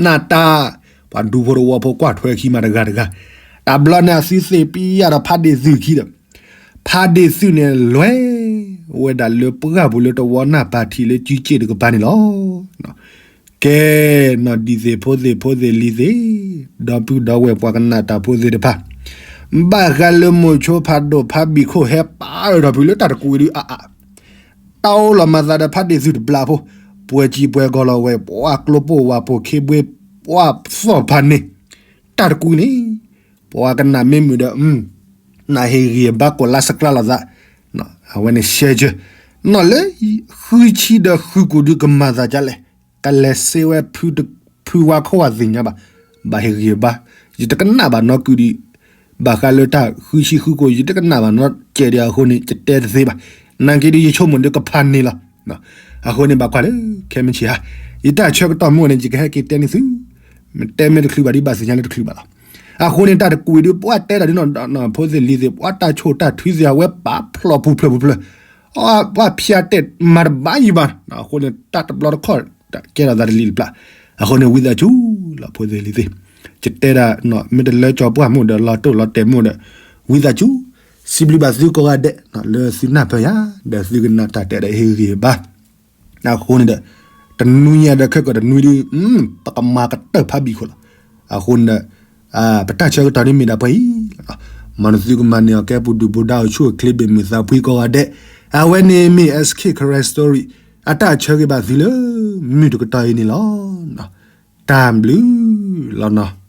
နတၢ်, ပှၤဒူဖိတဝီဖိကွၢ်ထွဲခံမးတဂၤတဂၤ, တဘျီန့ၣ် အသုသ့ၣ်ပျဲယၤဒီးဖါဒ့ၣ်သုးခံဒီး, ဖါဒ့ၣ်သုးန့ၣ်လွဲၢ်ဝဲဒၣ်လၢပှၢ်ပူၤလၢတဝီနၢ်ပၢၢ်ထံးလၢစုစ့ၣ်တကပၤန့ၣ်လီၤ. ကဲ, နီၢ်ဒံသ့ၣ်ဖိသ့ၣ်ဖိသ့ၣ်လံၤသ့ၣ်, ဒီပုၢ်ဒီဝဲၢ်ပှၤကနၣ်တၢ်ဖိသ့ၣ်တဖၣ်, ဘၣ်ဃးလၢမိၤဆိဖးဒိၣ်ဖးဘံၣ်ခိၣ်ဟဲပာ်အၢၣ်ထီၣ်ဖုလၢတၢ်တကွံာ်ဒုးအါအါ, တၢ်အိၣ်လီၤမၤသးဒီးဖးဒ့ၣ်သုးတဘျီဖိ, ပှဲၤစံာ်ပှဲၤကီၢ်လီၤဝဲ ပှၤကျိပိၢ်ဝၤပိၢ်ခ့ဘှ့ ပှၤသီၣ်ဖးန့ၣ်, တၢ်တကွံာ်န့ၣ်, ပှၤကနၣ်မ့ၢ်မုာ်ဒီး နၢ်ဟ့ၣ်ဂံၢ်ဘါကိးလါစကြါလိာ်သး, အဝဲန့ၣ်ရှဲကၢ, နီၢ်လၢ ဃုဆံဒီးဃုကီၢ်ဒုးကမၤသးဒ်လဲၣ်, ကလဲၤစ့ဝဲ ဖုဝါခိၣ်ဝါသ့ၣ်ညါဘၣ်, ဘၣ်ဟ့ၣ်ဂံၢ်ဘါ, ယတကနၣ်ဘၣ်နီၢ်ကုၢ်ဒံး, ဘၣ်ဃးလၢတၢ်ဃုဆံဃုကီၢ် ယတကနၣ်ဘၣ်နီၢ်ကဲဒံးအဃိန့ၣ် ယတဲတသ့ဘၣ်, နာ်က့ဒုးယဆိကမိၣ်ဒီးကဖးန့ၣ်လီၤ. အဃိန့ၣ်ဘၣ်ကွၢ်လၢ ခဲမုၢ်ဆ့ၣ်ဧါ, ယတၢ်ဆၢကတီၢ်မ့ၢ်အိၣ်န့ၣ် ယကဟဲက့ၤတဲန့ၢ်သု, မ့ၢ်တဲမ့ၢ်တချုးဘၣ်ဒ်ဘၣ်သ့ၣ်ညါလၢတချုးဘၣ်လီၤ. အဃိန့ၣ် တၢ်တကွံာ်ဒုး ပှၤတဲတၢ်ဒ်နီၢ်ဖိသ့ၣ်လံၤသ့ၣ် ပှၤတၢ်ဆိၣ်တၢ်ထုသ့ၣ် အဝဲပာ်ဖျိးပူၤဖျၢၣ်ပူၤဖျၢၣ်, ပှၤဖၠးတဲာ်မၤတဘၣ်ယံၤဘၣ်, အဃိန့ၣ် တၢ်တဘျီတခီၣ် ကဲထီၣ်သးတလံၤတပျၢ်, အဃိန့ၣ် ဝံသးစူၤလီၤဖိသ့ၣ်လံၤသ့ၣ်, ယတဲဒၣ် မ့ၢ်တလၢကၠီၤပှၢ်မ့ၢ်ဒီး လီၤတိၢ်လီၤတဲာ်မ့ၢ်ဒီး, ဝံသးစူၤ, စံးဘျုးဘၣ်သုကိးဂၤဒဲး လၢသုနၢ်ပၢၢ်ယၤ ဒီးသုကနၣ်တၢ်တဲဒီးဟ့ၣ်ဂံၢ်ဘါ အဃိန့ၣ်ဒီး တနွံညါဒီးခဲကိာ်တနွံဒုး ပကမၤကတၢၢ်ဖးဘံၣ်ခိၣ်လီၤ. အဃိန့ၣ်ဒီး ပတၢ်ဆၢကတီၢ်န့ၣ်မ့ၢ်ဒၣ်ပှဲၤအံၤလီၤ. မၤနသုကမၤန့ၢ်အီၤကဲပူၤဒုၣ်ပူၤဒါအိၣ်ဆူၣ်အိၣ်ချ့ဘၣ်မုာ်သးဖှံကိးဂၤဒဲး, အဝဲန့ၣ်မ့ၢ် S K Karen Story အတၢ်ဆၢဂ့ၤဘၣ်သုလၢ မုၢ်တကတီၢ်အံၤန့ၣ်လီၤ. တၢ်ဘျုးလီၤနီၤ.